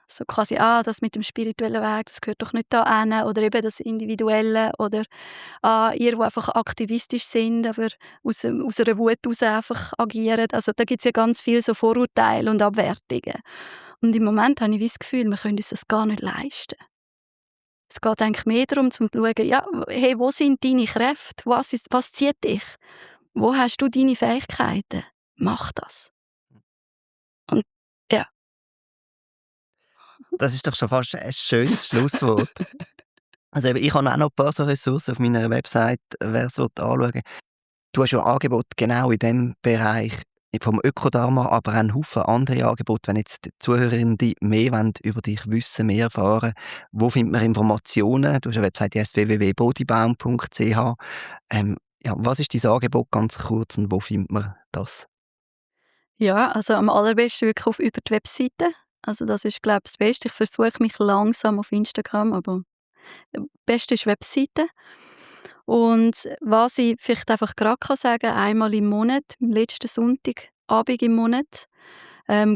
So quasi: «Ah, das mit dem spirituellen Weg, das gehört doch nicht da hin», oder eben das Individuelle oder «Ah, ihr, die einfach aktivistisch sind, aber aus einer Wut heraus einfach agieren.» Also, da gibt's ja ganz viel so Vorurteile und Abwertungen. Und im Moment habe ich wie das Gefühl, wir können uns das gar nicht leisten. Es geht eigentlich mehr darum, zum zu schauen, ja, hey, wo sind deine Kräfte? Was zieht dich? Wo hast du deine Fähigkeiten? Mach das. Und ja. Das ist doch schon fast ein schönes Schlusswort. Also eben, ich habe auch noch ein paar so Ressourcen auf meiner Website, wer es anschauen will. Du hast ja Angebote genau in dem Bereich vom Ökodharma, aber auch einen Haufen andere Angebote. Wenn jetzt die Zuhörerinnen mehr wollen, über dich wissen, mehr erfahren, wo findet man Informationen? Du hast eine Website, die heisst www.bodybaum.ch. Ja, was ist dein Angebot ganz kurz und wo findet man das? Ja, also am allerbesten wirklich über die Webseite. Also das ist, glaube ich, das Beste. Ich versuche mich langsam auf Instagram, aber am besten ist Webseite. Und was ich vielleicht einfach gerade sagen kann, einmal im Monat, am letzten Sonntagabend im Monat,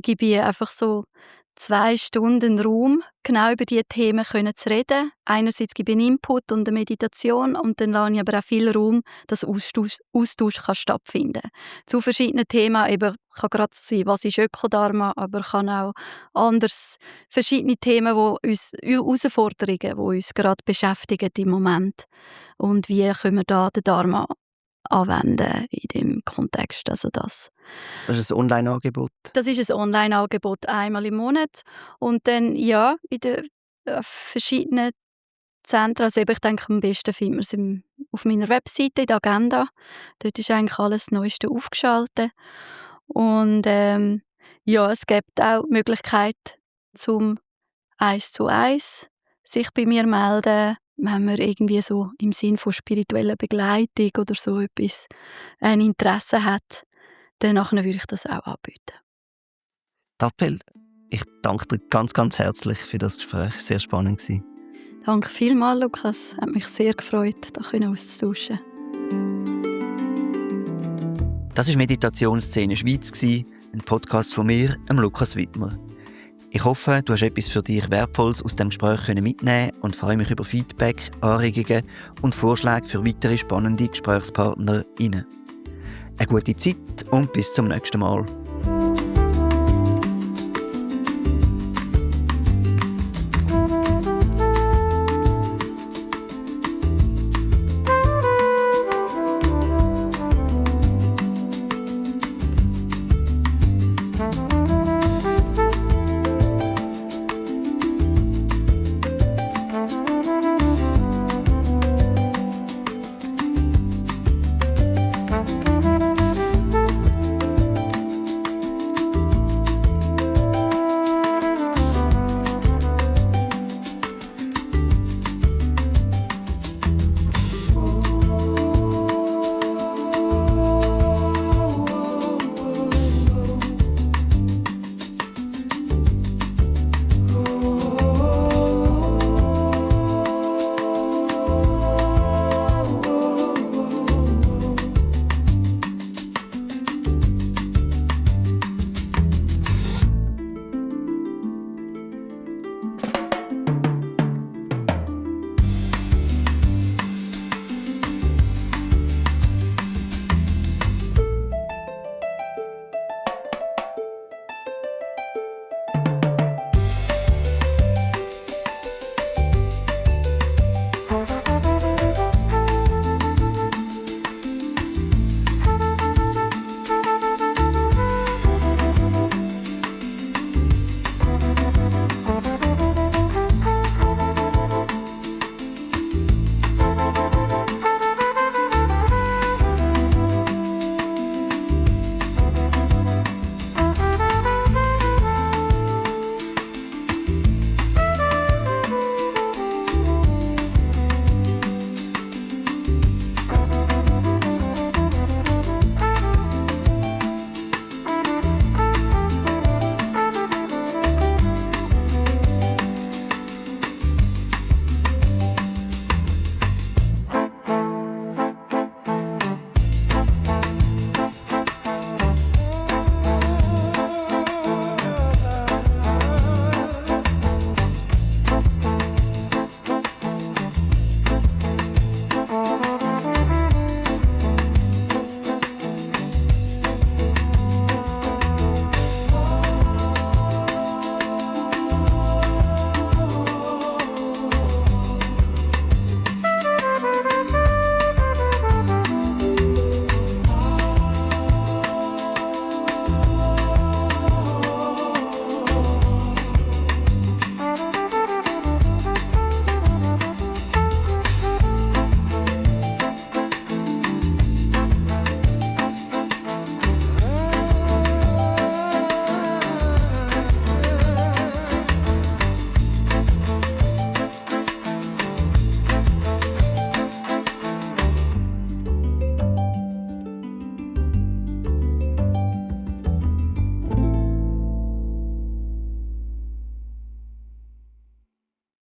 gebe ich einfach so 2 Stunden Raum, genau über diese Themen können zu reden. Einerseits gebe ich einen Input und eine Meditation und dann lasse ich aber auch viel Raum, dass Austausch kann stattfinden kann. Zu verschiedenen Themen, eben, kann gerade sein, was ist Ökodharma, aber kann auch anders, verschiedene Themen, die uns, Herausforderungen, die uns gerade beschäftigen im Moment. Und wie können wir da den Dharma anwenden in dem Kontext. Also das ist ein Online-Angebot? Das ist ein Online-Angebot einmal im Monat. Und dann, ja, in den verschiedenen Zentren, also eben, ich denke, am besten findet man es auf meiner Webseite, in der Agenda. Dort ist eigentlich alles Neueste aufgeschaltet. Und ja, es gibt auch die Möglichkeit, zum 1:1 sich bei mir melden, wenn man irgendwie so im Sinn von spiritueller Begleitung oder so etwas ein Interesse hat. Dann würde ich das auch anbieten. Tapel, ich danke dir ganz, ganz herzlich für das Gespräch. Sehr spannend gewesen. Danke vielmals, Lukas. Hat mich sehr gefreut, da auszutauschen. Das war «Meditationsszene Schweiz», ein Podcast von mir, Lukas Wittmer. Ich hoffe, du hast etwas für dich Wertvolles aus dem Gespräch mitnehmen und freue mich über Feedback, Anregungen und Vorschläge für weitere spannende GesprächspartnerInnen. Eine gute Zeit und bis zum nächsten Mal.